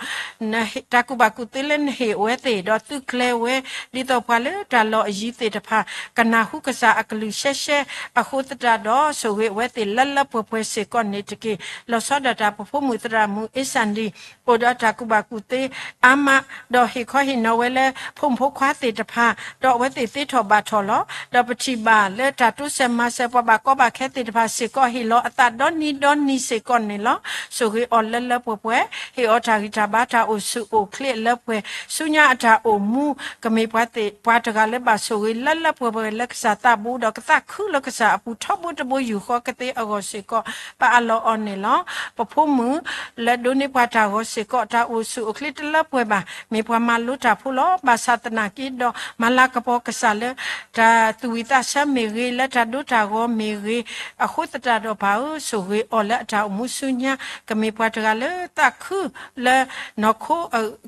တၢ်ကူၣ်ဘၣ်ကူၣ်သ့လၢနဟ့ၣ်အဝဲသ့ၣ် ဒီးသုးကျဲၤဝဲ ဒ်သိးပှၤလၢတၢ်လီၢ်အယံၤသ့ၣ်တဖၣ် ကနၢ်ဟူကစၢ်အကလုၢ်ရှဲရှဲအဃိသတးဒီး ဆိၣ်ဂ့ၤအဝဲသ့ၣ်လၢလၢပှဲၤပှဲၤစ့ၢ်ကီးန့ၣ်တက့ၢ်. လီၤဆီဒၣ်တၢ် ပဖိမုၣ်သရၣ်မုၣ်အ့စၣ်ဒံၣ် အိၣ်ဒီးတၢ်ကူၣ်ဘၣ်ကူၣ်သ့အါမး ဒီးဟ့ၣ်ခီဟ့ၣ်နီၤဝဲလၢ ဖိမုၣ်ဖိခွါသ့ၣ်တဖၣ် ဒီးအဝဲသ့ၣ်သ့ထီၣ်ဘၣ်ထီၣ်လီၤ. ဒီးပထံၣ်ဘၣ်လၢတၢ်တိစၢၤမၤစၢၤပှၤဘၣ်ကီဘၣ်ခဲသ့ၣ်တဖၣ်စ့ၢ်ကီး ဟ့ၣ်လီၤအသးဒီနံၤဒီနံၤစ့ၢ်ကီးန့ၣ်လီၤ. ဆိၣ်ဂ့ၤအီၤလၢလၢပှဲၤပှဲၤ ဟ့ၣ်အီၤတၢ်ဂံၢ်တၢ်ဘါ တၢ်အိၣ်ဆူၣ်အိၣ်ချ့အလၢပှဲၤ ဆူညါအတၢ်အိၣ်မူ ကမ့ၢ်ပှၤသ့ၣ်ပှၤတဂၤလၢဘၣ်ဆိၣ်ဂ့ၤလၢလၢပှဲၤပှဲၤလၢကစၢ်သးဘိ ဒီးကသးခုလၢကစၢ်အပူၤ ထီဘိတဘိယူၢ်ဃီကသ့အဂီၢ်စ့ၢ်ကီး ပအးလီၤအီၤန့ၣ်လီၤ. ပဖိမုၣ်လၢဒိးန့ၢ်ပှၤတၢ်ဂီၤစ့ၢ်ကီး တၢ်အိၣ်ဆူၣ်အိၣ်ချ့တလၢပှဲၤဘၣ် မ့ၢ်ပှၤမၤလိတၢ်ဖိလီၤ. ဘၣ်ဆၣ်သနာ်က့ဒီး မၤလၤကပီၤကစၢ်လၢ တၢ်သူၣ်ဝံၣ်သးဆၢမ့ၢ်ဂ့ၤ လၢတၢ်ဒိတၢ်ဂီၤမ့ၢ်ဂ့ၤ အဃိသတးဒီးပၢ်ဧၢ ဆိၣ်ဂ့ၤအီၤလၢအတၢ်အိၣ်မူဆူညါ ကမ့ၢ်ပှၤတဂၤလၢသးခုလၢနီၢ်ခိ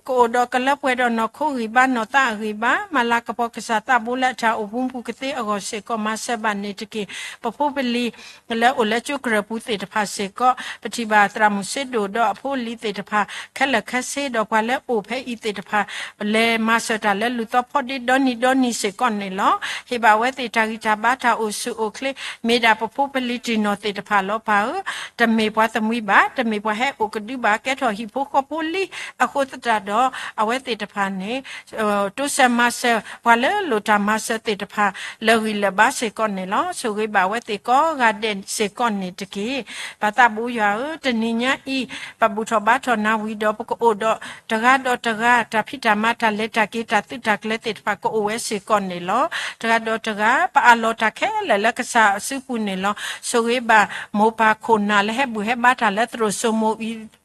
ကအိၣ်ဒီးကလၢပှဲၤဒီးနီၢ်ခိဂံၢ်ဘါ နီၢ်သးအဂံၢ်ဘါ မၤလၤကပီၤကစၢ်သးဘိလၢအတၢ်အိၣ်မူပူၤကသ့အဂီၢ်စ့ၢ်ကီး မၤစၢၤဘၣ်န့ၣ်တက့ၢ်. ပဖိပလံၤ လၢအိၣ်လၢကၠိကရၢၢ်ပူၤသ့ၣ်တဖၣ်စ့ၢ်ကီး ပထံၣ်ဘၣ်သရၣ်မုၣ်စ့ဒိၣ်ဒီးအဖိအလံၤသ့ၣ်တဖၣ် ခဲလၢာ်ခဲဆ့ ဒီးပှၤလၢအိၣ်ဖဲအံၤသ့ၣ်တဖၣ် လဲၤမၤစၢၤတၢ်လၢလူၢ်သီဖီဒ့ဒီနံၤဒီနံၤစ့ၢ်ကီးန့ၣ်လီၤ. ဟ့ၣ်ဘၣ်ဝဲသ့ၣ်တၢ်ဂံၢ်တၢ်ဘါ တၢ်အိၣ်ဆူၣ်အိၣ်ချ့ မ့ၢ်ဒၣ်ပဖိပလံၤတံၢ်နီၢ်သ့ၣ်တဖၣ်လီၤ ပၢ်ဧၢ. တမ့ၢ်ပှၤတမှံၤဘၣ်, တမ့ၢ်ပှၤဟဲအိၣ်ကဒုဘၣ် ကဲထီၣ်ဟံၣ်ဖိဃီဖိလံအဃိသတးဒီး အဝဲသ့ၣ်တဖၣ်န့ၣ် တိစၢၤမၤစၢၤ ပှၤလၢလိၣ်တၢ်မၤစၢၤသ့ၣ်တဖၣ် လၢာ်ဂံၢ်လၢာ်ဘါစ့ၢ်ကီးန့ၣ်လီၤ. ဆိၣ်ဂ့ၤဘၣ်ဝဲသ့ၣ်ကိးဂၤဒဲးစ့ၢ်ကီးန့ၣ်တက့ၢ်. ပၢ်သးဘိယွၤဧၢ, တနံၤညါအံၤ ပဘူၣ်ထီၣ်ဘါထီၣ်နၤဝံၤဒီး ပကအိၣ်ဒီးတဂၤဒီးတဂၤ တၢ်ဖံးတၢ်မၤ တၢ်လဲၤတၢ်က့ၤ တၢ်သုးတၢ်ကျဲၤသ့ၣ်တဖၣ် ကအိၣ်ဝဲစ့ၢ်ကီးန့ၣ်လီၤ. တဂၤဒီးတဂၤ ပအးလီၤတၢ်ခဲလၢာ်လၢကစၢ်အစုပူၤန့ၣ်လီၤ. ဆိၣ်ဂ့ၤဘၣ်မိၢ်ပၢ်ခိၣ်နၢ်လၢဟဲဘူၣ်ဟဲဘါတၢ်လၢသရိာ်စိမိၤအံၤ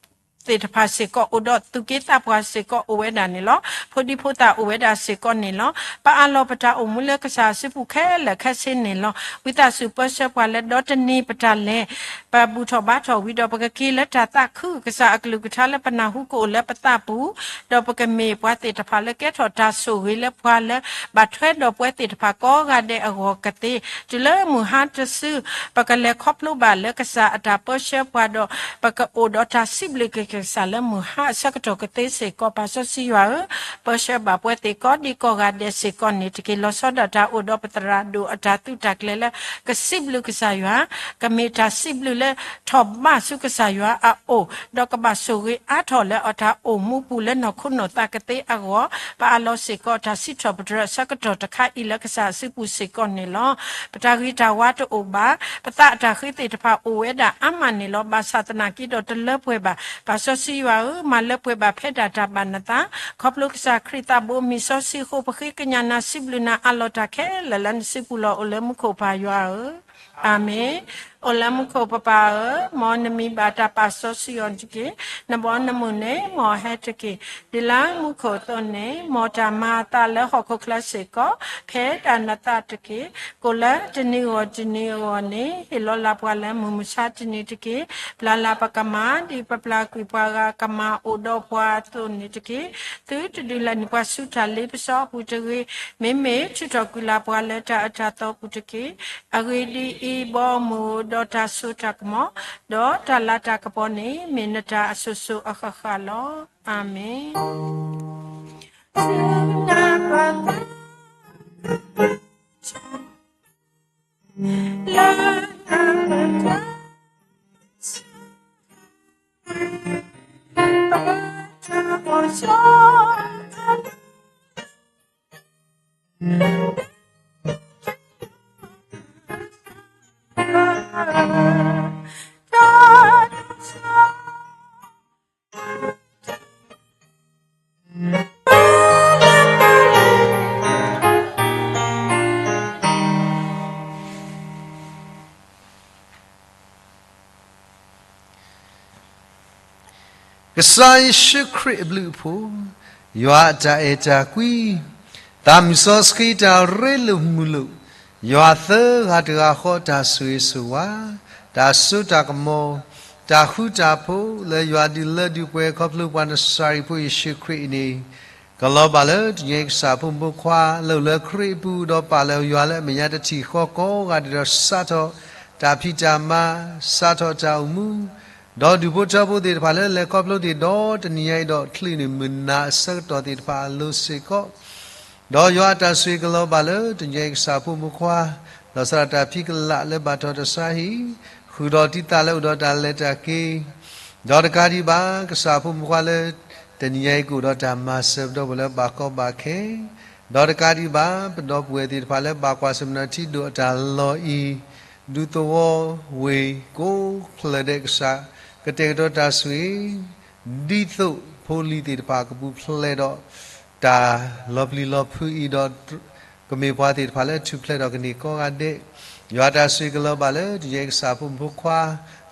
သ့ၣ်တဖၣ်စ့ၢ်ကီး အိၣ်ဒီးသူၣ်က့သးပှၢ်စ့ၢ်ကီးအိၣ်ဝဲဒၣ်န့ၣ်လီၤ. ဖိဒံဖိသၣ်အိၣ်ဝဲဒၣ်စ့ၢ်ကီးန့ၣ်လီၤ. ပအးလီၤပတၢ်အိၣ်မူလၢကစၢ်အစုပူၤခဲလၢာ်ခဲဆ့န့ၣ်လီၤ. ဝံသးစူၤပၢဆှၢပှၤလၢဒီတနံၤပတၢ်လဲၤ ပဘူၣ်ထီၣ်ဘါထီၣ်ဝံၤဒီး ပကက့ၤလၢတၢ်သးခု ကစၢ်အကလုၢ်ကထါလၢပနၢ်ဟူကအိၣ်လၢပသးပူၤ, ဒီးပကမ့ၢ်ပှၤသ့ၣ်တဖၣ်လၢကဲထီၣ်တၢ်ဆိၣ်ဂ့ၤလၢပှၤလၢ ဘၣ်ထွဲဒီးပဝဲသ့ၣ်တဖၣ်ကိးဂၤဒဲးအဂီၢ်ကသ့, တုၤလၢမုၢ်ဟါတစု ပကလဲၤခီဖျိဘၣ်လၢကစၢ်အတၢ်ပၢဆှၢပှၤဒီး ပကအိၣ်ဒီးတၢ်စံးဘျုးက့ၤကစၢ်လၢမုၢ်ဟါအဆၢကတီၢ်ကသ့စ့ၢ်ကီး ပၢ်စီဆှံယွၤဧၢ, ပၢဆှၢဘၣ်ပဝဲသ့ၣ်ကိးဒံကိးဂၤဒဲးစ့ၢ်ကီးန့ၣ်တက့ၢ်. လီၤဆီဒၣ်တၢ်အိၣ်ဒီးပသရၣ်ဒိၣ်အတၢ်သုးတၢ်ကျဲၤလၢ ကစံးဘျုးကစၢ်ယွၤ, ကမ့ၢ်တၢ်စံးဘျုးလၢထီၣ်ဘးဆူကစၢ်ယွၤအအိၣ်, ဒီးကဘၣ်ဆိၣ်ဂ့ၤအါထီၣ်လၢအတၢ်အိၣ်မူပူၤလၢနီၢ်ခိနီၢ်သးကသ့အဂီၢ်, ပအးလီၤစ့ၢ်ကီးတၢ်စံးထီၣ်ပတြၢၤအဆၢကတီၢ်တခါအံၤလၢကစၢ်အစုပူၤစ့ၢ်ကီးန့ၣ်လီၤ. ပတၢ်ဂ့ၤတၢ်ဝါတအိၣ်ဘၣ်, ပသးအတၢ်ဃ့သ့ၣ်တဖၣ်အိၣ်ဝဲဒၣ်အါမးန့ၣ်လီၤ. ဘၣ်ဆၣ်သနာ်က့ဒီးတလၢပှဲၤဘၣ်. ပၢ်စီဆှံယွၤဧၢ, မၤလၢပှဲၤဘၣ်ဖဲဒၣ်တၢ်ဘၣ်နသး, ခီဖျိကစၢ်ခရံာ်သးဘိမံၤစီဆှံအဃိ ပဃ့ကညးနၤစံးဘျုးနၤအးလီၤတၢ်ခဲလၢာ်လၢနစုပူၤလီၤ အိၣ်လၢမူခိၣ်ပၢ်ယွၤဧၢ, အၤမ့ၣ်. အိၣ်လၢမူခိၣ်ပပၢ်ဧၢ, မ်နမံၤဘၣ်တၢ်ပာ်စီဆှံအီၤတက့ၢ်. နဘီနမုၢ်န့ၣ် မ်အဟဲတက့ၢ်. ဒ်လၢမူခိၣ်အသိးန့ၣ်, မ်တၢ်မၤအသးလၢဟီၣ်ခိၣ်ချၢစ့ၢ်ကီး ဖဲဒၣ်နသးတက့ၢ်. ကိၣ်လၢတနံၤအဂီၢ်တနံၤအဂီၢ်န့ၣ် ဟ့ၣ်လီၤလၢ်ပှၤလၢမုၢ်မဆါတနံၤတက့ၢ်. ပျၢ်လၢ်ပကမၤ ဒ်ပပျၢ်ကွံာ်ပှၤဂၤကမၤအိၣ်ဒီးပှၤအသိးန့ၣ်တက့ၢ်. သုတဒုးလဲၤနုာ်ပှၤဆူတၢ်လ့ပစီအပူၤတဂ့ၤ. မ့မ့ၢ်ထုးထီၣ်ကွံာ်လၢ်ပှၤလၢတၢ်အၢတၢ်သီပူၤတက့ၢ်. အဂ့ၢ်ဒ်အံၤ, ဘီအမုၢ်ဧိၤ, ဒီးတၢ်စိတၢ်ကမီၤ, ဒီးတၢ်လၤတၢ်ကပီၤန့ၣ် မ့ၢ်နတၢ်အစိၤစိၤအဃၣ်ဃၣ်လီၤ. အၤမ့ၣ်. ကစၢ်ယ့ၣ်ၡူးခရံာ်အဘျုးအဖှိၣ်, ယွၤအတၢ်အဲၣ်တၢ်ကွံ, သးမုၢ်စီဆှံတၢ်ရ့လိာ်မုာ်လိာ်, ယွၤသၢဂၤတဂၤဃီတၢ်ဆိၣ်ဂ့ၤဆိၣ်ဝါ, တၢ်စိတၢ်ကမီၤ, တၢ်ဃူတၢ်ဖိးလၢယွၤဒုးလၢဒုးပှဲၤခီဖျိပှၤနစၤရံဖိယ့ၣ်ၡူးခရံာ်အံၤန့ၣ်, ကလီၤဘၣ်လၢတညီကစၢ်ဖိမုၣ်ဖိခွါ လၢအိၣ်လၢခရံာ်အပူၤ ဒီးပာ်လၢယွၤလၢအမဲာ်ညါတထံၣ်ဃီကိးဂၤဒဲးဒီး စးထီၣ်တၢ်ဖံးတၢ်မၤ, စးထီၣ်တၢ်အိၣ်မူ, ဒီးဒုးဖိထၢဖိသ့ၣ်တဖၣ်လၢလဲၤခီဖျိသ့ၣ်ဒီးတနံၤညါအံၤဒီး ချုးန့ၢ်မုၢ်နၤအဆၢကတီၢ်သ့ၣ်တဖၣ်အလိၤစ့ၢ်ကီး, ဒီးယွၤအတၢ်ဆိၣ်ဂ့ၤကလီၤဘၣ်လၢတညီကစၢ်ဖိမုၣ်ခွါ, ဒီးစးထီၣ်တၢ်ဖံးကလးလၢဘၣ်ထီၣ်တၢ်ဆါဟံၣ်, ဃုာ်ဒီးတံၢ်သးလၢအိၣ်ဒီးတၢ်လဲၤတၢ်က့ၤ, ဒီးတကးဒံးဘၣ် ကစၢ်ဖိမုၣ်ခွါလၢ တနံၤညါအံၤကအိၣ်ဒီးတၢ်မၤစၢၤပဒီပုၢ်ဝဲၢ်လၢဘၣ်ကီဘၣ်ခဲ, ဒီးတကးဒံးဘၣ် ပဒီပုၢ်ဝဲၢ်သ့ၣ်တဖၣ်လၢဘၣ်ကွၢ်ဆၢၣ်မဲာ်ထံဒိၣ်အတၢ်လီၢ်အံၤ, ဒူသဝီဝ့ၢ်ကိးဖျၢၣ်ဒဲးကစၢ်, ကတဲာ်ကတီၤတၢ်ဆိၣ်ဂ့ၤ, ဒ်သိးဖိလံၤသ့ၣ်တဖၣ်ကပူၤဖျဲးဒီး တၢ်လီၤပျံၤလီၤဖုးအံၤဒီး ကမ့ၢ်ပှၤသ့ၣ်တဖၣ်လၢထူၣ်ဖျဲးထီၣ်ကန့ၢ်ကိးဂၤဒဲး, ယွၤတၢ်ဆိၣ်ဂ့ၤကလီၤဘၣ်လၢတညီကစၢ်ဖိမုၣ်ဖိခွါ,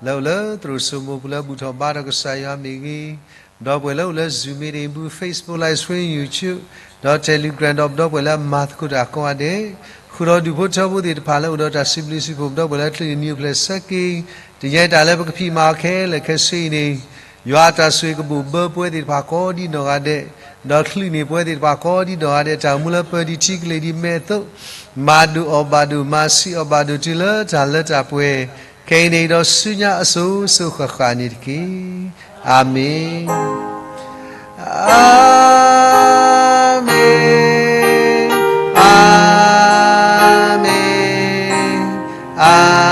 လၢအိၣ်လၢသရိာ်စိမိၤပူၤလၢဘူၣ်ထီၣ်ဘါထီၣ်ကစၢ်ယွၤမ့ၢ်ဂ့ၤ, ဒီပုၢ်ဝဲၢ်လၢအိၣ်လၢ Zoom meeting ပူၤ Facebook Live Stream YouTube ဒီး Telegram ဒီးပဒီပုၢ်ဝဲၢ်လၢအမၤသကိးတၢ်ကိးဂၤဒဲး, ဃုာ်ဒီးဒူၣ်ဖိထၢဖိသ့ၣ်တဖၣ်လၢအိၣ်ဒီးတၢ်စံးဘျုးစံးဖှိၣ်ပဒီပုၢ်ဝဲၢ်လၢချုးန့ၢ်နံၣ်အိၣ်ဖျဲၣ်ဆၢက့ၤ, တညီတၢ်လၢပကဖံးမၤအီၤခဲလၢာ်ခဲဆ့အံၤန့ၣ်, ယွၤအတၢ်ဆိၣ်ဂ့ၤကဘိၣ်ဘၢပဝဲသ့ၣ်တဖၣ်ကိးဒ်နီၢ်ဂၤဒဲး, ဒီးချုးန့ၢ်ပဝဲသ့ၣ်တဖၣ်ကိးဒ်နီၢ်ဂၤဒဲး တၢ်အိၣ်မူလၢပၢၤဒံးထံကလ့ၤဒံးမဲာ်အသိး, မၤဒိၣ်အီၣ်ဘၣ်ဒိၣ် မၤဆံးအီၣ်ဘၣ်ဒိၣ်တုၤလၢတၢ်လၢတၢ်ပှဲၤ, ခဲအံၤန့ၣ်ဒီးဆူညါအစိၤစိၤဃၣ်ဃၣ်န့ၣ်တက့ၢ်. အၤမ့ၣ်. အၤမ့ၣ်, အၤမ့ၣ်, အၤမ့ၣ်.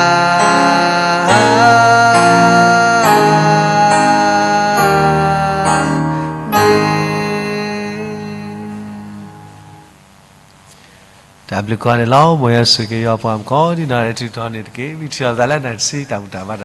တၢ်ဘျုးကိးဂၤဒဲးလီၤ. မ်ယွၤဆိၣ်ဂ့ၤက့ၤယွၤပှၤကိးဒ်နီၢ်ဂၤဒဲး တထူၣ်တီၤန့ၣ်တက့ၢ်. ဝံထံၣ်လိာ်သးလၢနၢ်တဆံ တၢ်ဘူၣ်တၢ်ဘါ